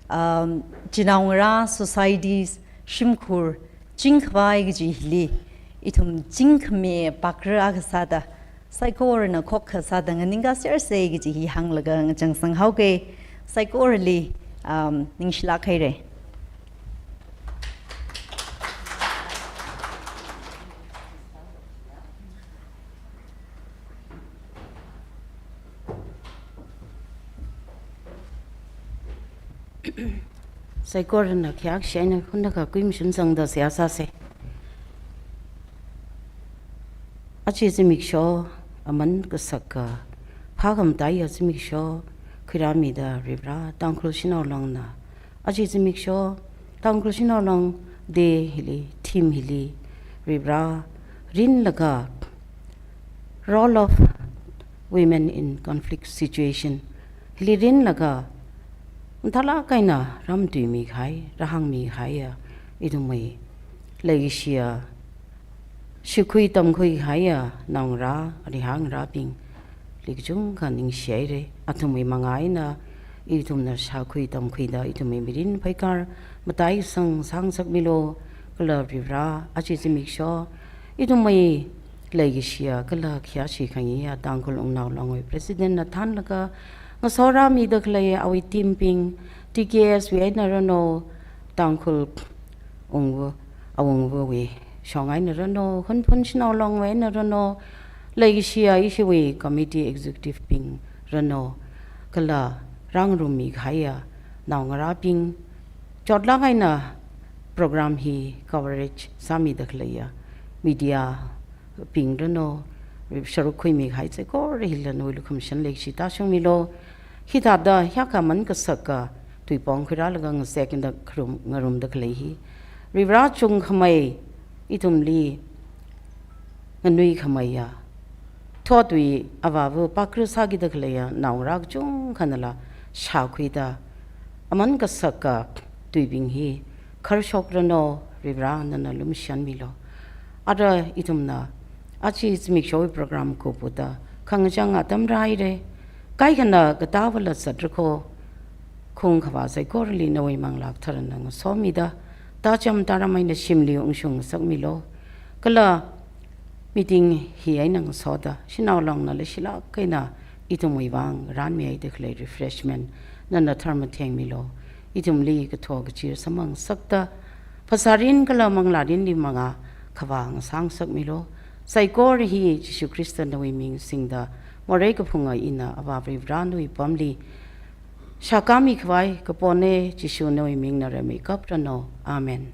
um, chinaongarā, societies, shimkhur, chingkhavai kaji hili, ithum chingkhami pakra akha sāda, saikorana khokkha sāda nganingkā serse kaji hi hānglaga ngachang sanghaoke, saikorali, um, ningshilāk haire. Saikorana khayākshi eina hunakha kuimashun sangda seihā sāse. Aja zimiksho aman kasaka, phākhamataiya zimiksho khuirāmida Varivara, Tangkhul Shanao Longna aja zimiksho, Tangkhul Shanao Long Day hili, theme hili, Varivara rinlaga, role of women in conflict situation hili rinlaga, mathālāk eina ram tuimi kahai, rāhāngmi kahaiya, ithumwui leikashiya, shākhui tamkhui kahaiya naongarā, arihā ngarābingli kachungkha ningshi haire. Athumwui mangā eina ithumna shākhui tamkhuida ithumwui mirin pheikar mataisang sāngasakmilu, kala Varivara aja zimiksho ithumwui leikashiya kala khayāshi khangayiya Tangkhul Wungnao Longwui President na thānlaga ngasorāmida khalei awui team bing, T K S wui eina rano, Tangkhul Wungva, Awungvawui shong eina rano, Hunphun Shanao Longwui eina rano, leikashiya ishiwui committee executive bing rano, kala rāngarummi kahaiya naongarābing, chotlāk eina program hi coverage sāmida khaleiya media bing rano, sharuk khuimi kahai saikora hila nawui lukhamashan leikashi tāshungmilu. Hithāda hiyākha aman kasaka tuipong khuirālaga ngazekda kharum, ngarumda khalei hi, Varivara, chungkhamei ithumli nganuikhameiya, thotwui avāva pakra sākida khaleiya naongarā kachungkhanala shākhuida, aman kasaka tuibing hi kharshok rano, Varivara nana lumashanmilu. Ara ithumna aja zimikshowui program kupuda khangachang atam rāhaire. Kaikhana katāvala zatrakho, khung khavā saikorali nawui Manglā Katharana ngasomida, tācham tāram eina shimli ungshung ngasakmilu. Kala meeting hi eina ngasoda, Shanao Longna leishilāk eina ithumwui vang rānmihaida khalei refreshment nana tharmathengmilu. Ithumli katho kachir samphang ngasakta, phasārin kala manglārinli mangā khavā ngasā ngasakmilu. Saikora hi Jishu Khrista nawui ming singda morei kaphunga ina Avā Varivara nawui pamli shākāmi khavai kapone. Jishu nawui mingna rāmi kaprano. Amen.